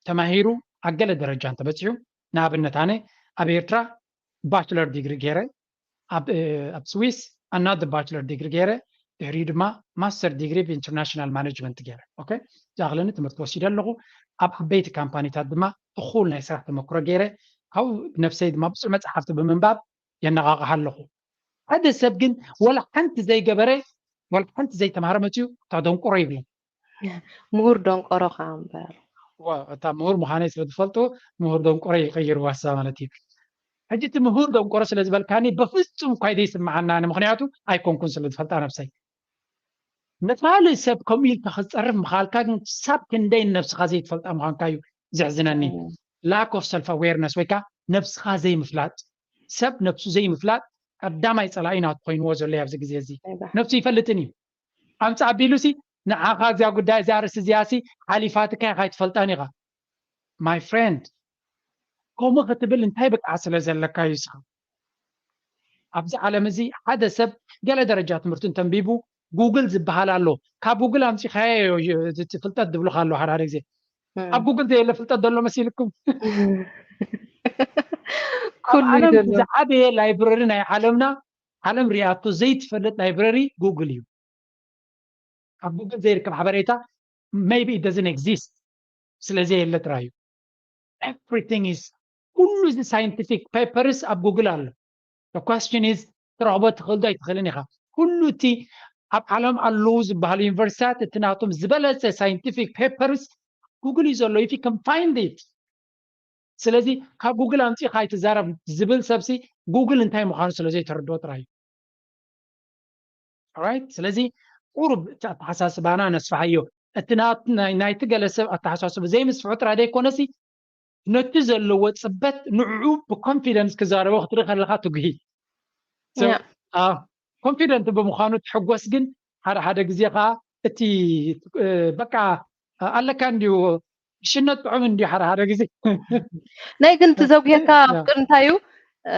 ተማሂሩ ኣብ ገለ ደረጃ እንተበጺሑ፣ ንኣብነት ኣነ ኣብ ኤርትራ ባችለር ዲግሪ ገይረ፣ ኣብ ስዊስ ኣናደ ባችለር ዲግሪ ገይረ፣ ድሕሪኡ ድማ ማስተር ዲግሪ ብኢንተርናሽናል ማኔጅመንት ገይረ። ኦኬ፣ ዝኣኽለኒ ትምህርቲ ወሲደ ኣለኹ። ኣብ ዓበይቲ ካምፓኒታት ድማ እኹል ናይ ስራሕ ተመክሮ ገይረ፣ ካብኡ ብነፍሰይ ድማ ብዙሕ መጽሓፍቲ ብምንባብ የነቓቕሓ ኣለኹ። ሓደ ሰብ ግን ወላ ሓንቲ ዘይገበረ፣ ወላ ሓንቲ ዘይተማሃረ መፅዩ እታ ደንቆሮ ይብሎ። ምሁር ደንቆሮ ከዓ እምበር። እታ ምሁር ምዃነይ ስለ ዝፈልጡ ምሁር ደንቆሮ ይቀይርዋ እሳ ማለት እዩ። ሕጂ እቲ ምሁር ደንቆሮ ስለ ዝበልካኒ በፍጹም እኳ ዘይስምዓና፣ ምክንያቱ ኣይኮንኩን ስለ ዝፈልጣ ነብሰይ። ንኻልእ ሰብ ከምኡ ኢልካ ክትጸርፍ ምኻልካ ግን ክሳብ ክንደይ ንነብስኻ ዘይትፈልጣ ምዃንካ እዩ ዘሕዝነኒ። Lack of self awareness ወይ ከዓ ነብስኻ ዘይምፍላጥ። ሰብ ነብሱ ዘይምፍላጥ ቀዳማይ ጸላኢ ናቱ ኮይንዎ ዘሎ ኣብዚ ግዜ እዚ። ነብሱ ይፈልጥን እዩ። ኣምጻ ኣቢሉሲ ንዓኻ እዚኣ ጉዳይ እዚኣ ርእሲ እዚኣሲ ሓሊፋትካ ኢኻ ኣይትፈልጣን ኢኻ። My friend፣ ከምኡ ክትብል እንታይ ብቅዓት ስለ ዘለካ እዩ እስኻ? ኣብዚ ዓለም እዚ ሓደ ሰብ ገለ ደረጃ ትምህርቲ እንተንቢቡ ጉግል ዝበሃል ኣሎ። ካብ ጉግል ኣምጺኻዮ እዩ እቲ ፍልጠት ዝብሉኻ ኣለዉ ሓደ ሓደ ግዜ። ኣብ ጉግል ዘየለ ፍልጠት ዘሎ መሲልኩም? ኣብ ኩሉ እዩ ዓለም ዘሎ። ዝዓበየ ላይብረሪ ናይ ዓለምና፣ ዓለም ሪኣቶ ዘይትፈልጥ ላይብረሪ ጉግል እዩ። ኣብ ጉግል ዘይርከብ ሓበሬታ maybe it doesn't exist፣ ስለ ዘየለ ጥራይ እዩ። Everything is፣ ኩሉ እዚ ሳይንቲፊክ ፔፐርስ ኣብ ጉግል ኣሎ። The question is፣ ትረኽቦ ትኽእል ዶ ኣይትኽእልን ኢኻ? ኩሉ እቲ ኣብ ዓለም ኣለዉ ዝበሃሉ ዩኒቨርሲታት እቲ ናቶም ዝበለጸ ሳይንቲፊክ ፔፐርስ ጉግል እዩ ዘሎ። If you can find it። ስለዚ ካብ ጉግል ኣምጺእኻ ኣይትዛረብ ዝብል ሰብሲ ጉግል እንታይ ምዃኑ ስለ ዘይተረድኦ ጥራይ እዩ። Alright? ስለዚ ቁሩብ እቲ ኣተሓሳስባና ነስፍሓዮ። እቲ ናት-፣ ናይ-፣ ናይቲ ገለ ሰብ ኣተሓሳስባ ዘይምስፍሑ ጥራይ ዘይኮነሲ ነቲ ዘለዎ ጽበት ንዕኡ ብኮንፊደንስ ክዛረቦ ክትርኢ ከለኻ ትጉሂ። So፣ Yeah. አ፣ ኮንፊደንት ብምዃኑ ትሕጎስ፣ ግን ሓደ ሓደ ግዜ ኸኣ እቲ፣ እ፣ በቃ ኣለካ እንዲዩ ሽነት ጥዑም እንዲዩ ሓደ ሓደ ግዜ። ናይ ግን ትዘጉየካ ያ። ኣፍቅር እንታይ እዩ? እ፣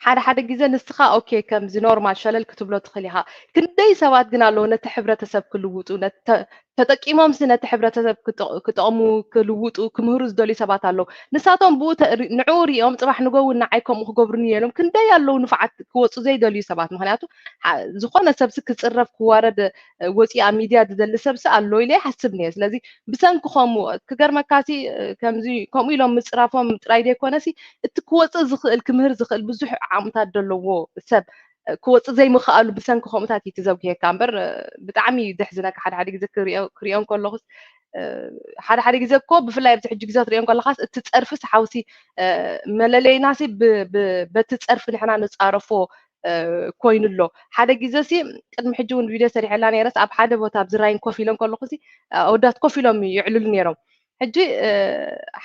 ሓደ ሓደ ግዜ ንስኻ ኦኬ ከምዚ ኖርማል ሸለል ክትብሎ ትኽእል ኢኻ። ክንደይ ሰባት ግን ኣለዉ ነቲ ሕብረተሰብ ክልውጡ፣ ነቲ ተ-፣ ተጠቂሞምሲ ነቲ ሕብረተሰብ ክጠ-፣ ክጠቕሙ፣ ክልውጡ፣ ክምህሩ ዝደልዩ ሰባት ኣለዉ። ንሳቶም ብኡ ተ-፣ ሪ-፣ ንዕኡ ሪኦም ጽባሕ ንጎ እውን ንዓይ ከምኡ ክገብሩኒ እዮም ኢሎም ክንደይ ኣለዉ ንፉዓት ክወጹ ዘይደልዩ ሰባት። ምኽንያቱ ሓ-፣ ዝኾነ ሰብሲ ክጽረፍ፣ ክዋረድ፣ እ፣ ወጺኡ ኣብ ሚድያ ዝደሊ ሰብሲ ኣሎ ኢለ ይሓስብ ነየ። ስለዚ ብሰንኪ ከምኡ ክገርመካሲ፣ እ፣ ከምዚ ከምኡ ኢሎም ምጽራፎም ጥራይ ዘይኮነሲ እቲ ክወጽእ ዝኽእል ክምህር ዝኽእል ብዙሕ ዓቕምታት ዘለዎ ሰብ እ፣ ክወጽእ ዘይምኽኣሉ ብሰንኪ ከምኡታት እዩ ትዘጉየካ እምበር፣ እ፣ ብጣዕሚ እዩ ዘሕዝነካ። ሓደ ሓደ ግዜ ክሪኦ-፣ ክሪኦ እንከለኹስ፣ እ፣ ሓደ ሓደ ግዜ እኮ ብፍላይ ኣብዚ ሕጂ ግዜ ክትሪኦ እንከለኻስ እቲ ጸርፍስ ሓውሲ፣ እ፣ መለለይናሲ ብ-፣ ብ-፣ በቲ ጸርፊ ንሕና ንጻረፎ፣ እ፣ ኮይኑ ኣሎ። ሓደ ግዜሲ ቅድሚ ሕጂ እውን ቪድዮ ሰሪሐላ ነይረስ ኣብ ሓደ ቦታ ኣብዚ ራይን ኮፍ ኢለ እንከለኹሲ፣ እ፣ ኣወዳት ኮፍ ኢሎም ይዕልሉ ነይሮም። ሕጂ፣ እ፣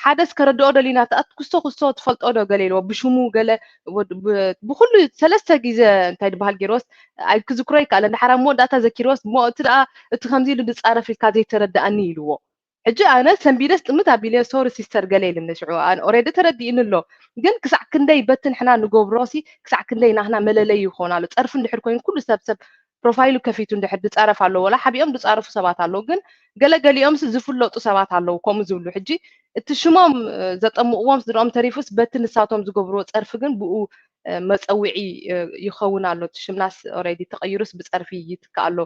ሓደስ ከረድኦ ደሊና፣ እቲ ኣት-፣ ክስቶ ክስቶ ትፈልጦ ዶ ገለ ኢልዎ፣ ብሽሙ ገለ ወድ-፣ ብ-፣ ብኹሉ ሰለስተ ግዜ እንታይ ዝበሃል ገይርዎስ፣ ኣይ ክዝክሮ ይከኣል፣ እንድሓር ኣብ መወዳእታ ዘኪርዎስ፣ እሞ እቲ ደኣ፣ እቲ ከምዚ ኢሉ ዝጻረፍ ኢልካ ዘይተረድኣኒ ኢልዎ። ሕጂ ኣነ ሰንቢደስ ጥምት ኣቢለ፣ ሶሪ ሲስተር ገለ ኢልኒ፣ ሽዑ ኣነ ኦሬዲ ተረዲእኒ ኣሎ። ግን ክሳዕ ክንደይ በቲ ንሕና ንገብሮሲ፣ ክሳዕ ክንደይ ናህና መለለይ ይኾን ኣሎ። ጸርፊ እንድሕር ኮይኑ ኩሉ ሰብ፣ ሰብ ፕሮፋይሉ ከፊቱ እንድሕር ዝጻረፍ ኣሎ፣ ወላ ሓቢኦም ዝጻረፉ ሰባት ኣለዉ። ግን ገለ ገሊኦምስ ዝፍለጡ ሰባት ኣለዉ ከምኡ ዝብሉ። ሕጂ እቲ ሽሞም፣ እ፣ ዘጠምቕዎም ስድራኦም ተሪፉስ በቲ ንሳቶም ዝገብርዎ ጸርፊ ግን ብኡ፣ እ፣ መጸውዒ፣ እ፣ ይኸውን ኣሎ። እቲ ሽምናስ ኦሬዲ ተቐይሩስ ብጸርፊ ይትካእ ኣሎ።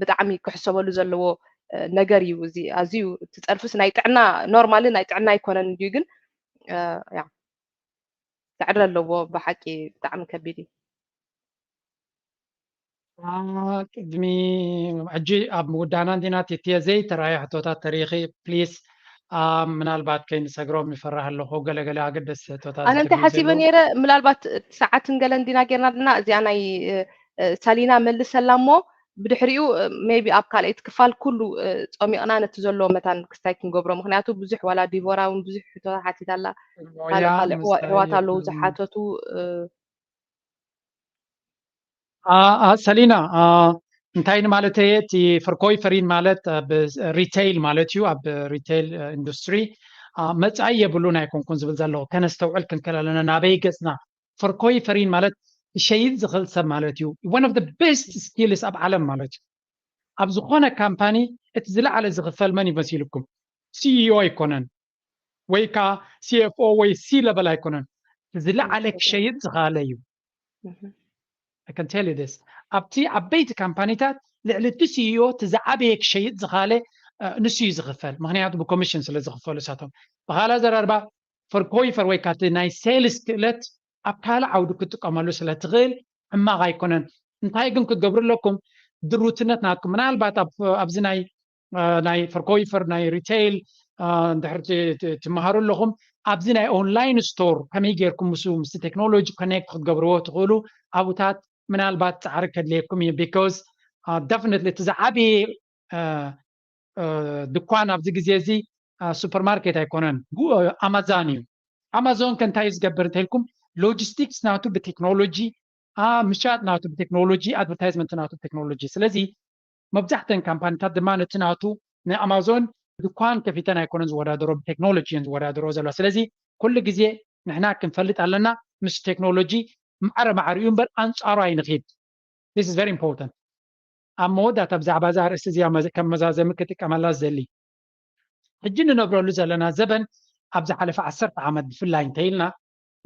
ብጣዕሚ ክሕሰበሉ ዘለዎ፣ እ፣ ነገር እዩ እዚ። ኣዝዩ እቲ ጸርፊስ ናይ ጥዕና፣ ኖርማሊ ናይ ጥዕና ኣይኮነን እንድዩ፣ ግን፣ እ፣ ያ፣ ጻዕሪ ኣለዎ ብሓቂ ብጣዕሚ ከቢድ እዩ። ቅድሚ ሕጂ ኣብ ምውዳእና እንዲና ቲቲየ ዘይተረኣየ ሕቶታት ተሪኺ ፕሊስ ምናልባት ከይንሰግሮም ይፈራህ ኣለኹ። ገለገለ ኣገደስቲ ሕቶታት ኣነ እንታይ ሓሲበ ነይረ ምናልባት ሰዓትን ገለ እንዲና ጌርና ድና እዚኣ ናይ ሳሊና መልሰላ እሞ ብድሕሪኡ ሜቢ ኣብ ካልኣይቲ ክፋል ኩሉ ጾሚቕና ነቲ ዘሎ መታን ክስታይ ክንገብሮ ምክንያቱ ብዙሕ ዋላ ዲቮራ እውን ብዙሕ ሕቶታት ሓቲታላ ካልእ ካልእ ኣሕዋት ኣለዉ ዝሓተቱ ሰሊና እንታይ ንማለተየ እቲ ፍርኮይፈሪን ማለት ኣብ ሪቴይል ማለት እዩ ኣብ ሪቴይል ኢንዱስትሪ መፃኢ የብሉን ኣይኮንኩን ዝብል ዘለኹ ከነስተውዕል ክንክእል ኣለና ናበይ ገፅና ፍርኮይፈሪን ማለት ክሸይጥ ዝኽእል ሰብ ማለት እዩ one of the best skills ኣብ ዓለም ማለት እዩ ኣብ ዝኾነ ካምፓኒ እቲ ዝለዓለ ዝኽፈል መን ይመሲልኩም ሲኢኦ ኣይኮነን ወይ ከዓ ሲኤፍኦ ወይ ሲ ለበል ኣይኮነን ዝለዓለ ክሸይጥ ዝኽኣለ እዩ I can tell you this ኣብቲ ዓበይቲ ካምፓኒታት ልዕሊ እቲ ሲኢኦ እቲ ዝዓበየ ክሸይጥ ዝኽኣለ ንሱ እዩ ዝኽፈል ምክንያቱ ብኮሚሽን ስለ ዝኽፈሉ እሳቶም ብኻላ ዘረርባ ፈርኮይፈር ወይ ካብቲ ናይ ሴልስ ክእለት ኣብ ካልእ ዓውዲ ክትጥቀመሉ ስለ ትኽእል ሕማቕ ኣይኮነን እንታይ ግን ክትገብሩ ኣለኩም ድሩትነት ናትኩም ምናልባት ኣብዚ ናይ ናይ ፈርኮይፈር ናይ ሪቴይል እንድሕር ትመሃሩ ኣለኹም ኣብዚ ናይ ኦንላይን ስቶር ከመይ ጌርኩም ምስ ምስቲ ቴክኖሎጂ ኮኔክት ክትገብርዎ ትኽእሉ ኣብታት ምናልባት ፃዕሪ ከድልየኩም እዩ because definitely እቲ ዝዓበየ ድኳን ኣብዚ ግዜ እዚ ሱፐርማርኬት ኣይኮነን ኣማዛን እዩ ኣማዞን ከእንታይ እዩ ዝገብር እንተልኩም ሎጂስቲክስ ናቱ ብቴክኖሎጂ ምሻጥ ናቱ ብቴክኖሎጂ ኣድቨርታይዝመንት ናቱ ብቴክኖሎጂ ስለዚ መብዛሕተን ካምፓኒታት ድማ ነቲ ናቱ ንኣማዞን ድኳን ከፊተን ኣይኮነን ዝወዳደሮ ብቴክኖሎጂ እየን ዝወዳደሮ ዘለዋ ስለዚ ኩሉ ግዜ ንሕና ክንፈልጥ ኣለና ምስ ቴክኖሎጂ ማዕረ ማዕሪኡ እምበር ኣንፃሩ ኣይንኺድ this is very important ኣብ መወዳእታ ብዛዕባ እዛ ኣርእስቲ እዚኣ ከም መዛዘሚ ክጥቀመላ ዝደሊ ሕጂ ንነብረሉ ዘለና ዘበን ኣብ ዝሓለፈ ዓሰርተ ዓመት ብፍላይ እንተኢልና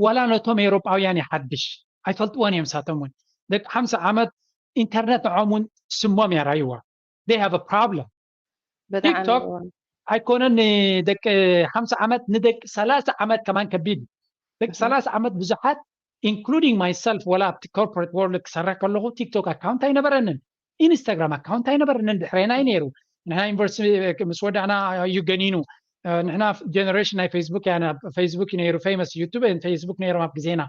ዋላ ነቶም ኤውሮጳውያን ይሓድሽ ኣይፈልጥዎን እዮም ሳቶም እውን ደቂ ሓምሳ ዓመት ኢንተርነት ንዖም እውን ስሞም እያ ራይዋ they have a problem ቲክቶክ ኣይኮነን ንደቂ ሓምሳ ዓመት ንደቂ ሰላሳ ዓመት ከማን ከቢድ ደቂ ሰላሳ ዓመት ብዙሓት including myself ወላ ኣብቲ corporate world ክሰርሕ ከለኹ ቲክቶክ ኣካውንት ኣይነበረንን ኢንስታግራም ኣካውንት ኣይነበረንን ድሕሬና እዩ ነይሩ ንሕና ዩኒቨርሲቲ ምስ ወዳእና እዩ ገኒኑ ንሕና ጀነሬሽን ናይ ፌስቡክ ያ ፌስቡክ ነይሩ ፌመስ ዩቱብ ፌስቡክ ነይሮም ኣብ ግዜና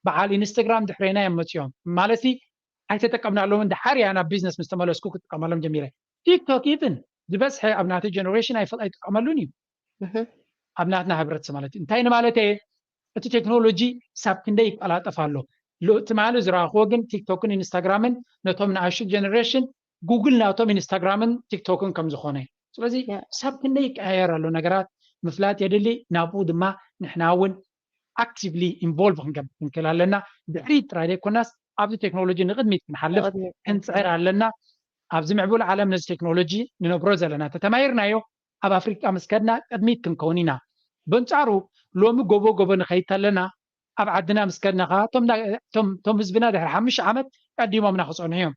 በዓል ኢንስታግራም ድሕሬና እዮም መፅኦም ማለት ኣይተጠቀምናሎም ድሓር እያ ናብ ቢዝነስ ምስ ተመለስኩ ክጥቀመሎም ጀሚረ ቲክቶክ ኢቭን ዝበዝሐ ኣብ ናተ ጀነሬሽን ኣይጠቀመሉን እዩ ኣብ ናትና ህብረተሰብ ማለት እዩ እንታይ ንማለት እየ እቲ ቴክኖሎጂ ሳብ ክንደይ ይቀላጠፍ ኣሎ ትማሊ ዝረኣኽዎ ግን ቲክቶክን ኢንስታግራምን ነቶም ንኣሹ ጀነሬሽን ጉግል ናቶም ኢንስታግራምን ቲክቶክን ከም ዝኾነ ስለዚ ሳብ ክንደይ ይቀያየር ኣሎ ነገራት ምፍላጥ የድሊ ናብኡ ድማ ንሕና እውን actively involve ክንገብር ክንክእል ኣለና ድሕሪት ጥራይ ዘይኮናስ ኣብዚ ቴክኖሎጂ ንቅድሚት ክንሓልፍ ክንፅዕር ኣለና ኣብዚ ምዕቡል ዓለም ነዚ ቴክኖሎጂ ንነብሮ ዘለና ተተማሂርናዮ ኣብ ኣፍሪቃ ምስ ከድና ቅድሚት ክንከውን ኢና በንፃሩ ሎሚ ጎቦ ጎቦ ንኸይድ ተለና ኣብ ዓድና ምስ ከድና ከዓ እቶም ህዝብና ድሕሪ ሓሙሽተ ዓመት ቀዲሞምና ክፀንሑ እዮም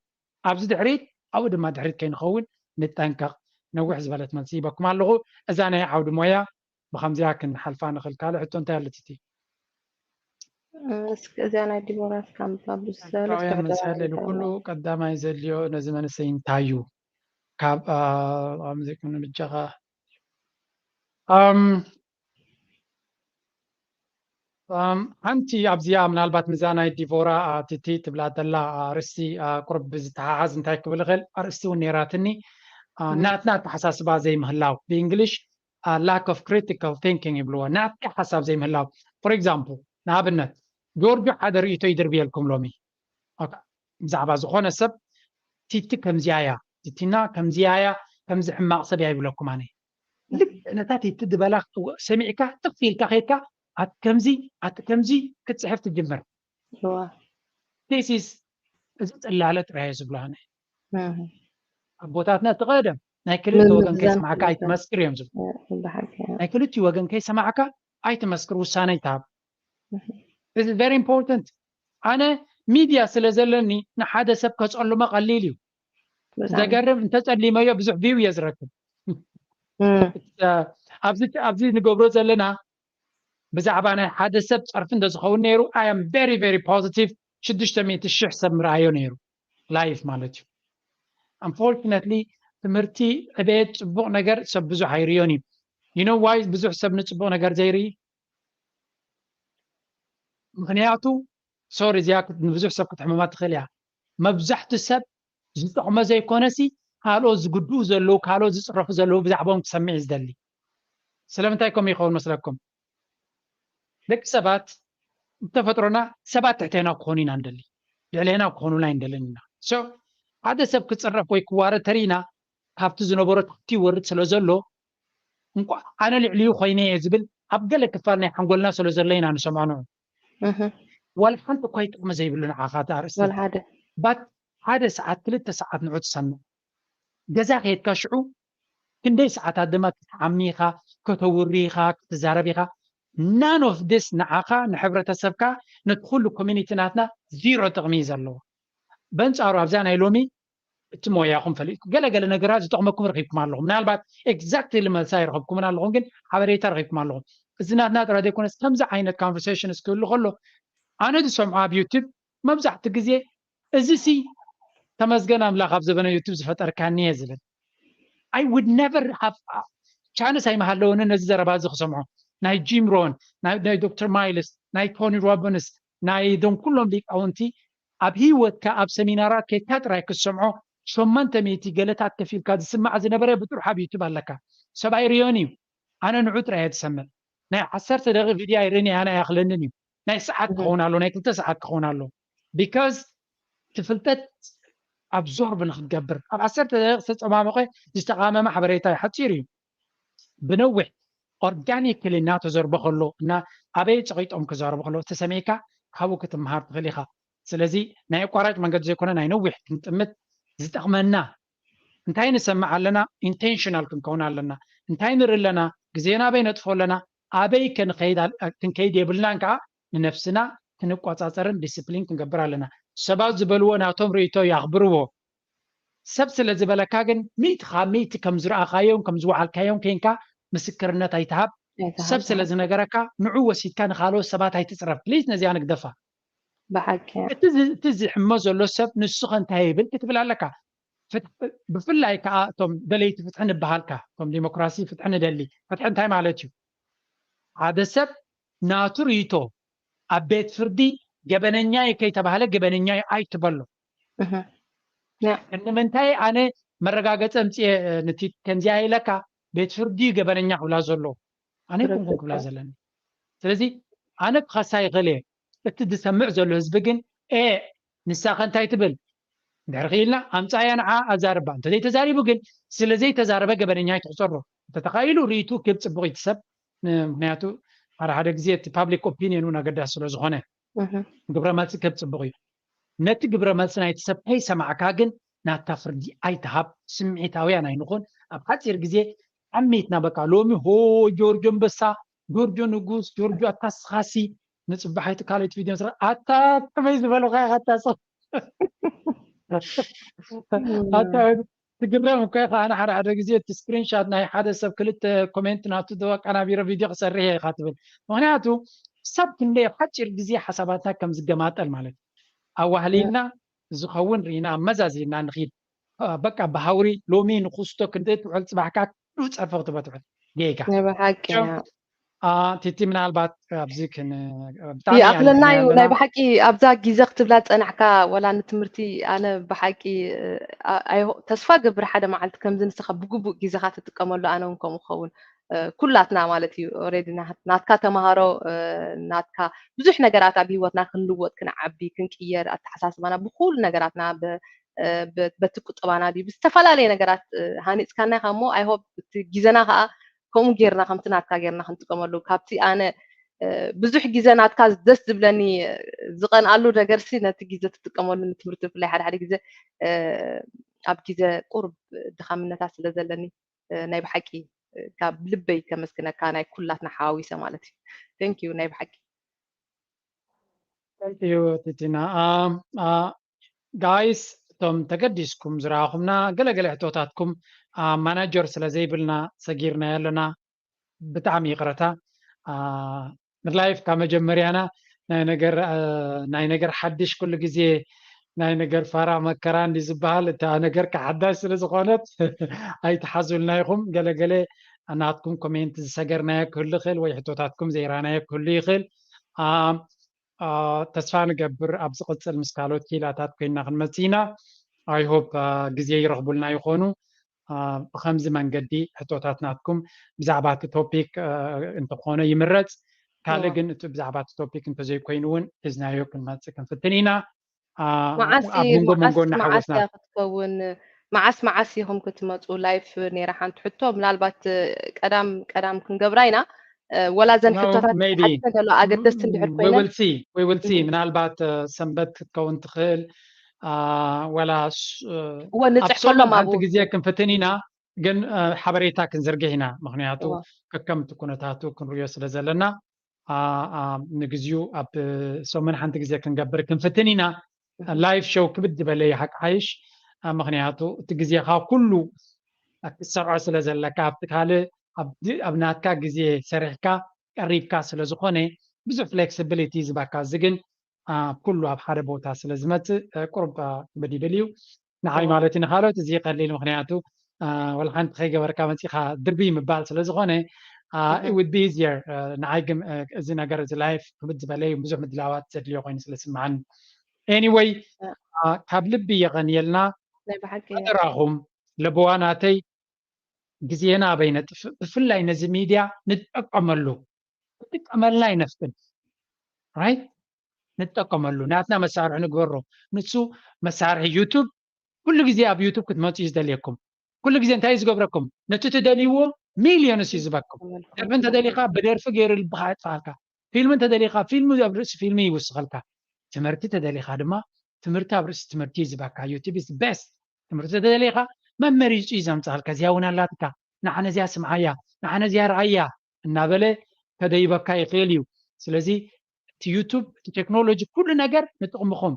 ኣብዚ ድሕሪት ኣብኡ ድማ ድሕሪት ከይንኸውን ንጠንቀቕ ነዊሕ ዝበለት መልሲ ይበኩም ኣለኹ እዛ ናይ ዓውዲ ሞያ ብከምዚኣ ክንሓልፋ ንኽእል ካልእ ሕቶ እንታይ ኣለትቲ እስኪ እዚኣ ናይ ዲቦራ ስካምባ ብዙሰለስተ መሳለል ኩሉ ቀዳማይ ዘድልዮ ነዚ መንሰይ እንታይ እዩ ካብ ኣምዚኩም ንምጃኻ ሓንቲ ኣብዚኣ ምናልባት ምዛ ናይ ዲቮራ ቲቲ ትብላ ዘላ ርእሲ ቁርብ ዝተሓሓዝ እንታይ ክብል ይኽእል ኣርእስቲ እውን ነይራትኒ ናትና ኣተሓሳስባ ዘይምህላው ብእንግሊሽ lack of critical thinking ይብልዎ ናትካ ሓሳብ ዘይምህላው for example ንኣብነት ጆርጆ ሓደ ርእቶ ይድርብየልኩም ሎሚ ብዛዕባ ዝኾነ ሰብ ቲቲ ከምዚያ እያ ቲቲና ከምዚያ እያ ከምዚ ሕማቕ ሰብ እያ ይብለኩም ኣነ ልክ ነታ ቲቲ ዝበላ ሰሚዕካ ጥፍ ኢልካ ከይድካ ኣቲ ከምዚ ኣቲ ከምዚ ክትፅሕፍ ትጅምር ቴሲስ እዚ ፅላለ ጥራይ ዝብሉ ኣነ ኣቦታትና እቲ ቀደም ናይ ክልተ ወገን ከይሰማዕካ ኣይትመስክር እዮም ዝብሉ ናይ ክልቲ ወገን ከይሰማዕካ ኣይትመስክር ውሳነ ይትሃብ እዚ very important ኣነ ሚድያ ስለ ዘለኒ ንሓደ ሰብ ከፀልሞ ቀሊል እዩ ዘገርም እንተፀሊመዮ ብዙሕ ቪው እየ ዝረክብ ኣብዚ ንገብሮ ዘለና ብዛዕባ ናይ ሓደ ሰብ ፀርፊ እንተዝኸውን ነይሩ I am very very positive ሽዱሽተ ሚእቲ ሽሕ ሰብ ምርኣዮ ነይሩ life ማለት እዩ። Unfortunately ትምህርቲ ዕቤት ጽቡቕ ነገር ሰብ ብዙሕ ኣይርዮን እዩ። You know why ብዙሕ ሰብ ንጽቡቕ ነገር ዘይርኢ? ምክንያቱ ሶሪ እዚኣ ንብዙሕ ሰብ ክትሕመማ ትኽእል እያ። መብዛሕቱ ሰብ ዝጠቕሞ ዘይኮነሲ ካልኦት ዝጉድኡ ዘለዉ ካልኦት ዝፅረፉ ዘለዉ ብዛዕባኦም ክሰምዕ እዩ ዝደሊ። ስለምንታይ ከምኡ ይኸውን መስለኩም? ደቂ ሰባት ብተፈጥሮና ሰባት ትሕቴና ክኾኑ ኢና ንደሊ፣ ልዕሌና ክኾኑና ኣይንደልን ኢና። So ሓደ ሰብ ክፅረፍ ወይ ክዋረድ ተሪእና ካብቲ ዝነበሮ ትሕቲ ይወርድ ስለ ዘሎ እንቋዕ ኣነ ልዕሊኡ ኮይነ እየ ዝብል ኣብ ገለ ክፋል ናይ ሓንጎልና ስለ ዘሎ ኢና ንሰምዖ ንዑ። ዋላ ሓንቲ እኳ ይጥቕሚ ዘይብሉ ንዓኻ እቲ ኣርእስቲ። ባት ሓደ ሰዓት ክልተ ሰዓት ንዑ ትሰምዕ። ገዛ ከየድካ ሽዑ ክንደይ ሰዓታት ድማ ክትሓሚ ኢኻ፣ ከተውሪ ኢኻ፣ ክትዛረብ ኢኻ። None of this ንዓኻ ንሕብረተሰብካ ነቲ ኩሉ ኮሚኒቲ ናትና ዚሮ ጥቕሚ እዩ ዘለዎ። በንጻሩ ኣብዛ ናይ ሎሚ እቲ ሞያኹም ፈሊጥኩም ገለ ገለ ነገራት ዝጠቕመኩም ረኺብኩም ኣለኹም። ምናልባት exactly መልሲ ኣይረኸብኩምን ኣለኹም፣ ግን ሓበሬታ ረኺብኩም ኣለኹም። እዚ ናትና ጥራይ ዘይኮነስ ከምዚ ዓይነት conversations ክህሉ ከሎ ኣነ ዝሰምዖ ኣብ ዩቱብ መብዛሕትኡ ግዜ እዚ ሲ ተመስገን ኣምላኽ ኣብ ዘበነ ዩቱብ ዝፈጠርካኒ እየ ዝብል። I would never have chance ኣይምሃለወንን ነዚ ዘረባ እዚ ክሰምዖ። ናይ ጂም ሮን፣ ናይ ዶክተር ማይልስ፣ ናይ ቶኒ ሮቢንስ፣ ናይ ዶም ኩሎም ሊቃውንቲ ኣብ ህይወትካ ኣብ ሰሚናራት ከይድካ ጥራይ ክትሰምዖ ሸሞንተ ሚእቲ ገለታት ከፊልካ ዝስማዕ ዝነበረ ብጥርሑ ኣብ ዩቱብ ኣለካ። ሰብ ኣይርዮን እዩ። ኣነ ንዑ ጥራይ እየ ዝሰምዕ። ናይ ዓሰርተ ደቂቕ ቪድዮ ኣይርእን እየ፣ ኣነ ኣይኣኽለንን እዩ። ናይ ሰዓት ክኸውን ኣሎ፣ ናይ ክልተ ሰዓት ክኸውን ኣሎ። Because እቲ ፍልጠት ኣብዞርብ ንክትገብር ኣብ ዓሰርተ ደቂቕ ዝተፀማመቐ ዝተቓመመ ሓበሬታ እዩ፣ ሓፂር እዩ። ብነዊሕ organically እናተዘርበ ከሎ እና ኣበይ ፀቒጦም ክዛረቡ ከሎ ተሰሚዕካ ካብኡ ክትምሃር ትኽእል ኢኻ። ስለዚ ናይ ኣቋራጭ መንገዲ ዘይኮነ ናይ ነዊሕ ክንጥምት ዝጠቕመና እንታይ ንሰምዕ ኣለና intentional ክንከውን ኣለና። እንታይ ንርኢ ኣለና፣ ግዜና ኣበይ ነጥፎ ኣለና፣ ኣበይ ከንከይድ ኣል- ክንከይድ የብልናን ከዓ ንነፍስና ክንቆፃፀርን ዲስፕሊን ክንገብር ኣለና። ሰባት ዝበልዎ ናቶም ርእይቶ ይኣኽብርዎ። ሰብ ስለ ዝበለካ ግን ሚእቲ ካብ ሚእቲ ከም ዝረኣኻዮን ከም ዝወዓልካዮን ኮንካ ምስክርነት ኣይትሃብ። ሰብ ስለ ዝነገረካ ንዑ ወሲድካ ንካልኦት ሰባት ኣይትፅረፍ ፕሊዝ። ነዚኣ ንግደፋ። ብሓቂ እቲ ዝሕሞ ዘሎ ሰብ ንሱ ከ እንታይ ይብል ክትብል ኣለካ። ብፍላይ ከዓ እቶም ደለይቲ ፍትሒ ንበሃልካ እቶም ዲሞክራሲ ፍትሒ ንደሊ ፍትሒ እንታይ ማለት እዩ? ሓደ ሰብ ናቱ ርእይቶ ኣብ ቤት ፍርዲ ገበነኛ እዩ ከይተባህለ ገበነኛ እዩ ኣይትበሎ። ንምንታይ ኣነ መረጋገፂ ኣምፅኤ ንቲ ከምዚኣ ኢለካ ቤት ፍርዲ እዩ ገበነኛ ክብላ ዘሎ ኣነ ይኩንኩን ክብላ ዘለኒ። ስለዚ ኣነ ክኸሳ ይኽእል እየ። እቲ ዝሰምዕ ዘሎ ህዝቢ ግን ኤ ንሳኸ እንታይ ትብል ድሕሪ ክኢልና ኣምፃያ ንዓ ኣዛርባ እንተዘይተዛሪቡ ግን ስለ ዘይተዛረበ ገበነኛ ይትሕፀሮ። እንተተኻኢሉ ርእይቱ ክብ ፅቡቕ ይትሰብ። ምክንያቱ ሓደ ሓደ ግዜ እቲ ፓብሊክ ኦፒኒየን እውን ኣገዳሲ ስለ ዝኾነ ግብረ መልሲ ክብ ፅቡቕ እዩ። ነቲ ግብረ መልሲ ናይቲ ሰብ ከይሰማዕካ ግን ናትካ ፍርዲ ኣይትሃብ። ስምዒታውያን ኣይንኹን። ኣብ ሓፂር ግዜ ዓሚትና በቃ ሎሚ ሆ ጆርጆ ኣንበሳ፣ ጆርጆ ንጉስ፣ ጆርጆ ኣታስኻሲ ንፅባሕ ኣይትካለይት ቪድዮ ስራ ኣታ ከመይ ዝበሉካ ኢኻ ኣታስኻ ኣታ ትግረም እኮ ኢኻ። ኣነ ሓደ ሓደ ግዜ እቲ ስክሪንሻት ናይ ሓደ ሰብ ክልተ ኮሜንት ናቱ ኣቀናቢረ ቪድዮ ክሰርሕ እየ ኢኻ ትብል። ምክንያቱ ሰብ ክንደይ ኣብ ሓፂር ግዜ ሓሳባትና ከም ዝገማጠል ማለት እዩ። ኣዋህሊልና ዝኸውን ርኢና ኣመዛዚና ንኺድ። በቃ ብሃውሪ ሎሚ ንኩስቶ ክንደይ ትውዕል ፅባሕካ ጸርፊ ክትበትሑ ጌጋ ናይ ብሓቂ ቲቲ ምናልባት ኣብዚ ክን ይኣኽለና እዩ። ናይ ብሓቂ ኣብዛ ግዜ ክትብላ ዝጸናሕካ ወላ ንትምህርቲ ኣነ ብሓቂ ተስፋ ገብር ሓደ መዓልቲ ከምዚ ንስኻ ብግቡእ ግዜኻ ትጥቀመሉ ኣነ እውን ከምኡ ክኸውን ኩላትና ማለት እዩ። ኦሬዲ ናትካ ተምሃሮ ናትካ ብዙሕ ነገራት ኣብ ህይወትና ክንልወጥ ክንዓቢ ክንቅየር ኣተሓሳስባና ብኩሉ ነገራትና በቲ ቁጠባና ድዩ ብዝተፈላለየ ነገራት ሃኒፅካና ኢኻ እሞ ኣይሆፕ እቲ ግዜና ከዓ ከምኡ ጌርና ከምቲ ናትካ ጌርና ክንጥቀመሉ ካብቲ ኣነ ብዙሕ ግዜ ናትካ ደስ ዝብለኒ ዝቀንኣሉ ነገር ሲ ነቲ ግዜ ትጥቀመሉ ንትምህርቲ ብፍላይ ሓደ ሓደ ግዜ ኣብ ግዜ ቁርብ ድኻምነታት ስለ ዘለኒ ናይ ብሓቂ ካብ ልበይ ከመስግነካ ናይ ኩላትና ሓዋዊሰ ማለት እዩ። Thank you ናይ ብሓቂ Thank you ቲቲና። ጋይስ እቶም ተገዲስኩም ዝረኣኹምና ገለገለ ሕቶታትኩም ማናጀር ስለ ዘይብልና ሰጊርና ኣለና። ብጣዕሚ ይቕረታ። ንላይፍ ካብ መጀመርያና ናይ ነገር ሓድሽ ኩሉ ግዜ ናይ ነገር ፋራ መከራ እንዲ ዝበሃል፣ እታ ነገር ከሓዳሽ ስለ ዝኾነት ኣይትሓዙልና ኢኹም። ገለገለ ናትኩም ኮሜንት ዝሰገርናዮ ክህሉ ይኽእል ወይ ሕቶታትኩም ዘይራናዮ ክህሉ ይኽእል። ተስፋ ንገብር ኣብ ዝቕፅል ምስ ካልኦት ክኢላታት ኮይና ክንመፅእ ኢና። I hope ግዜ ይረኽቡልና ይኾኑ። ብኸምዚ መንገዲ ሕቶታት ናትኩም ብዛዕባ እቲ ቶፒክ እንተኾነ ይምረፅ። ካልእ ግን እቲ ብዛዕባ እቲ ቶፒክ እንተዘይኮይኑ እውን ሒዝናዮ ክንመፅእ ክንፍትን ኢና። መዓስ መዓስ ክትከውን? መዓስ መዓስ ኢኹም ክትመፁ? ላይፍ ነይራ ሓንቲ ሕቶ፣ ምናልባት ቀዳም ቀዳም ክንገብራ ኢና። ወላ ዘን ሕቶታት ተሎ ኣገደስቲ እንድሕር ኮይነን ምናልባት ሰንበት ክትከውን ትኽእል፣ ወላ ንፅሕ ከሎም ሓንቲ ግዜ ክንፍትን ኢና። ግን ሓበሬታ ክንዝርግሕ ኢና፣ ምክንያቱ ከከምቲ ኩነታቱ ክንሪዮ ስለ ዘለና ንግዚኡ ኣብ ሰሙን ሓንቲ ግዜ ክንገብር ክንፍትን ኢና። ላይፍ ሾው ክብድ ዝበለ ይሓቂ ሓይሽ፣ ምክንያቱ እቲ ግዜኻ ኩሉ ክትሰርዖ ስለ ዘለካ ኣብቲ ካልእ ኣብ ናትካ ግዜ ሰሪሕካ ቀሪብካ ስለ ዝኾነ ብዙሕ ፍሌክሲቢሊቲ ዝበካ። እዚ ግን ኩሉ ኣብ ሓደ ቦታ ስለ ዝመፅእ ቁሩብ ክብድ ይብል እዩ ንዓይ ማለት እዩ። ንካልኦት እዚ ቀሊል፣ ምክንያቱ ወላ ሓንቲ ከይገበርካ መፂኻ ድርቢ ምባል ስለ ዝኾነ it would be easier። ንዓይ ግን እዚ ነገር እዚ ላይፍ ክብድ ዝበለ እዩ፣ ብዙሕ ምድላዋት ዘድልዮ ኮይኑ ስለ ዝስምዓኒ። Anyway ካብ ልቢ የቐንየልና። ኣደራኹም ለበዋ ናተይ ግዜና ኣበይ ነጥፍ፣ ብፍላይ ነዚ ሚድያ ንጥቀመሉ፣ ንጥቀመልና ይነፍቅን ራይት ንጥቀመሉ፣ ናትና መሳርሒ ንግበሮ። ንሱ መሳርሒ ዩቱብ ኩሉ ግዜ ኣብ ዩቱብ ክትመፁ እዩ ዝደልየኩም። ኩሉ ግዜ እንታይ እዩ ዝገብረኩም? ነቲ ትደልይዎ ሚልዮንስ እዩ ዝበኩም። ደርፊ እንተደሊኻ ብደርፊ ገይሩ ልብኻ የጥፋልካ። ፊልም እንተደሊኻ ፊልም ኣብ ርእሲ ፊልም ይውስኸልካ። ትምህርቲ ተደሊኻ ድማ ትምህርቲ ኣብ ርእሲ ትምህርቲ እዩ ዝበካ። ዩቱብ is best። ትምህርቲ ተደሊኻ መመሪፁ እዩ ዘምፅኣልካ። እዚኣ እውን ኣላትካ፣ ንዓነ እዚኣ ስምዓያ፣ ንዓነ እዚኣ ረኣያ እናበለ ከደይበካ ይኽእል እዩ። ስለዚ እቲ ዩቱብ እቲ ቴክኖሎጂ ኩሉ ነገር ንጥቕምኹም።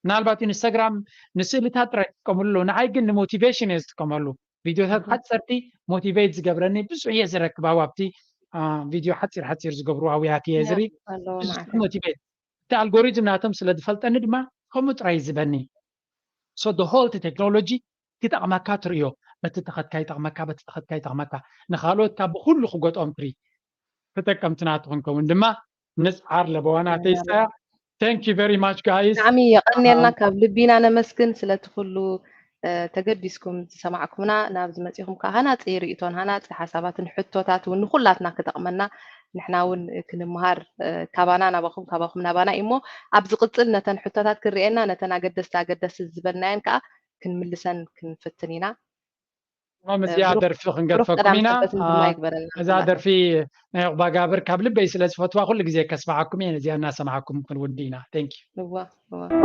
ምናልባት ኢንስታግራም ንስእልታት ጥራይ ትጥቀምሉ ኣለዉ፣ ንዓይ ግን ንሞቲቬሽን እየ ዝጥቀመሉ። ቪዲዮታት ሓፀርቲ ሞቲቬት ዝገብረኒ ብዙሕ እየ ዝረክብ። ኣብ ኣብቲ ቪዲዮ ሓፂር ሓፂር ዝገብሩ ኣውያት እየ ዝርኢ፣ ብዙሕ ሞቲቬት። እቲ ኣልጎሪዝም ናቶም ስለ ዝፈልጠኒ ድማ ከምኡ ጥራይ ዝበኒ። So the whole እቲ ቴክኖሎጂ ክጠቕመካ ትርእዮ፣ በቲ ተኸትካ ይጠቕመካ፣ በቲ ተኸትካ ይጠቕመካ፣ ንኻልኦት ካብ ብኩሉ ክጎጥኦም ትርኢ። ተጠቀምቲ ናቱ ክንከውን ድማ ንፅዓር። ለበዋ ናተይ ሳያ። Thank you very much guys። ብጣዕሚ የቐንየልና፣ ካብ ልቢና ነመስግን ስለቲ ኩሉ ተገዲስኩም ዝሰማዕኩምና፣ ናብዚ መፂኹም ከዓ ሃናፂ ርእቶን ሃናፂ ሓሳባትን ሕቶታት እውን ንኩላትና ክጠቕመና ንሕና እውን ክንምሃር ካባና ናባኹም ካባኹም ናባና እዩ እሞ ኣብ ዝቕፅል ነተን ሕቶታት ክንርእየና ነተን ኣገደስቲ ኣገደስቲ ዝበልናየን ከዓ ክንምልሰን ክንፍትን ኢና። እዚኣ ደርፊ ክንገድፈኩም ኢና። እዛ ደርፊ ናይ ዑቕባጋብር ካብ ልበይ ስለ ዝፈትዋ ኩሉ ግዜ ከስማዓኩም እየ። ነዚኣ እናሰማዓኩም ክንውዲ ኢና። Thank you።